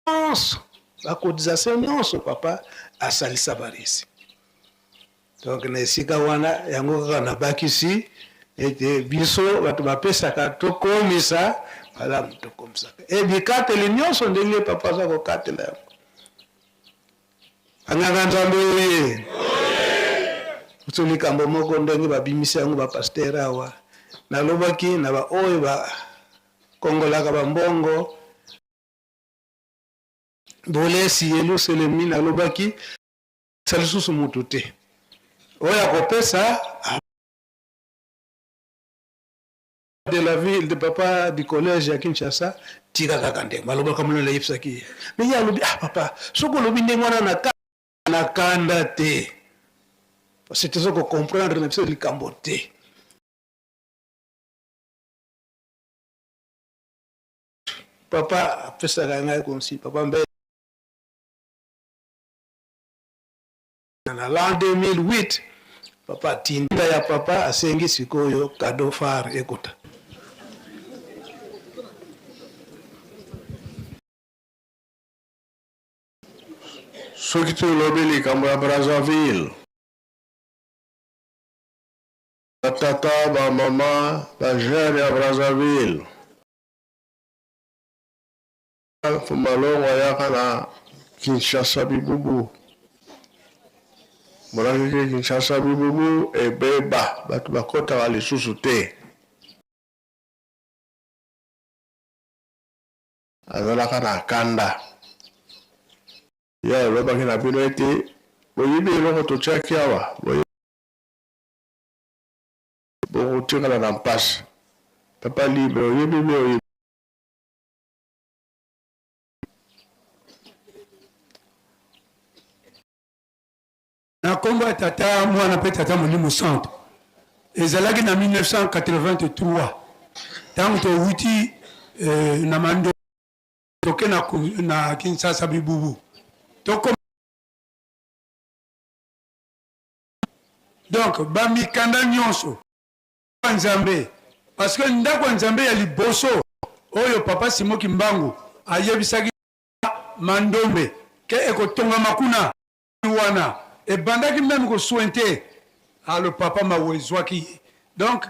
nyonso, ba cotisation nyonso papa asalisa ba resi. Donc na esika wana yango kaka nabakisi ete biso bato bapesaka tokomisa malamu, tokomisaka e bikateli nyonso ndenge papa aza kokatela yango. Banganga Nzambe oye! Kutu likambo moko ndenge babimisi yango ba pasteur awa, nalobaki na ba oyo ba kongolaka ba mbongo bolesi Yelusalemi, nalobaki sa lisusu mutu te oyo akopesa de la ville de papa du collège ya Kinshasa tika kaka ndenge balobaka mona nayebisaki ye me ye alobi ah papa soki olobi ndenge wana na na kanda te parce que toza kocomprendre na biso likambo te papa apesaka ngai konsi papa mbe Na l'an 2008, papa atinda ya papa asengi sikoyo cadeau phare ekota. Soki tolobi likambo ya Brazzaville, ba tata, ba mama, ba jeunes ya Brazzaville, Malongo ayaka na Kinshasa bibubu monaki ke Kinshasa bibubu ebeba bato bakotaka lisusu te. Azalaka na kanda. Ye alobaki na bino ete boyebi eloko totiaki awa, bokotikala na mpasi. Papa Libre oyebi be oyebi. Na nkombo ya Tata, Mwana mpe Tata Molimo Santo. Ezalaki na 1983 ntango towuti eh, na Mando toke na, na Kinshasa bibubu tokoma donc bamikanda nyonso ya Nzambe parce que ndako ya Nzambe ya liboso oyo papa Simon Kimbangu ayebisaki Mandombe ke ekotongama kuna wana ebandaki meme ko sointe alo papa mawa ezwaki ye donc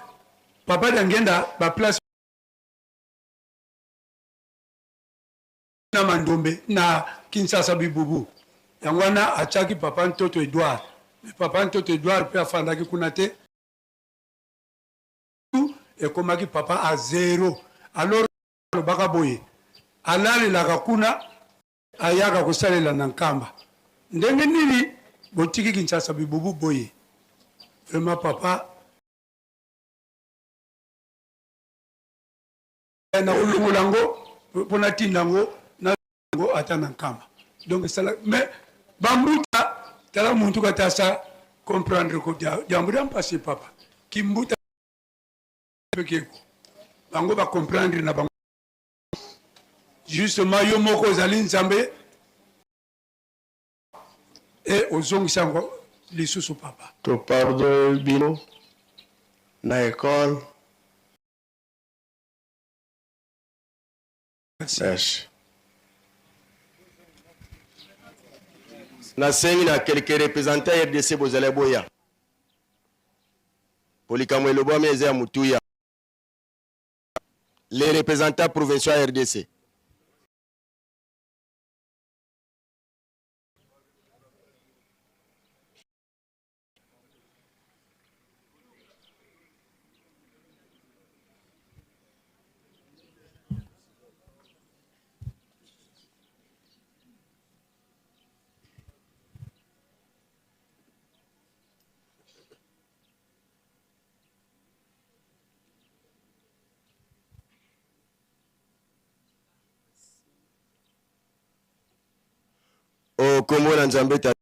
papa Diangenda ba place na Mandombe na Kinshasa bibubu yango wana atiaki papa Ntoto Edouard mais papa Ntoto Edouard pe afandaki kuna te ekomaki papa a zero alors alobaka boye alalelaka kuna ayaka kosalela na nkamba ndenge nini botiki Kinshasa bibubu boye vraiment papa nakolongola yango mpo natinda yango na yango ata na nkamba donc esala mais bambuta tala muntu katasa comprendre ko diambo dia mpasi papa kimbuta pekeko bango ba comprendre na bango justement yo moko ozali nzambe e ozongisa yango lisusu papa to pardon bino na ecole Merci. Nasengi na quelques representants ya rdc bozali boya po likambo elobwami eza ya motuya. Les representants provinciaux ya rdc. Nkombo na Nzambe Tata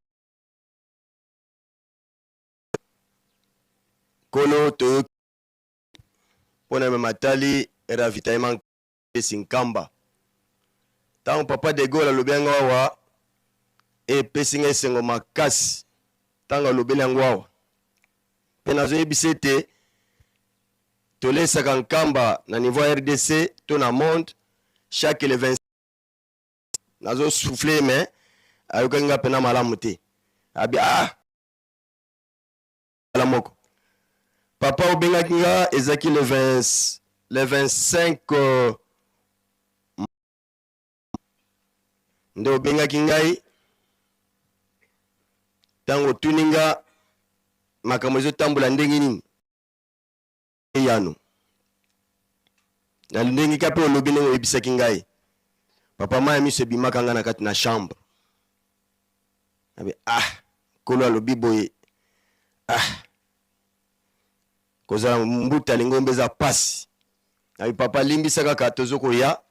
Nkolo, toyoki mpo na matali ravitaillement esi Nkamba. Ntango Papa de Gaulle alobi yango awa, epesi ngai esengo makasi ntango alobeli yango awa. Mpe nazoyebisa ete tolesaka Nkamba na niveau ya RDC to na monde chaque le 25 nazo souffle mais ayokaki nga pena malamu te abi ah la moko papa obengaki nga ezalaki le 20 le 25 euh, nde obengaki ngai ntango otuni nga makambo ezotambola ndenge nini Eyano. Na ndenge ka pe olobi ndenge oyebisaki ngai. Papa mayi ya miso ebimaka ngai na kati na chambre. Nabe ah nkolo alobi boye ah kozala mbuta lingomba eza pasi. Nabi papa limbisa kaka tozo koya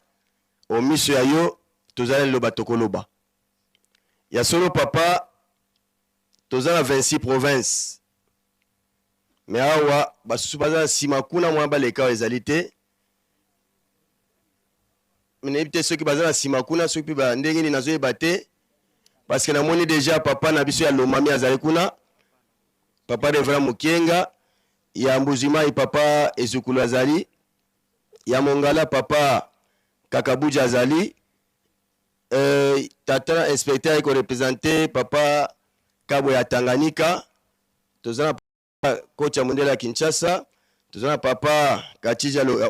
o miso ya yo tozali na liloba tokoloba. Ya solo papa toza na 26 provinces. Mais awa basusu baza na nsima kuna mwa baleka awa ezali te. Nayebi te soki baza na nsima kuna soki mpe ndenge nini nazoyeba te parce que namoni deja papa na biso ya Lomami azali kuna, papa Reverend Mukienga ya Mbuzimai, papa Ezukulu azali ya Mongala, papa Kakabuja azali euh, tata inspecteur aye korepresente papa Kabwe ya Tanganyika toza na papa coach ya mondele ya Kinshasa, toza na papa Katija lo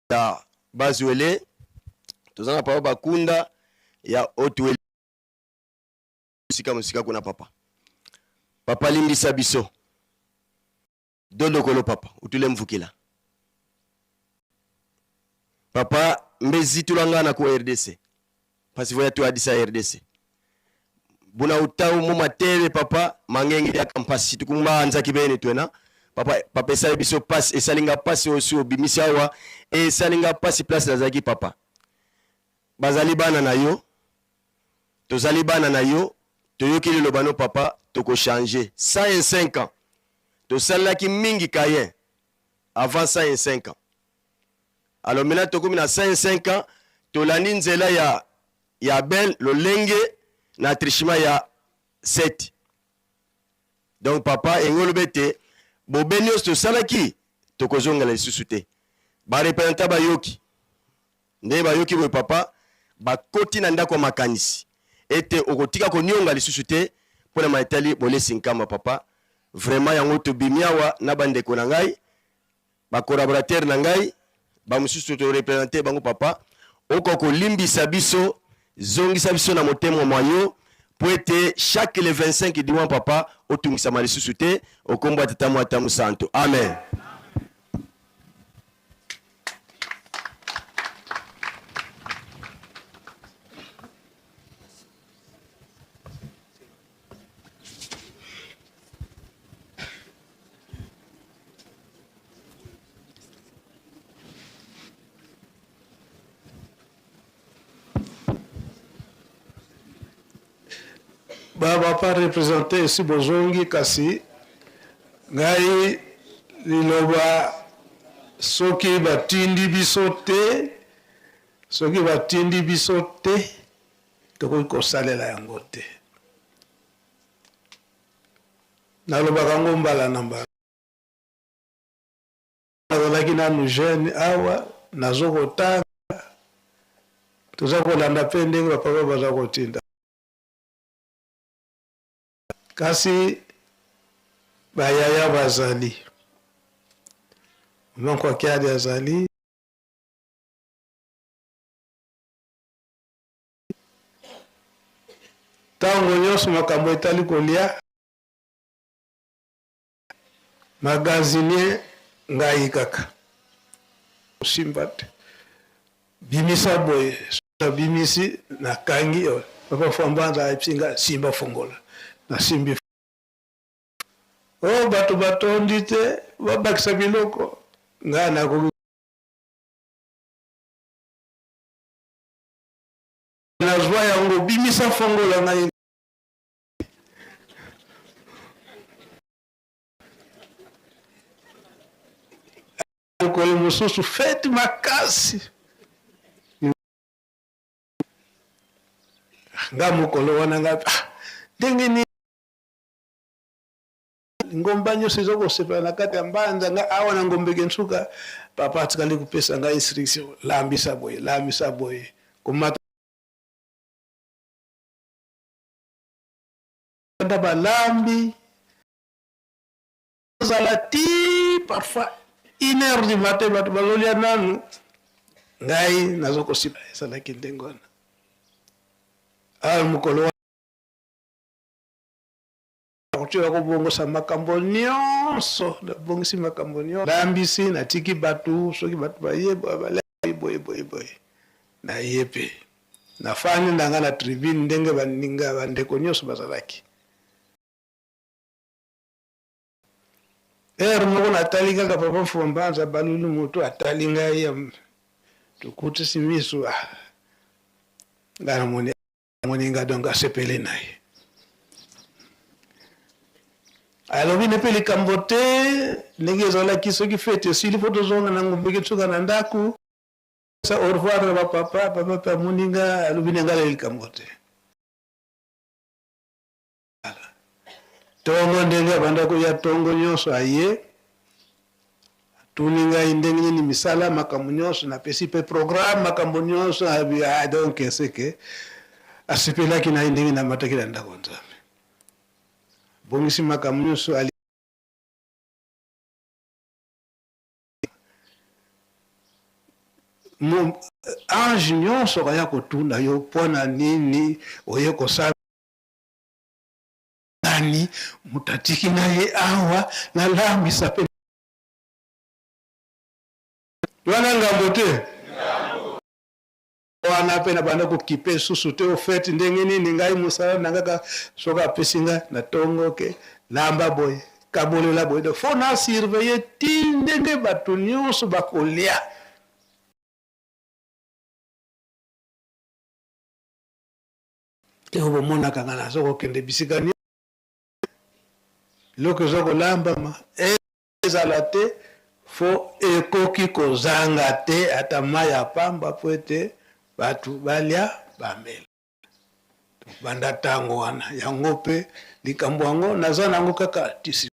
ya Bazuele, toza na papa Bakunda ya Otuele mosika mosika kuna papa. Papa limbisa biso. Dodo kolo papa utule mvukila. Papa mbezitula nga na ku RDC. Pasi voya tu adisa RDC. Buna utau mu matele papa mangenge ya kampasi tukumba nzaki bene twena. Papa papa esali biso pasi esali nga pasi osi obimisi awa esali nga pasi place nazalaki papa. Bazali bana na yo tozali bana na yo toyoki liloba no papa toko changer 105 ans tosalelaki mingi Caïn avant 105 ans alors maintenant tokomi na 105 ans tolandi nzela ya ya Abel lolenge na trichement ya 7 donc papa engi oloba ete bobe nyonso tosalaki tokozongela lisusu te ba representant bayoki Ndenge bayoki boye papa, bakoti na ndako ya makanisi ete okotika konionga lisusu te mpo na maetali bolesi Nkamba papa. Vraiment yango tobimi awa na ba ndeko na ngai, ba collaborateurs na ngai, ba mosusu to representer bango papa, okoka kolimbisa biso, zongisa biso na motema mwa yo mpo ete chaque le 25 du mois papa otungisama lisusu te, okombo ya Tata Mwata Mosantu. Amen. Ba papa represente esi bozongi kasi ngai liloba soki batindi biso te soki batindi biso te tokoki kosalela yango te nalobaka yango mbala na mbala Nazalaki nanu jeune awa nazo kotanga toza kolanda pe ndenge ba papa baza kotinda kasi ba yaya bazali mama Nkwakiadi azali ntango nyonso makambo etali kolia Magasinier ngai kaka. Osimba te. Bimisa boye. Nabimisi nakangi papa Fwambanza ayebisi nga simba fongola. Nasimbi. Oh bato batondi te babakisa biloko ngai nakoki nazwa yango. Obimisa fongola ngai. Mokolo mosusu fete makasi. Nga mokolo wana nga ah, ndenge nini Lingomba nyonso eza kosepela na kati ya mbanza nga awa na Ngombeke Nsuka, papa atikali kopesa ngai instruction, lambisa boye, lambisa boye, komata balambi ozala ti parfois une heure du matin bato bazolia nanu, ngai nazo kosiba. Ezalaki ndenge wana awa mokolo Nakotika kobongosa makambo nyonso, nabongisi makambo nyonso, nalambisi, natiki bato, soki bato baye boye boye boye boye, naye mpe nafandi na ngai na tribune ndenge baninga bandeko nyonso bazalaki. Heure moko natali kaka papa Mfuma Mbanza abaluli moto atali ngai, tokutisi miso, ah, ngai namoni Moninga donc asepeli na ye. Alobi ne mpe likambo te ndenge ezalaki soki fete esili mpo tozonga na ngumbeki nsuka na ndako sa au revoir na bapapa papa mpe amoni nga alobi na ngai likambo te tongo ndenge abanda koya tongo nyonso aye Atuni ngai ndenge nini misala, makambo nyonso, napesi mpe programme, makambo nyonso, abi ah, donc c'est que asepelaki na ye ndenge namataki na ndako ya Nzambe. Bongisi makambo nyonso ali ange nyonso akaya kotuna yo mpo na nini oye kosala nani moto atiki na ye awa nalambisa mpe wana ngambo te wana mpe nabanda kokipe susu te ofete ndenge nini ngai mosala na ngaka soki apesi ngai na tongo ke lamba boye kabolela boye donc fo na surveille ti ndenge bato nyonso bakolia Ntango bomonaka nga naza kokende bisika nyonso, eloko eza kolambama ezala te, fo ekoki kozanga te ata mai ya pamba mpo ete bato balia bamela. Banda ntango wana yango mpe likambo yango naza na yango kaka tisi.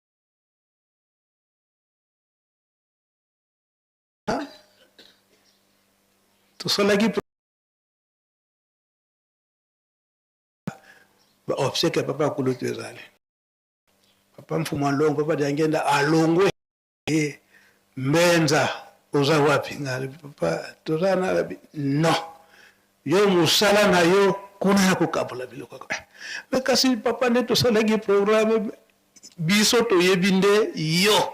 Tosalaki ba obsèque ya papa kulutu ezali papa mfumu alongo papa diangenda alongwe ye mbenza oza wapi ngai papa toza na lobi non yo mosala na yo kuna ya kokabola biloko eh, me kasi papa nde tosalaki programme biso toyebi nde yo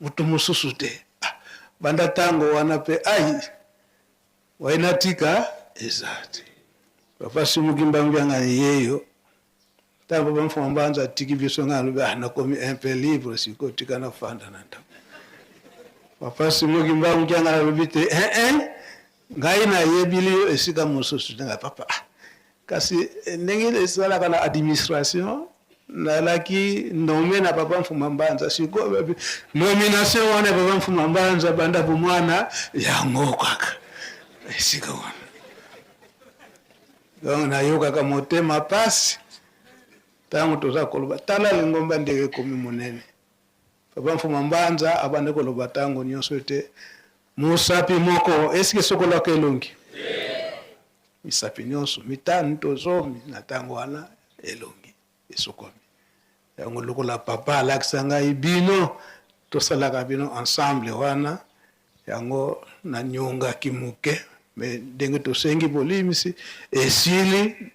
moto mosusu te ah, banda ntango wana mpe ai Waye natika eza te. Papa Simon Kimbangu Kiangani yeyo. Tango papa Mfuma Mbanza atiki biso nga alobi ah nakomi un peu libre sikoyo tika nafanda na ndako. Papa Simon Kimbangu Kiangani alobi te eh eh ngai nayebili yo esika mosusu te nga papa ah kasi ndenge esalaka na administration Nalaki nomme na papa Mfuma Mbanza sikoyo nomination wana ya papa Mfuma Mbanza banda bomwana yango kaka esika wana donc nayokaka motema pasi ntango toza koloba tala lingomba ndenge ekomi monene papa Mfuma Mbanza abandi koloba ntango nyonso ete mosapi moko esike sokolaka elongi Misapi nyonso mitano to zomi na ntango wana elongi esukwami. Yango lokola papa alakisa ngai bino tosalaka bino ensemble wana yango nanyongaki moke me ndenge tosengi bolimisi esili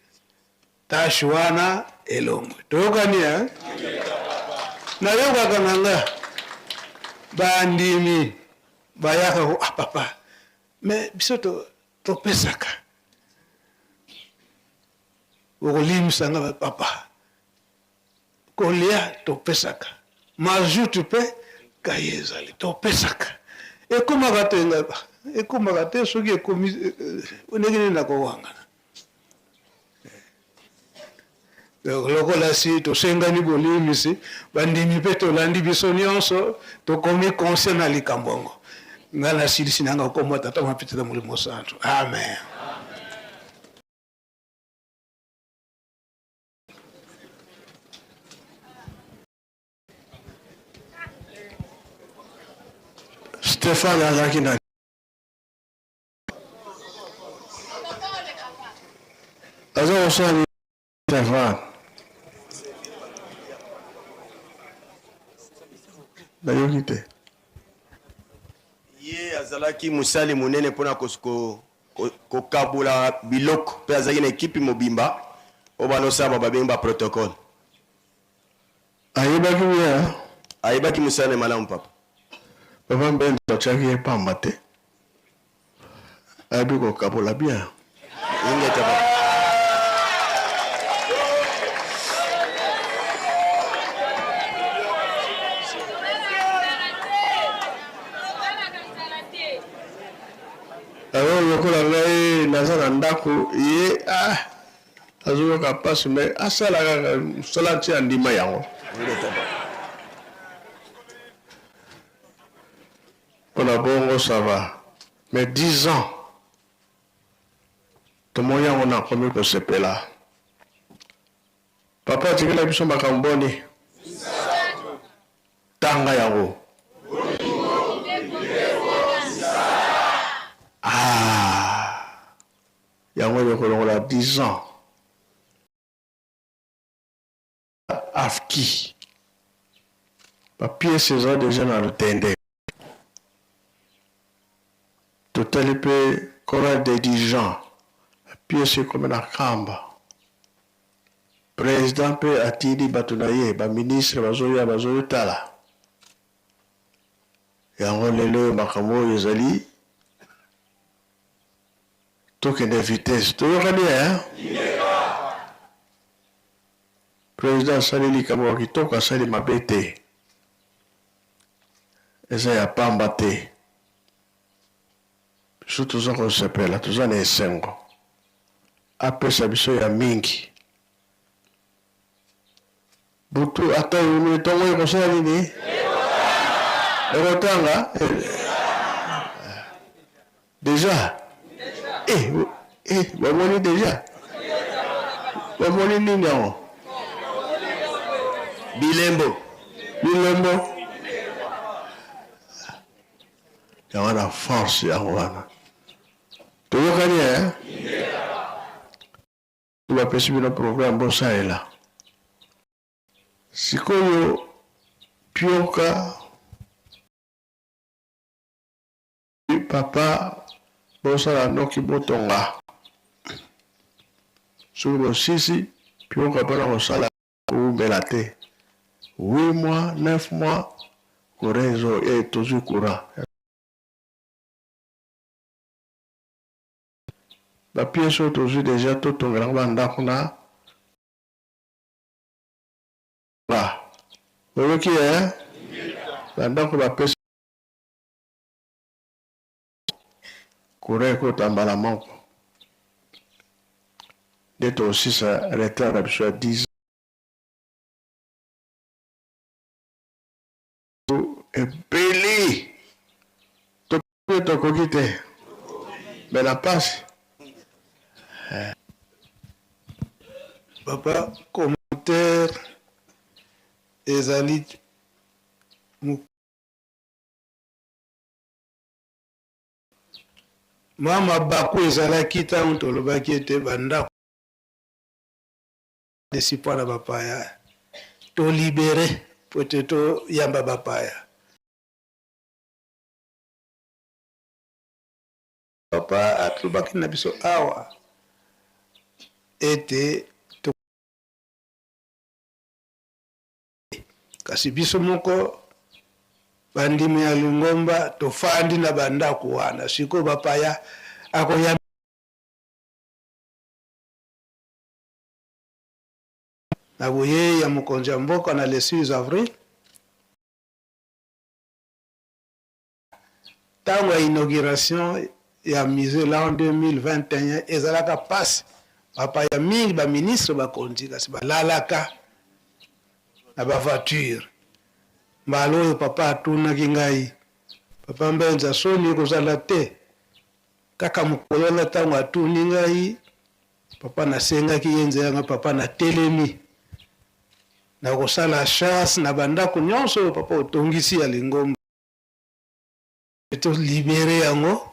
tashe wana elongwe. Toyokani eh? Nayokaka na nga bandimi bayaka ko ah papa me biso to Topesaka. Okolimisa nga ba papa. Kolia topesaka. Mazutu pe kaye ezali topesaka. Ekomaka te nga ba. Ekomaka te soki ekomi ndenge nini nakowangana. Donc lokola si tosengani bolimbisi, bandimi mpe tolandi biso nyonso, tokomi conscient na likambo yango. Ngai nasilisi na ngai kombo Tata Mwana mpe Molimo Santu. Amen. Stéphane azalaki na aza kosala nini Stéphane? Nayoki te. Ye azalaki mosali monene mpo na kokabola biloko mpe azalaki na ekipi mobimba oyo banosala ba babengi ba protocole. Ayebaki bien. Ayebaki mosala na ye malamu papa. Papa Mbenza atiaki ye pamba te. Ayebi kokabola bien. Ingeta papa. Alors lokola ngai naza na ndako ye ah azoyoka mpasi me asala kaka mosala nti andima yango mpona bongo ça va mais 10 ans tomoni yango nakomi kosepela papa atikela biso makambo boni tanga yango ah Yango eye kolongola 10 ans afki ba pièces eza dejà na lutende totali pe chorale des dirigeants ba pièces ekomi na kamba president pe atindi batu na ye ba ministre bazoya bazotala yango lelo oyo makambo oyo ezali Tokende vitesse toyokani eh? President asali likambo ya kitoko asali mabe te eza ya pamba te biso toza kosepela toza na esengo apesa biso ya mingi Butu ata ewumeli tongo ekosala nini? Ekotanga deja eh, eh, bamoni deja bamoni nini yango bilembo bilembo yango wana force yango wana toyokani eh? Bapesi bino programme bosalela. Sikoyo pioka papa bosala noki botonga soki bosisi pioka mpona kosala kowumela te 8 mois 9 mois courant ezo eh, tozwi courant Ba pièces oyo tozui dejà to tongela yango ba ndaku na ba oyoki eh ba ndaku ba pesi courant ekota mbala moko nde tokosisa retard na biso ya 10 ebele to tokoki te me na pasi eh. Papa commentaire ezali mwa mabaku ezalaki ntango tolobaki ete bandako desi mpo na bapaya tolibere mpo ete toyamba bapaya. Papa alobaki na biso awa ete to kasi biso moko bandimi ya lingomba tofandi na bandako wana sikoyo bapaya akoya Na boyei ya mokonzi ya mboka na le 6 avril, tango ya inauguration ya musee l'an 2021 ezalaka pasi. Bapaya mingi, ba ministres bakonzi kasi balalaka na ba voitures. Mbala oyo papa atunaki ngai, Papa Mbenza, soni ekozala te? Kaka mokolo wana tango atuni ngai, papa nasengaki ye nzela nga papa natelemi nakosala chasse na ba ndako nionso oyo papa otongisi ya lingomba to libere yango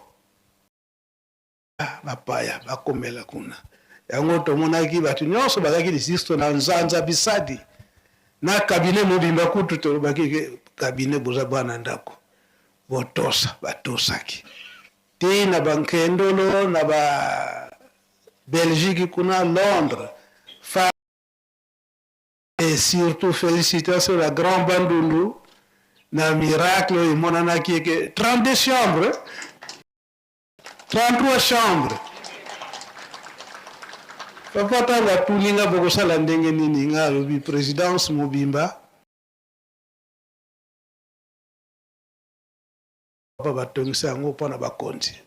bapaya bakomela kuna. Yango tomonaki bato nyonso bazalaki lisusu na nzanza bisadi na cabinet mobimba kutu tolobaki ke cabinet boza bana ndako botosa, batosaki ti na bankendolo na ba Belgique kuna Londres fa Et surtout felicitations na grand Bandundu na miracle oyo emonanaki eke 32 chambres 33 chambres papa ntango atuni nga bokosala ndenge nini nga alobi presidence mobimba papa batongisa yango mpo na bakonzi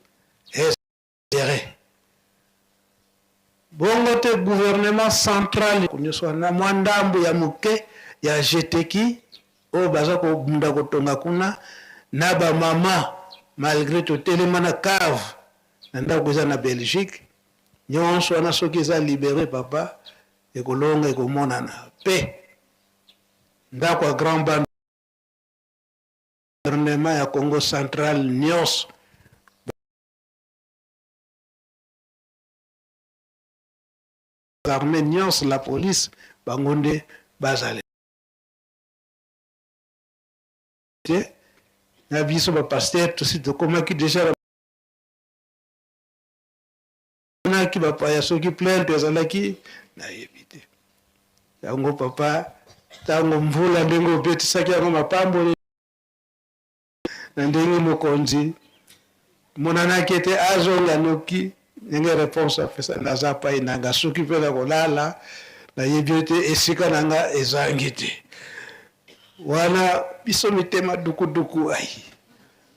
Ere. Bongo te gouvernement central nyoso wana mwa ndambo ya moke ya GTQ oyo baza kobunda kotonga kuna na ba mama malgre totelema na cave na ndako eza na Belgique nyonso wana soki eza libere papa ekolonga ekomonana pe ndako ya grand band gouvernement ya Congo central nyonso armée nyonso la police bango nde bazali te na biso ba pasteur tosi tokomaki deja naki bapaya soki plainte ezalaki nayebi te yango papa ntango mvula ndenge obetisaki yango mapamboli Na ndenge mokonzi monanaki ete azonga noki, ndenge reponse apesa, naza pai na nga, soki mpe na kolala, nayebi ete esika na nga ezangi te. Wana biso mitema dukuduku, ai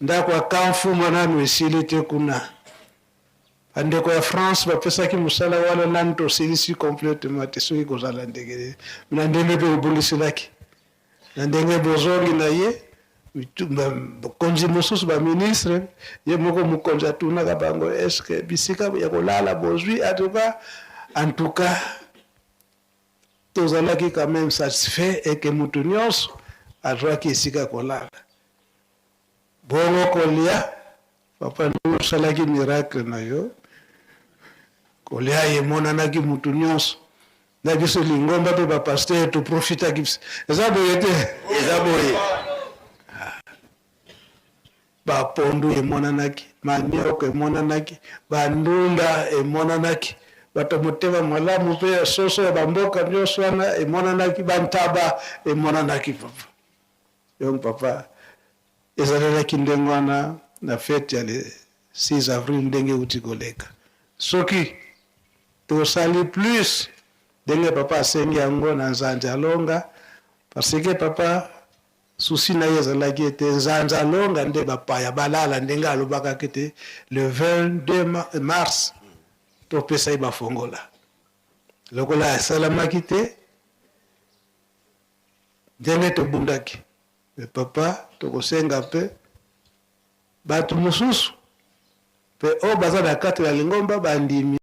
ndako ya Kamfuma nanu esili te kuna. Bandeko ya France bapesaki mosala wana nanu tosilisi completement te, soki kozala ndenge na ndenge mpe obongiselaki Na ndenge bozongi na ye, bakonzi mosusu, ba ministres, ye moko mokonzi atunaka bango est ce que bisika ya kolala bozwi? En tout cas, en tout cas tozalaki quand meme satisfait et que mutu nionso azwaki esika ya kolala. Bongo kolia, papa ndenge osalaki miracle na yo, kolia emonanaki mutu nionso Na biso lingomba pe ba pasteur to profitaki eza boye te? Eza boye. Ba pondu emonanaki, manioko emonanaki, ba ndunda emonanaki, bato motema malamu pe ya soso ya ba mboka nionso wana emonanaki, ba ntaba emonanaki papa. Donc papa ezalelaki ndenge wana na fete ya le 6 avril ndenge euti koleka. Soki tosali plus ndenge papa asengi yango na Nzanza Longa parce que papa souci na ye ezalaki ete Nzanza Longa nde bapaya balala ndenge alobakaki ete le 22 mars topesa ye bafongola. Lokola esalamaki te ndenge tobundaki mais papa tokosenga mpe Bato mosusu mpe oyo baza na kati na lingomba bandimi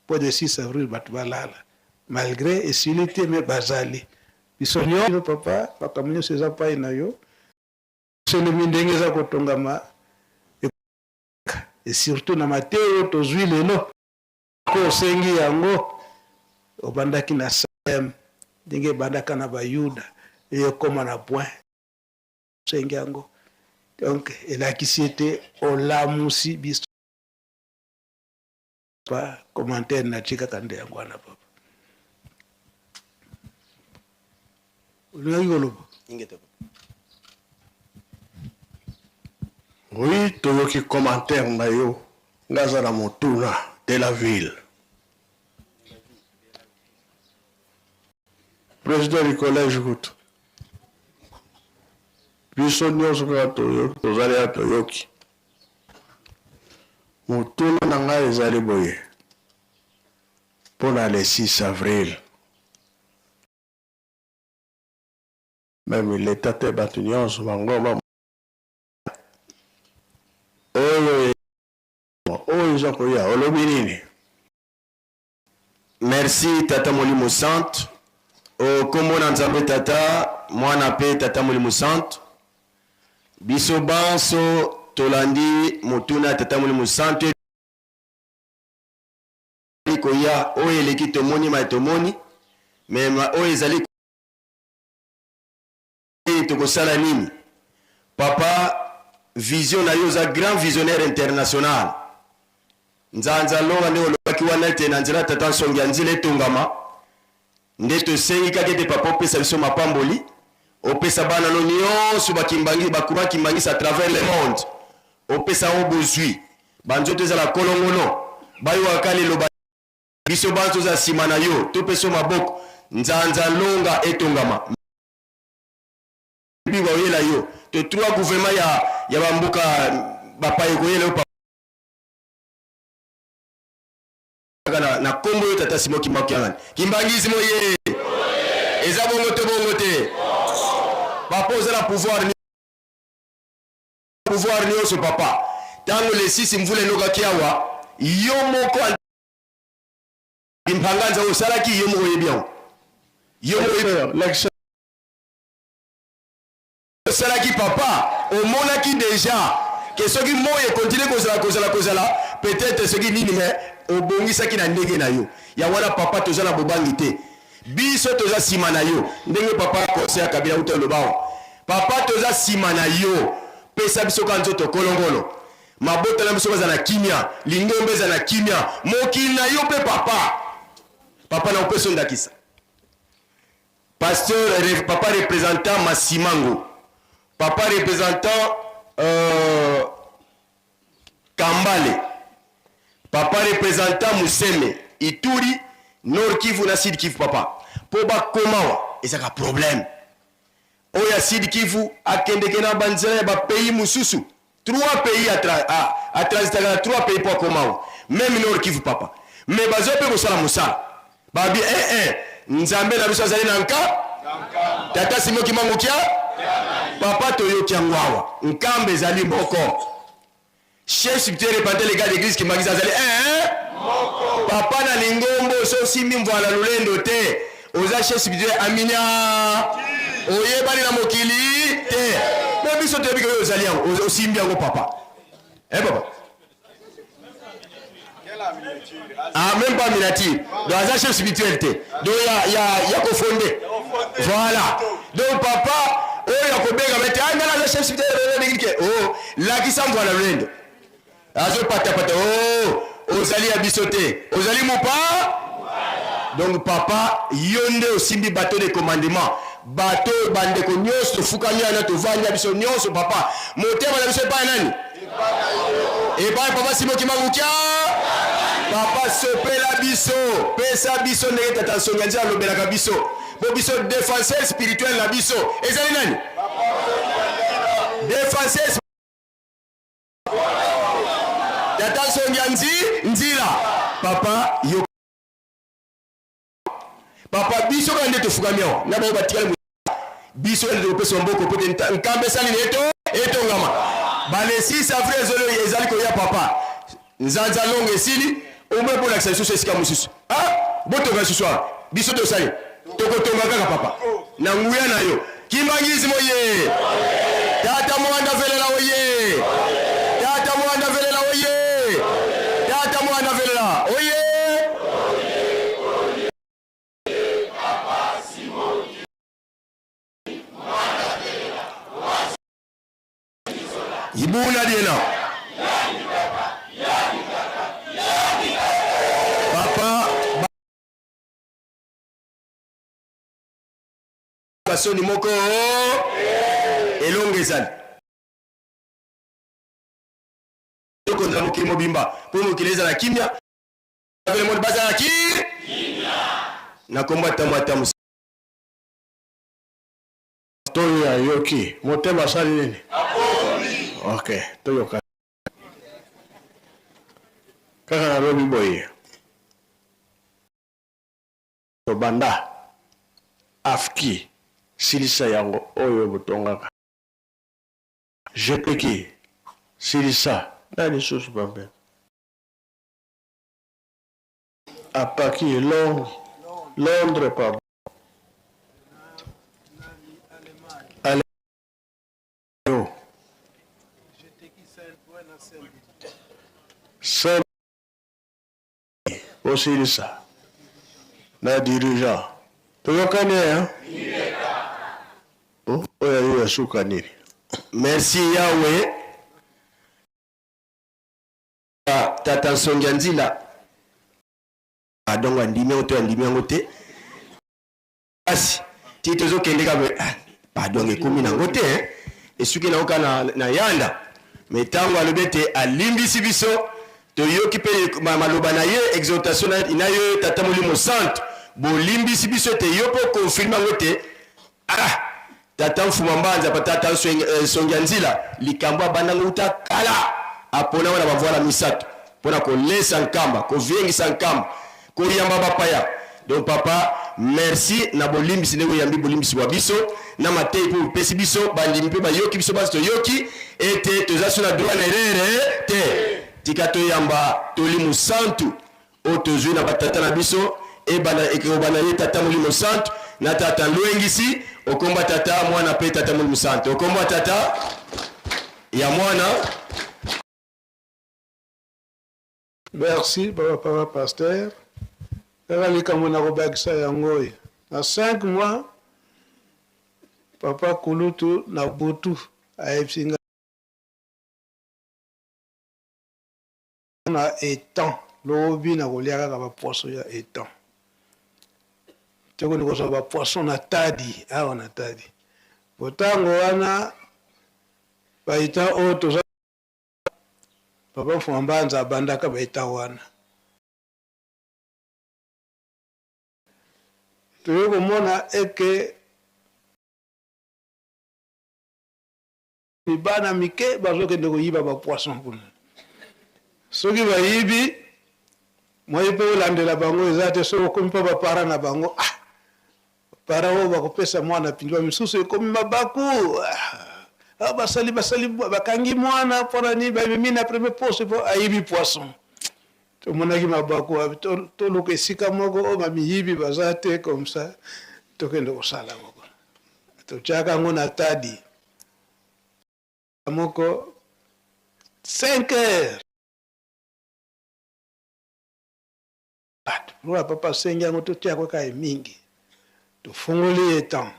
mpo de 6 avril bato balala malgre esili te me bazali biso nyonso papa makambo nyonso eza pai na yo selemi ndenge eza kotongama et surtout na mateyo tozwi lelo Ko osengi yango, obandaki na Salem, ndenge ebandaka na ba Yuda, eye ekoma na point, osengi yango. Donc elakisi ete olamusi biso. Pa commentaire natie kaka nde yango wana papa. Olingaki koloba? Ingeta papa. Oui, toyoki commentaire na yo. Nga aza na motuna de la ville. President du collège kutu biso nyonso kaka toyoki tozali ya toyoki. Motuna na ngai ezali boye mpo na le 6 avril. Meme l'etat te bato nyonso bangomba oyo oyo eza koya olobi nini? Merci tata molimo santu o kombo na nzambe tata mwana pe tata molimo santu biso banso tolandi motuna ya tata molimo santu ezali koya oyo eleki tomoni mai tomoni me oyo ezali tokosala nini papa vision na yo oza grand visionnaire international nzanza longa nde olobaki wana ete na nzela tata nsongi ya nzela etongama nde tosengi kaka ete papa opesa biso mapamboli opesa bana no nyonso bakimbangi bacourant kimbangisi à travers le monde opesa yango bozwi banzoto ezala kolongono bayokaka liloba biso banso oza nsima na yo topesa yo maboko nzanza longa etongama bi baoyela yo to trois gouvernement ya, ya bamboka bapaya ekoyela yo kaka na, na kombo yo tata Simon Kimbangu Kiangani kimbangismo ye eza bongo to bongo te papa oza na pouvoir pouvoir nyonso papa ntango lesisi mvula enokaki awa yo moko limpanganza osalaki yo moko oyebi yango yo moko osalaki papa omonaki deja ke soki moi ekontinue kozala kozala kozala peut-être soki nini me obongisaki na ndenge na yo yango wana papa toza na bobangi te biso toza nsima na yo ndenge papa conseil ya kabila uta oloba awa papa toza nsima na yo pesa biso ka nzoto kolongono mabota na biso baza na kimia lingomba eza na kimia mokili na yo mpe papa papa na opesa ndakisa Pasteur papa representant Masimango, papa representant euh, Kambale, papa representant Museme, Ituri, Nord Kivu na Sud Kivu papa. Po bakomawa ezaka problème. Oyo ya Sud Kivu akendeke na banzela ya ba pays mosusu. Trois pays a transitaka na trois pays po akoma awa. Meme Nord Kivu papa. Mais bazo pe kosala mosala. Babi eh eh Nzambe na biso azali na nka Tata Simon Kimbangu kia Papa toyoki yango awa. Nkamba ezali moko. Chef spirituel repentant le gars d'église Kimbanguiste azali eh eh Papa na lingombo so osimbi mvwala lolendo te. Oza chef spirituel aminia oyebani na mokili te me biso toyebi ke oyo ozali yango osimbi yango papa eh papa ah même pas miniature donc aza chef spirituel te donc ya ya ya kofonde voilà donc papa oyo akobenga mete ah nga naza chef spirituel ke oh lakisa mvua na lolendo Azopatapata oh ozali ya biso te ozali mopa donc papa yo nde osimbi bateau de commandement bato bandeko nyonso tofukami wana tovandi ya biso nyonso papa motema na biso epai nani epai papa simo kimbangu kia papa sopela biso pesa biso ndenge tata nsongi ya nzela alobelaka biso po biso défenseur spirituel na biso ezali nani défenseur Tata nsongi ya nzi nzila papa yo papa biso kaka nde tofukami awa na bango batikali biso nde tokopesa mboko mpo te nkamba esali na eto etongama bale 6 avril ezali koya papa nzanza longo esili omwe bolakisa lisusu esika mosusu ah botonga lisusu awa biso tosali tokotonga kaka papa na nguya na yo kimbangisimo ye tata mwanda velela oye tata mwanda velela oye tata mwanda velela oye Ibula diena. Papa basoni moko elonga ezali tokonza mokili mobimba mpo mokili ezala kimia bazala ki na kombo ata ata Toyo ayoki motema asali nini? Ok, toyoka. Kaka nalobi boye, tobanda AFKI, silisa yango oyo botongaka. GPK, silisa. Nani lisusu pampe? Apaki, Londres, Londres pardon. Yo. Saint osilisa na dirigeant toyokani hein? Oh, oyo ayo ya suka nini? Merci Yahweh. Tata Nsongia Nzila adongo andimi yango to andimi yango te kasi ti tozokende kaka boye ah, pardon ekomi nango te eh. Esuki nango kaka na, na yanda me ntango alobi ete alimbisi biso toyoki mpe maloba na ye exhortation na, na yo tata molimo santu bolimbisi biso ete yo mpe okonfirme yango ete ah Tata Mfuma Mbanza pa tata eh, Nsongia Nzila likambo abanda ngo uta kala apona wana bavoila misato mpo na kolesa Nkamba, koviengisa Nkamba, koyamba bapaya. Donc papa, merci na bolimbisi ndenge oyambi bolimbisi bwa biso na mateyi mpe bopesi biso bandimi mpe bayoki biso banso toyoki ete toza so na droit na erreur te. Tika toyamba toli mosantu oyo tozwi na batata na biso ebanda ekobanda ye tata molimo santu na tata lwengisi okomba tata mwana mpe tata molimo santu okomba tata ya mwana. Merci papa papa pasteur. Kaka likambo na kobakisa yango oyo. Na 5 mois papa kulutu na butu ayebisi nga na etang lobi na kolia kaka ba poisson ya etang. Tokende kozwa ba poisson na Tadi awa na Tadi. Botango wana ba etang oyo toza Papa Mfuma Mbanza abandaka ba etat wana. Toye komona eke bana mike bazokende koyiba ba poisson kuna. Soki bayibi moye mpe olandela bango eza te, soki okomi mpa ba parents na bango ah Parents oyo bakopesa mwana pindi ba misusu ekomi mabaku ah, basali basali bakangi mwana mpona nini bamemi na premier poste mpo ayibi poisson tomonaki mabaku toluka esika moko oyo bamiyibi baza te comme ça tokende kosala moko totyaka yango na tadi moko 5 heures Bato lokola papa asengi yango totia yango kaka mingi tofungoli ye temps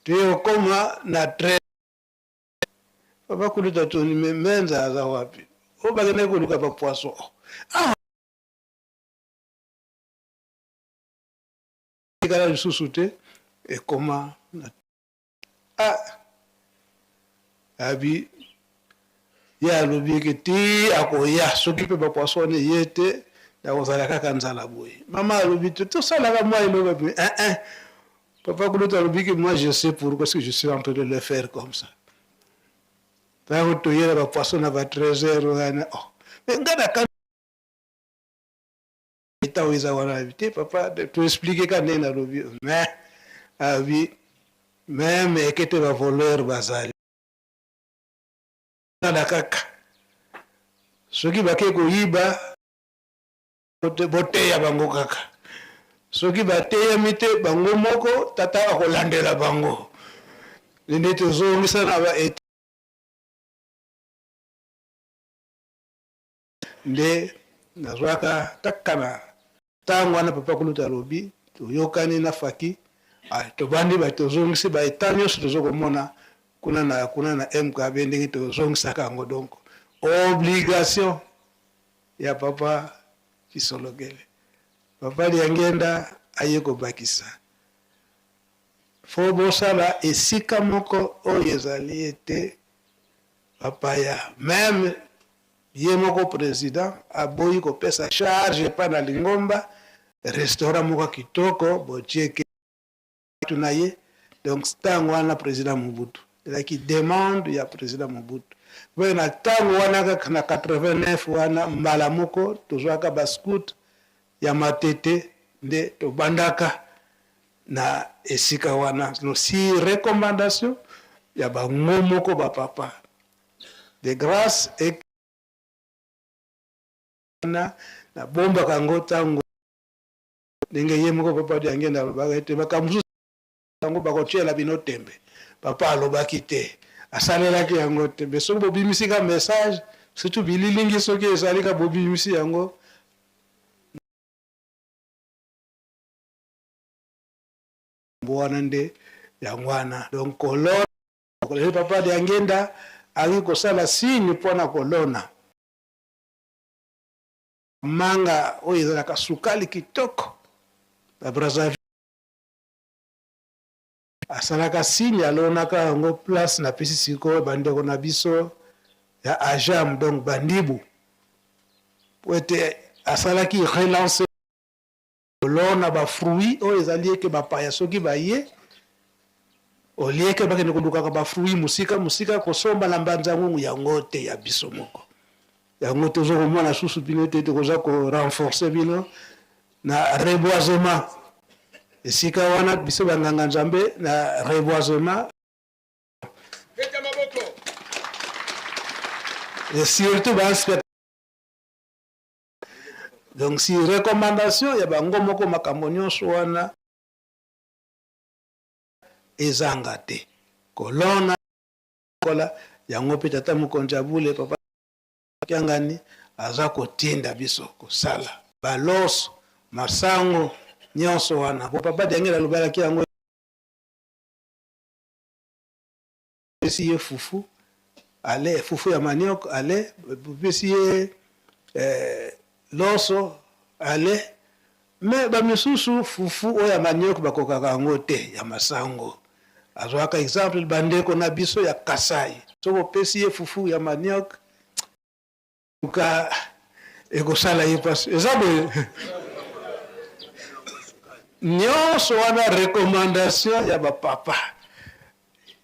toye kokoma na 13 papa kulutu atuni me menza aza wapi oyo bakendaki koluka ba poisson oh. Ah! Tikala lisusu te ekoma na Ah! Abi ye alobi eke ti akoya soki mpe ba poisson wana eye te nakozala kaka nzala boye. Mama alobi te tosalaka mwa eloko eh eh. Papa kulutu alobi que moi je sais pourquoi est-ce que je suis en train de le faire comme ça. Tango toyela ba poisson na ba 13 heures wana oh. Mais nga na Eta oyo eza wana abi te papa to explique ka ndenge nalobi mais abi meme ekete ba voleur bazali tala kaka soki bake koyiba boteya bango kaka soki bateyami te bango moko tata akolandela bango nde tozongisa na ba Nde nazwaka kaka na tango wana papa kulutu alobi toyokani na Faki tobandi ba tozongisi ba etat nionso tozo komona kuna na kuna na MKB ndenge tozongisaka yango donc obligation ya papa Kisolokele papa Liangenda aye kobakisa faut bosala esika moko oyo ezali ete bapaya meme Ye moko president aboyi kopesa charge epai na lingomba, restaurant moko kitoko botie batu na ye, donc tango wana president Mobutu ezalaki demande ya president Mobutu. Mpe na ntango wana kaka na 89 wana mbala moko tozwaka ba scout ya Matete nde tobandaka na esika wana si recommandation ya bango moko ba papa de grace et wana nabombaka yango ntango ndenge ye moko papa Diangenda alobaka ete makambo mosusu yango bakotiela bino tembe. Papa alobaki te, asalelaki yango te. Mais soki bobimisi ka message, surtout bililingi soki ezali ka bobimisi yango, wana nde yango wana. Donc kolona, papa Diangenda alingi kosala signe mpo na kolona manga oyo ezalaka sukali kitoko na Brazzaville. Asalaka signe alonaka yango place napesi sikoyo ba ndeko na biso ya Ajam donc ba Ndibu po ete asalaki relance kolona ba fruits oyo ezali eke bapaya soki baye olieke bakende kolukaka ba fruits mosika mosika kosomba na mbanza ngungu yango te ya biso moko yango tozo komona susu bino te tokoza ko renforcer bino na reboisement esika wana biso banganga nzambe na reboisement et surtout ba donc si recommandation ya bango moko makambo nyonso wana ezanga te kolona kola yango mpe tata mokonzi ya bule papa Kiangani aza kotinda biso kosala baloso masango nyonso wana po papa Diangela alobalaki yango pesi ye fufu ale fufu ya manioc ale pesi ye eh, loso ale me bamisusu fufu oyo ya manioc bakokaka yango te ya masango azwaka exemple bandeko na biso ya Kasai soki opesi ye fufu ya manioc ka ekosala ye mpasi eza boye nyonso wana recommandation ya bapapa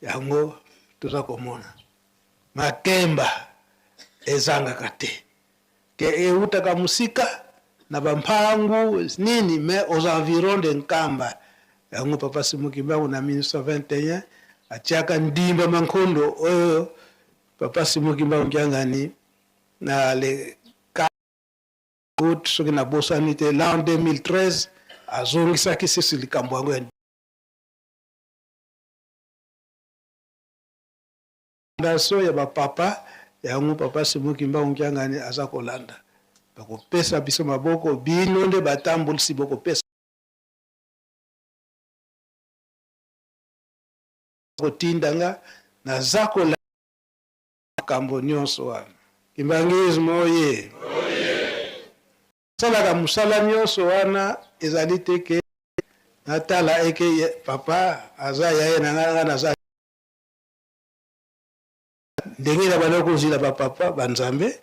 yango toza komona makemba ezangaka te ke eutaka mosika na bampangu nini mais aux environs de Nkamba yango papa Simon Kimbangu na 1921 atiaka ndimba mankondo oyo papa Simon Kimbangu Kiangani na le 4 août soki nabosani te l'an 2013 azongisaki sisi likambo yango ya Fondation ya ba papa yango papa Simon Kimbangu Kiangani aza kolanda bakopesa biso maboko bino nde batambolisi bokopesa kotinda nga naza kolanda makambo nyonso wana kimbangisme oye salaka mosala nyonso wana ezali te ke natala eke papa aza yaye na nga nga naza Ndenge na banda kozwila ba papa ba Nzambe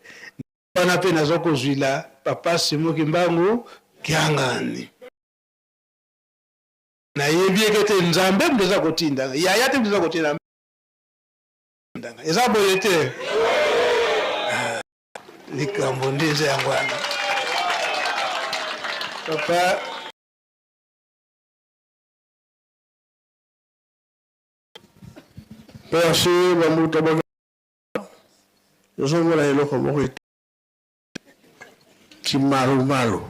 wana pe naza kozwila papa Simon Kimbangu Kiangani. Nayebi eke te Nzambe moto aza kotinda nga, yaya te moto aza kotinda nga. Eza boye te? Ah, likambo nde eza yango wana papa. Merci bambuta ba ozomona eloko moko kimalumalu.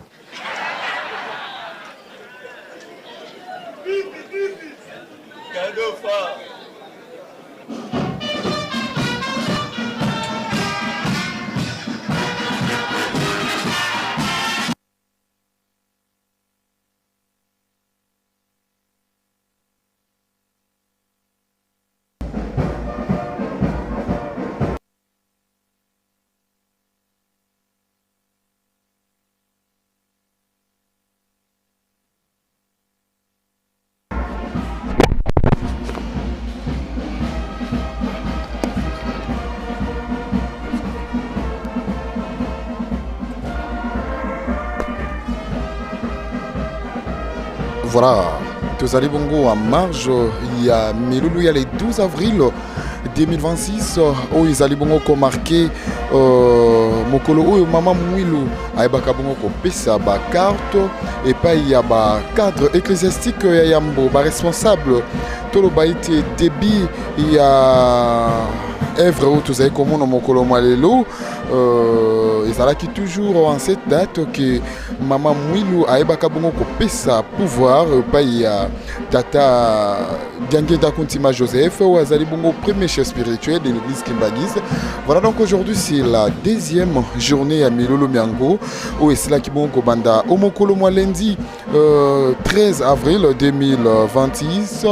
Voilà, tozali bongo en marge ya milulu ya le 12 avril. 2026 oyo ezali bongo komarke euh, mokolo oyo mama mwilu ayebaka bongo kopesa bacarte epai ya bacadre ecclésiastique ya yambo baresponsable toloba ete débit ya œuvre oyo tozali komona mokolo mwa lelo euh, ezalaki toujours en cette date que mama mwilu ayebaka bongo kopesa pouvoir epai ya tata Diangienda Kuntima Joseph oyo azali bongo premier chef spirituel de l'église Kimbaguiste. Voilà donc aujourd'hui c'est la deuxième journée ya milolo miango oyo esilaki bongo kobanda o mokolo mwa lundi euh, 13 avril 2026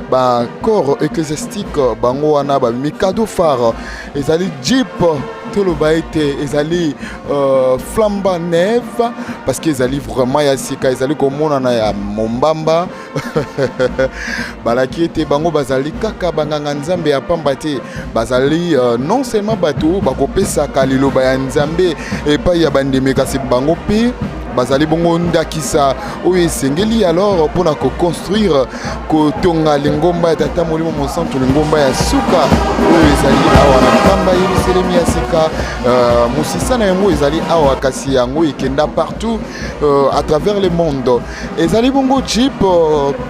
ba corps ecclésiastique bango wana babimi cadeau phare ezali jeep toloba ete ezali euh, flambant neuve parce que ezali vraiment ya sika ezali komonana ya mombamba balaki ete bango bazali kaka banganga nzambe ya pamba te bazali uh, non seulement bato bakopesaka liloba ya nzambe epai ya bandimi kasi bango mpe bazali bongo ndakisa oyo esengeli alors mpo na koconstruire kotonga lingomba ya tata molimo mosantu lingomba ya suka oyo ezali awa na nkamba yelusalemi ya sika uh, mosisa na yango ezali awa kasi yango ekenda partout uh, à travers le monde ezali bongo jeep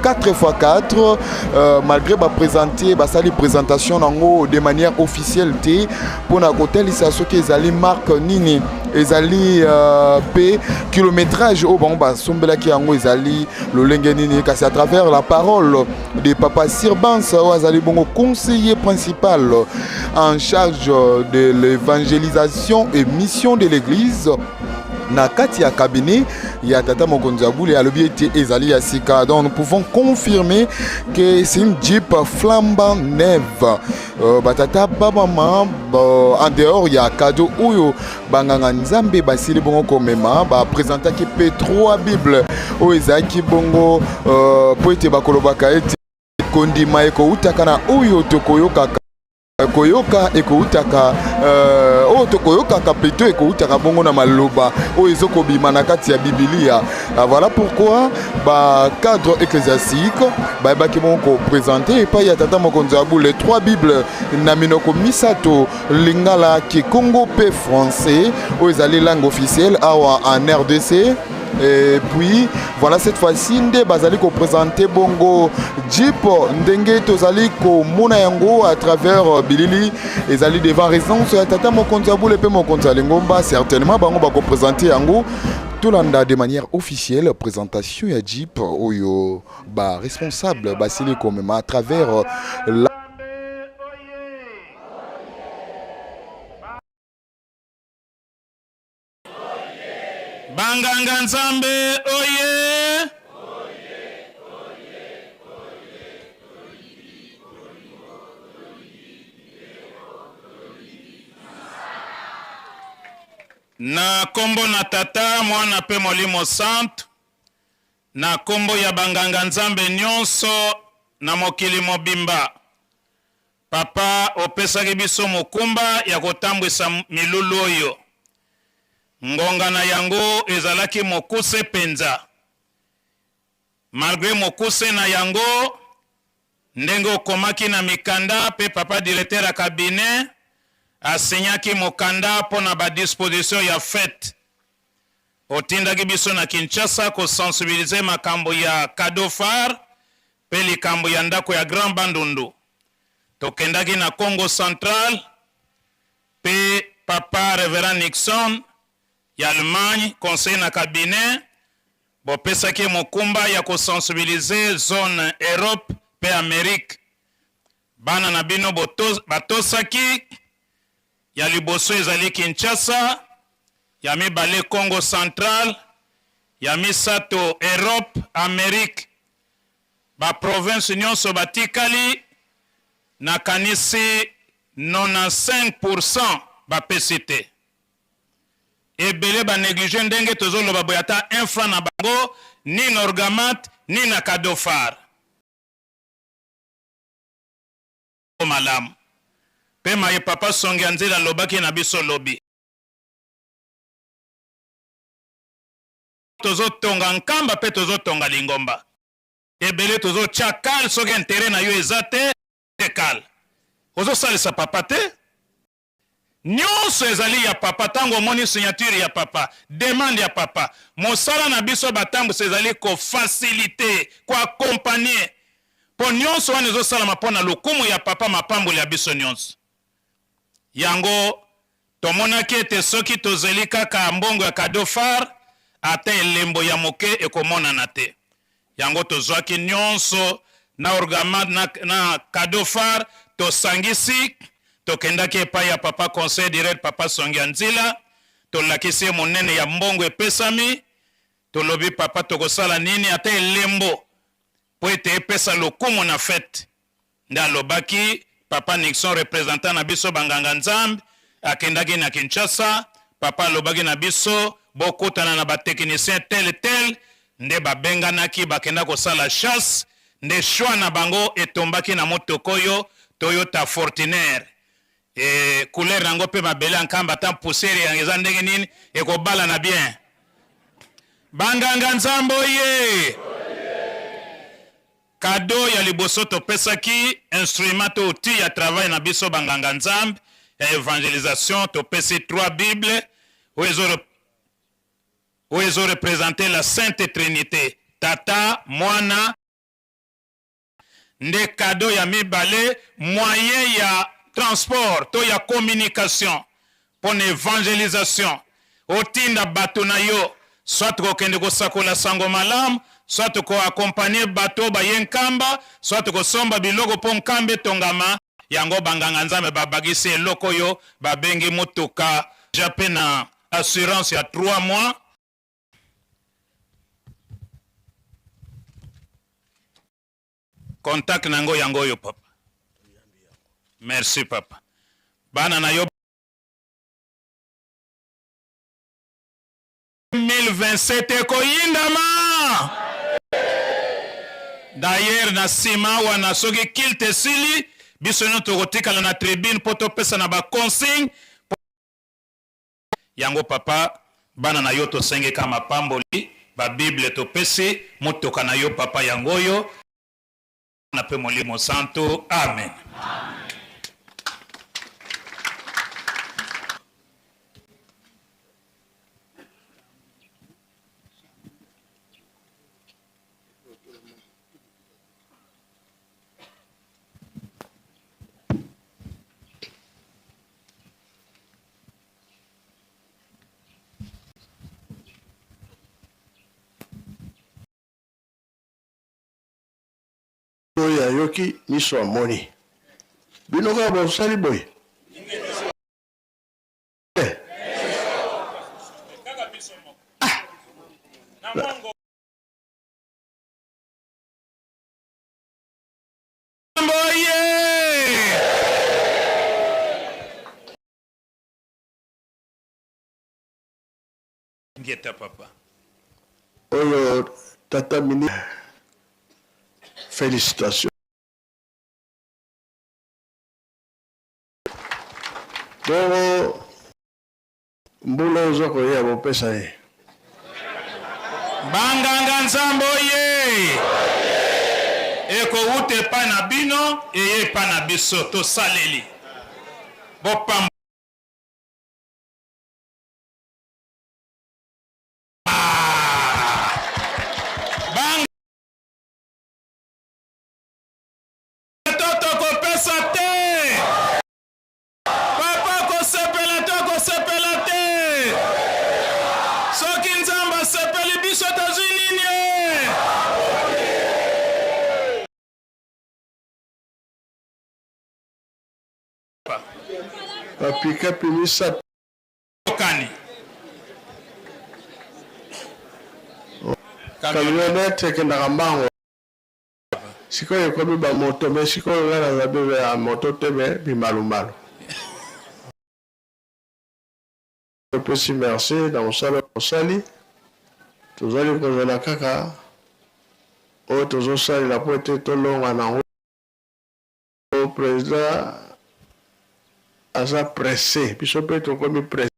4x4 euh, euh, malgré baprésente basali présentation nango de manière officielle te mpo na kotalisa soki ezali marque nini ezali mpe euh, kilométrage oyo bango basombelaki yango ezali lolenge nini kasi à travers la parole de papa sirbans oyo azali bongo conseiller principal en charge de l'évangélisation et mission de l'église na kati ya cabinet ya tata mokonzi ya bule alobi ete ezali ya sika donc nous pouvons confirmer que c'est une jeep flambant neuve euh, batata bamama ba, en dehors ya cadeau oyo banganga nzambe basili bongo komema bapresentaki mpe trois bible oyo ezalaki bongo euh, mpo ete bakolobaka ete kondima ekowutaka na oyo tokoyokaka koyoka ekowutaka euh, oyo tokoyokaka plutôt ekowutaka bongo na maloba oyo ezokobima na kati ya bibilia ah, voilà pourquoi bacadre ecclésiastique bayebaki bongo kopresente epai ya tata mokonzi ya bule trois bible na minoko misato lingala kikongo mpe français oyo ezali langue officielle awa en rdc Et puis voilà cette fois-ci nde bazali ko présenter bongo Jeep ndenge tozali komona yango à travers euh, bilili ezali devant résidence ya tata mokonzi ya bule mpe mokonzi ya lingomba certainement bango bako présenter yango tolanda de manière officielle présentation ya Jeep oyo ba responsable basili komema à travers euh, la Banganga Nzambe oye! Na kombo na Tata, Mwana pe Molimo Santu, na kombo ya banganga Nzambe nyonso na mokili mobimba, Papa opesaki biso mokumba ya kotambwisa milulu oyo. Ngonga na yango ezalaki mokuse penza. Malgre mokuse na yango, ndenge okomaki na mikanda pe papa directeur ya cabinet a signaki mokanda pona ba dispositions ya fete, otindaki biso na Kinshasa ko sensibiliser makambo ya cadeau phare pe likambo ya ndako ya Grand Bandundu. Tokendaki na Kongo Central pe papa Reverend Nixon ya Allemagne, conseiller na cabinet, bopesaki ye mokumba ya ko sensibiliser zone Europe pe Amerique. Bana na bino batosaki, ya liboso ezali Kinshasa, ya mibale Kongo Central, ya misato Europe, Amerique. Ba provinces nionso batikali, nakanisi 95 pour cent bapesi te. Ebele ba negliger ndenge tozoloba boye ata un franc na bango ni na orgamat ni na cadeau phare. Malamu pe maye papa Songe ya Nzila alobaki na biso lobi. Tozo tonga Nkamba pe tozo tonga lingomba. Ebele tozo tia cal soki interet na yo eza te te cal. Ozosalisa papa te. Nionso ezali ya papa tango omoni signature ya papa, demande ya papa. Mosala na biso batambwisi ezali ko faciliter, ko accompagner po nionso wana ezosalama po na lokumu ya papa, mapamboli ya biso nionso. Yango tomonaki ete soki tozeli kaka mbongo ya cadeau phare, ata elembo ya moke ekomonana te. Yango tozwaki nionso na orgama na, na cadeau phare tosangisi, tokendaki epai ya papa conseiller direct papa Songia Nzila, tolakisi ye monene ya mbongo epesami, tolobi papa tokosala nini ata elembo mpo ete epesa lokumu na fete. Nde alobaki papa Nixon representant na biso ba nganga nzambe akendaki na Kinshasa, papa alobaki na biso bokutana na ba techniciens tel tel, nde babenganaki bakenda kosala chasse, nde choix na bango etombaki na motoka oyo Toyota Fortuner e couleur na yango mpe mabele ya Nkamba ata poussière ya eza ndenge nini ekobalana bien. Banganga nzambe oye! Cadeau ya liboso topesaki instrument to outil ya travail na biso ba nganga nzambe ya evangelisation topesi trois bible oyo ezo oyo ezo representer la sainte trinite tata mwana nde cadeau ya mibale moyen ya transport to ya communication Pona evangelisation, otinda batu na yo soit kokende kosakola sango malamu, soit ko accompagner batu oyo baye Nkamba, soit kosomba biloko po Nkamba etongama, yango ba nganga Nzambe babakisi eloko oyo babengi mutuka dejà pe na assurance ya 3 mois. Contact na yango yango oyo papa. Merci papa. Bana na yo 2027 ekoyindama. D'ailleurs na sima awa na soki culte esili biso nyonso tokotikala na tribune mpo topesa na ba consigne yango papa bana na yo tosengeka mapamboli ba bible topesi motoka na yo papa yango oyo na mpe Molimo Santu. Amen. Oyo ayoki, miso amoni. Bino kaka bosali boye? Ngeta papa. Oyo tata ministre felicitations. Bongo mbula oza koya bopesa ye. Banganga nzambe oye! Ekowuta epai na bino eye epai na biso tosaleli. Bopambo To tokopesa te. Papa akosepela to akosepela te? Soki Nzambe asepeli biso tozwi nini? Bapikapi misato. Kani. Camionnette ekendaka mbango. Sikoyo ekomi ba moto mais sikoyo nga naza bebe ya moto te mais bimbalumbalu. Topesi merci na mosala osali. Tozali kozela kaka oyo tozosalela mpo ete tolonga na yango. President aza presse, biso mpe tokomi presse.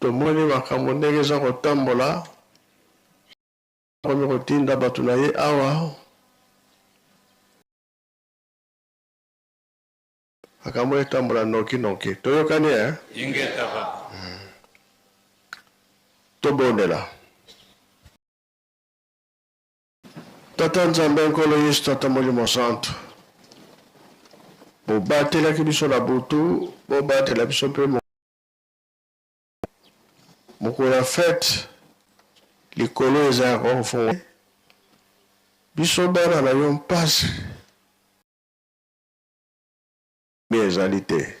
Tomoni makambo ndenge eza kotambola. Akomi kotinda bato na ye awa. Makambo etambola noki noki. Toyokani eh? Ingeta papa. Tobondela. Tata Nzambe Nkolo Yesu Tata Molimo Santu, bobatelaki biso na butu, bobatela biso mpe mokolo ya fete, likolo eza ya kofungola biso bana na yo mpasi Kimia ezali te.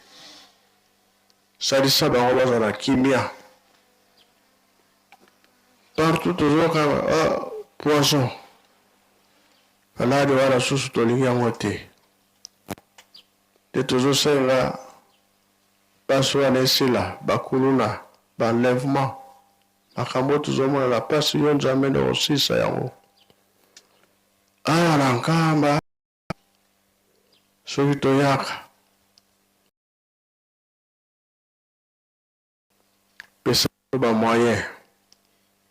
Salisa bango bazala na kimia. Partout tozoyoka ah, poison. Maladi wana susu tolingi yango te. Nde tozosenga pasi wana esila, bakuluna, ba enlèvement, makambo oyo tozomona na pasi, yo Nzambe nde okosilisa yango. Awa na Nkamba Soki toyaka pesa biso ba moyen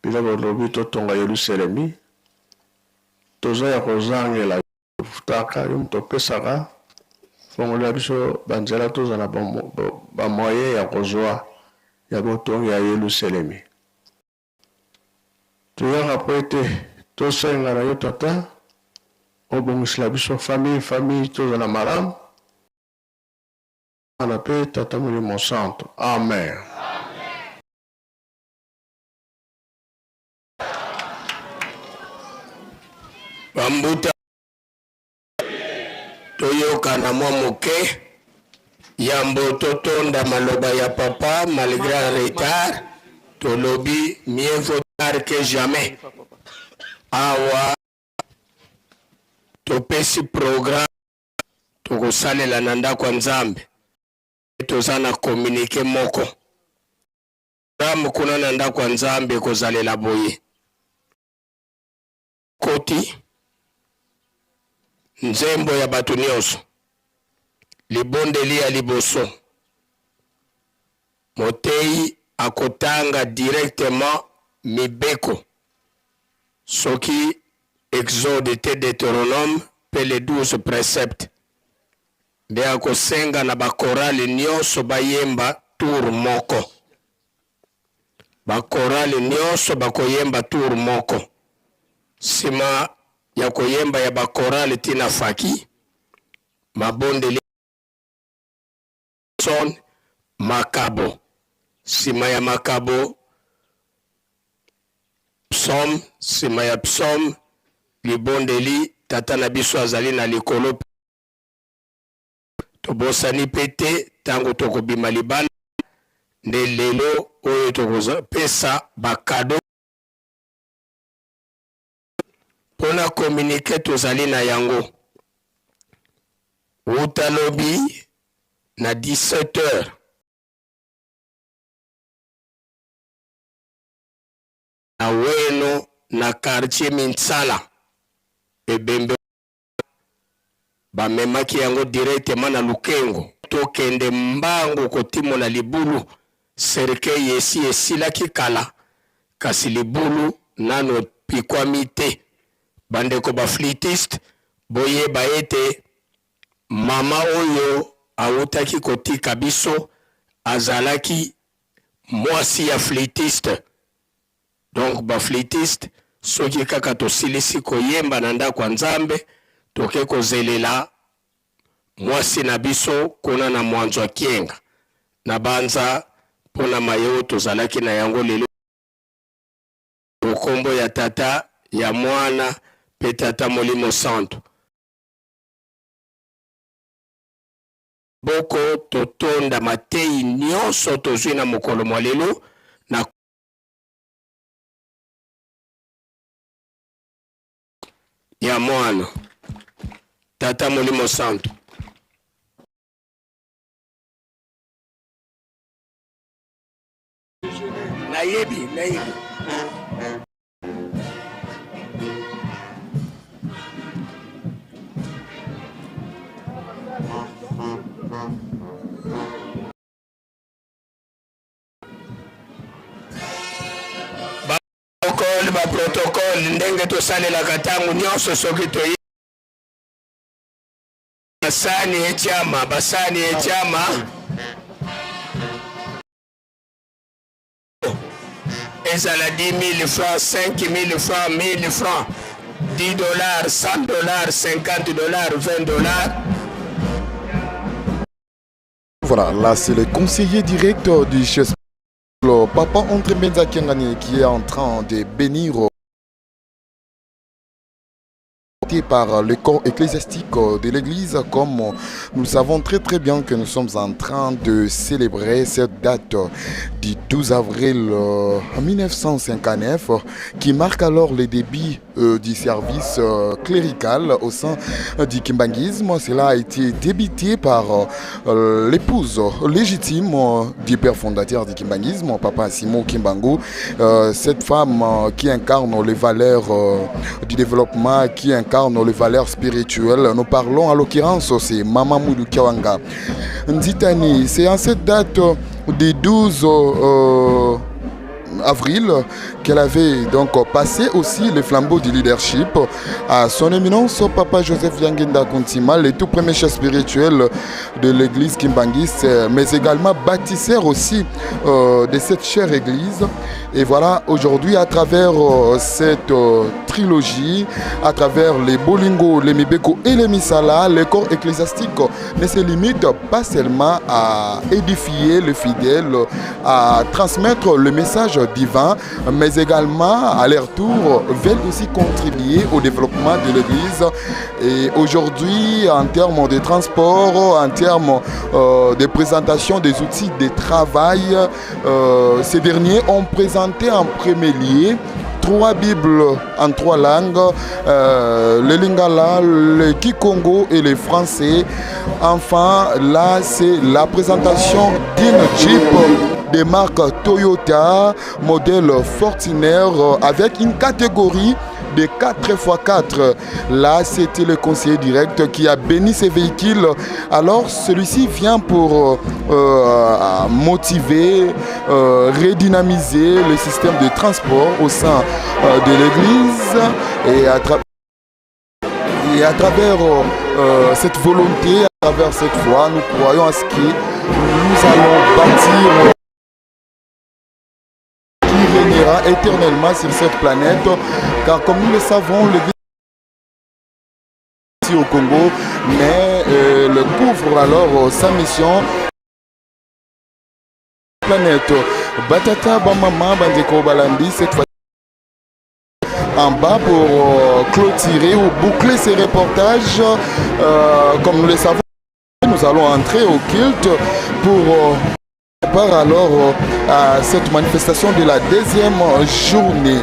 bino bolobi totonga yeluselemi toza ya kozangela yo futaka yo moto opesaka fongolela biso ba nzela tozala ba moyen ya kozwa ya botongi ya yeluselemi. Toyaka po ete tosenga na yo Tata obongisela biso famille, famille tozala malamu na pe Tata Molimo Santu. Amen. Bambuta Toyokana mwa moke yambo totonda maloba ya papa malgre retard tolobi mieux vaut tard que jamais. Awa topesi programme tokosalela na ndako ya Nzambe, toza na communique moko. Programme kuna na ndako ya Nzambe ekozalela boye. Koti nzembo ya bato nyonso, libondeli ya liboso, moteyi akotanga directement mibeko soki Exode te Deuteronome mpe les 12 preceptes nde akosenga na ba chorale nyonso bayemba tour moko. Ba chorale nionso bakoyemba tour moko. Sima ya koyemba ya ba chorale ti na faki, mabondeli son makabo. Sima ya makabo, psaume, sima ya psaume, libondeli Tata na biso azali na likolo. Tobosani mpe te ntango tokobima libanda nde lelo oyo tokopesa ba cadeau mpo na communique tozali na yango wuta lobi na 17 heures. Na Weno na quartier Minsala ebembe Bamemaki yango directement na Lukengo. Tokende mbangu kotimola libulu, cercueil esi esilaki kala, kasi libulu nanu epikwami te. Bandeko ba flûtistes, boyeba ete mama oyo awutaki kotika biso azalaki mwasi ya flûtiste. Donc ba flûtistes soki kaka tosilisi koyemba na ndako ya Nzambe toke kozelela mwasi na biso kuna na Mwanzwa Kienga. Nabanza mpo na maye oyo tozalaki na yango lelo na kombo ya Tata, ya Mwana mpe Tata Molimo Santu. Boko totonda mateyi nionso tozwi na mokolo mwa lelo na ya Mwana, Tata Molimo Santu. Nayebi, nayebi. Ba protocole, ba protocole ndenge tosalelaka ntango nyonso soki toye. Basani etiama, basani etiama. Ezala 10 000 francs, 5 000 francs, 1000 francs, 10 dollars, 100 dollars, 50 dollars, 20 dollars. Voilà, là c'est le conseiller direct du chef Papa André Mbenza Kiangani qui est en train de bénir par le corps ecclésiastique de l'église comme nous savons très très bien que nous sommes en train de célébrer cette date du 12 avril 1959 qui marque alors le début du service clérical au sein du kimbanguisme. Cela a été débité par l'épouse légitime du père fondateur du kimbanguisme, Papa Simon Kimbangu. Cette femme qui incarne les valeurs du développement, qui incarne les valeurs spirituelles. Nous parlons à l'occurrence, c'est Mama Mwilou Kiawanga Nzitani. C'est en cette date du 12 avril qu'elle avait donc passé aussi le flambeau du leadership à son éminence Papa Joseph Diangienda Kuntima, le tout premier chef spirituel de l'église kimbanguiste, mais également bâtisseur aussi de cette chère église. Et voilà, aujourd'hui, à travers cette trilogie, à travers les Bolingo, les Mibeko et les Misala, le corps ecclésiastique ne se limite pas seulement à édifier le fidèle, à transmettre le message divin, mais également, à leur tour, veulent aussi contribuer au développement de l'église. Et aujourd'hui, en termes de transport, en termes de présentation des outils de travail, ces derniers ont présenté en premier lieu 3 Bibles en 3 langues, le Lingala, le Kikongo et le français. Enfin, là, c'est la présentation d'une Jeep de marque Toyota, modèle Fortuner, avec une catégorie de quatre fois quatre. Là, c'était le conseiller direct qui a béni ces véhicules. Alors, celui-ci vient pour motiver, redynamiser le système de transport au sein de l'église et à travers cette volonté, à travers cette foi, nous croyons à ce que nous allons bâtir qui régnera éternellement sur cette planète, car comme nous le savons, l'église ici au Congo, mais le couvre alors sa mission planète. Batata bamama bandeko balandi, cette fois en bas pour clôturer ou boucler ces reportages. Comme nous le savons, nous allons entrer au culte pour part alors à cette manifestation de la deuxième journée.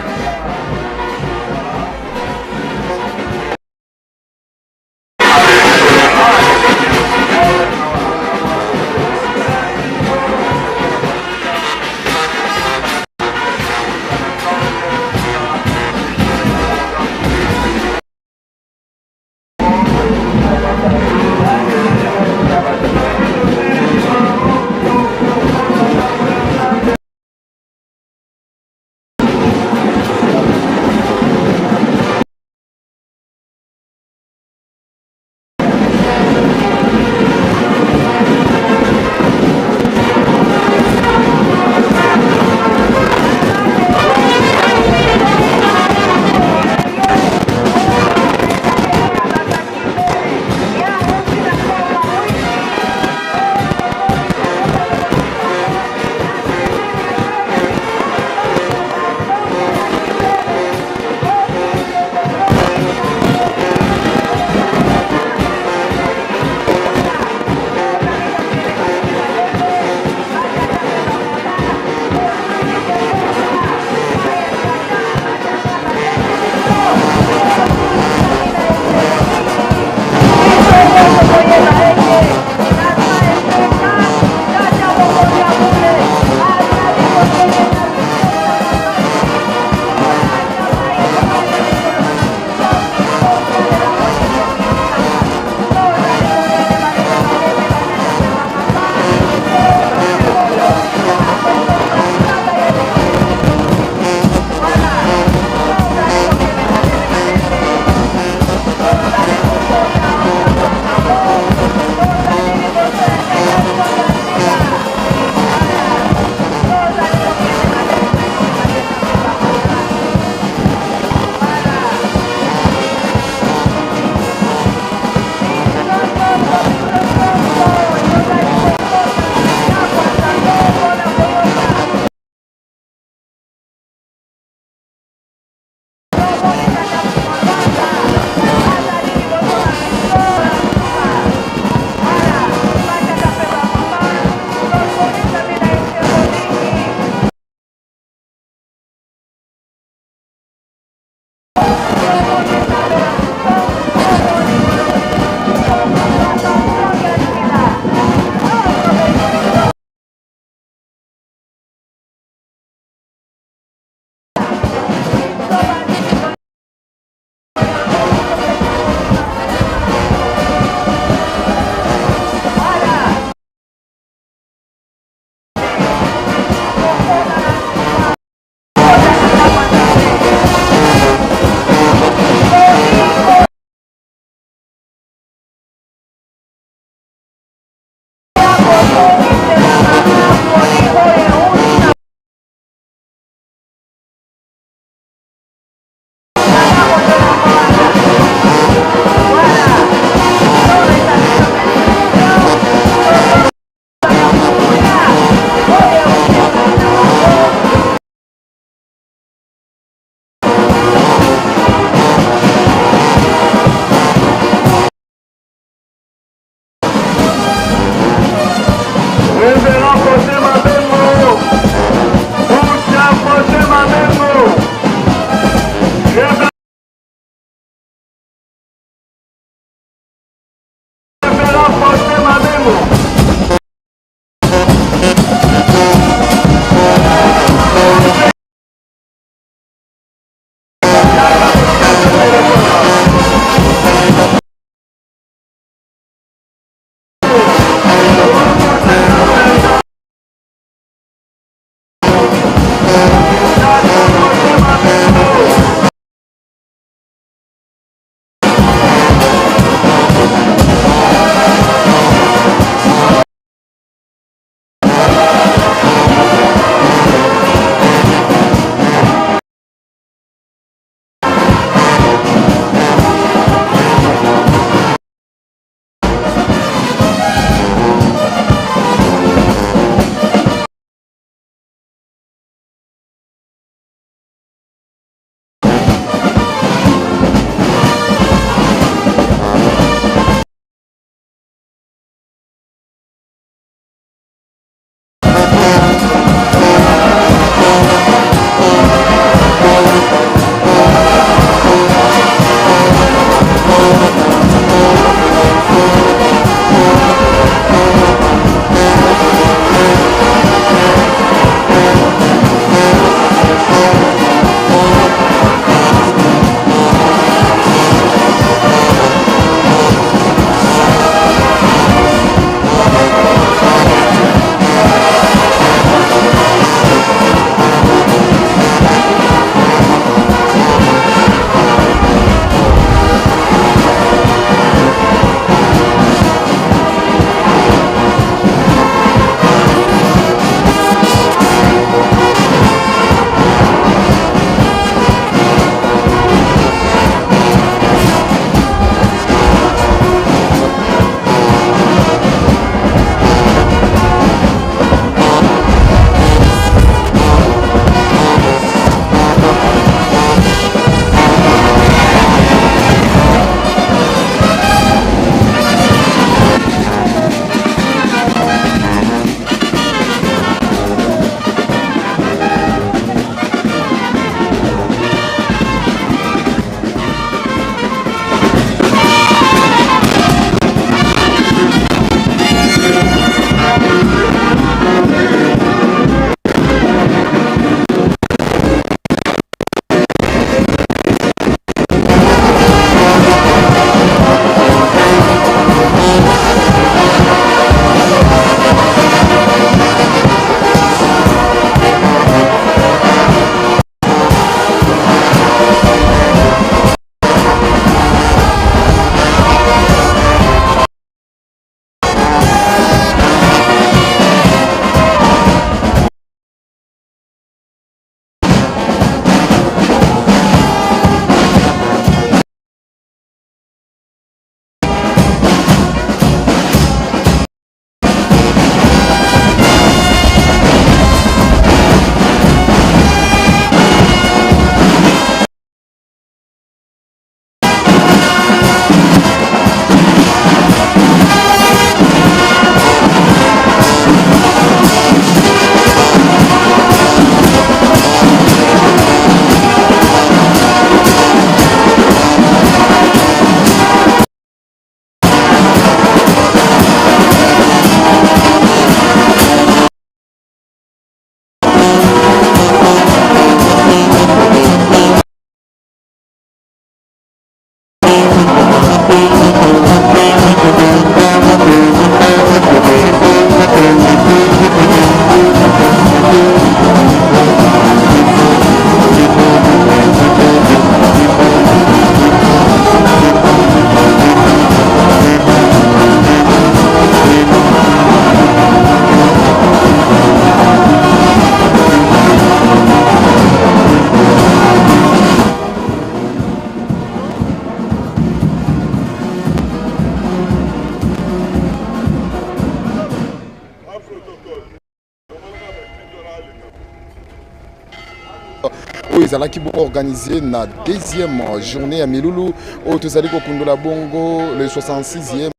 ezalaki bongo organisé na deuxième journée ya milulu oyo tozali kokundola bongo le 66e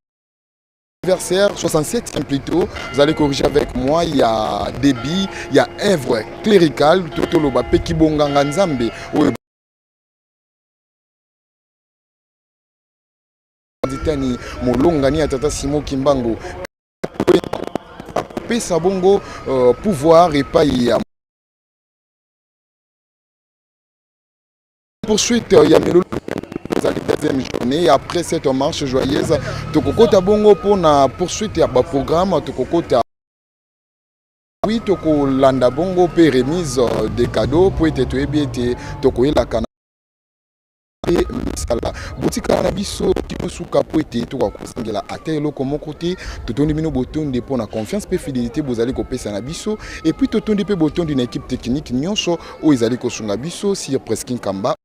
anniversaire, 67e plutôt. Vous allez corriger avec moi, il y a débit, il y a œuvre cléricale, totoloba pe kibonganga nzambe oyo ditani molongani ya tata Simon Kimbangu apesa bongo pouvoir epai ya poursuite ya milulu ezali deuxième journée. Après cette marche joyeuse, tokokota bongo mpona poursuite ya baprogramme. Tokokota, oui, tokolanda bongo mpe remise de cadeau, mpo ete toyebi ete tokoyelaka mpe misala. Botikala na biso kino suka mpo ete tokoka kozangela ata eloko moko te. Totondi bino botondi mpo na confiance mpe fidélité bozali kopesa na biso. Et puis totondi mpe botondi na équipe technique nyonso oyo ezali kosunga biso sur Preskin Kamba.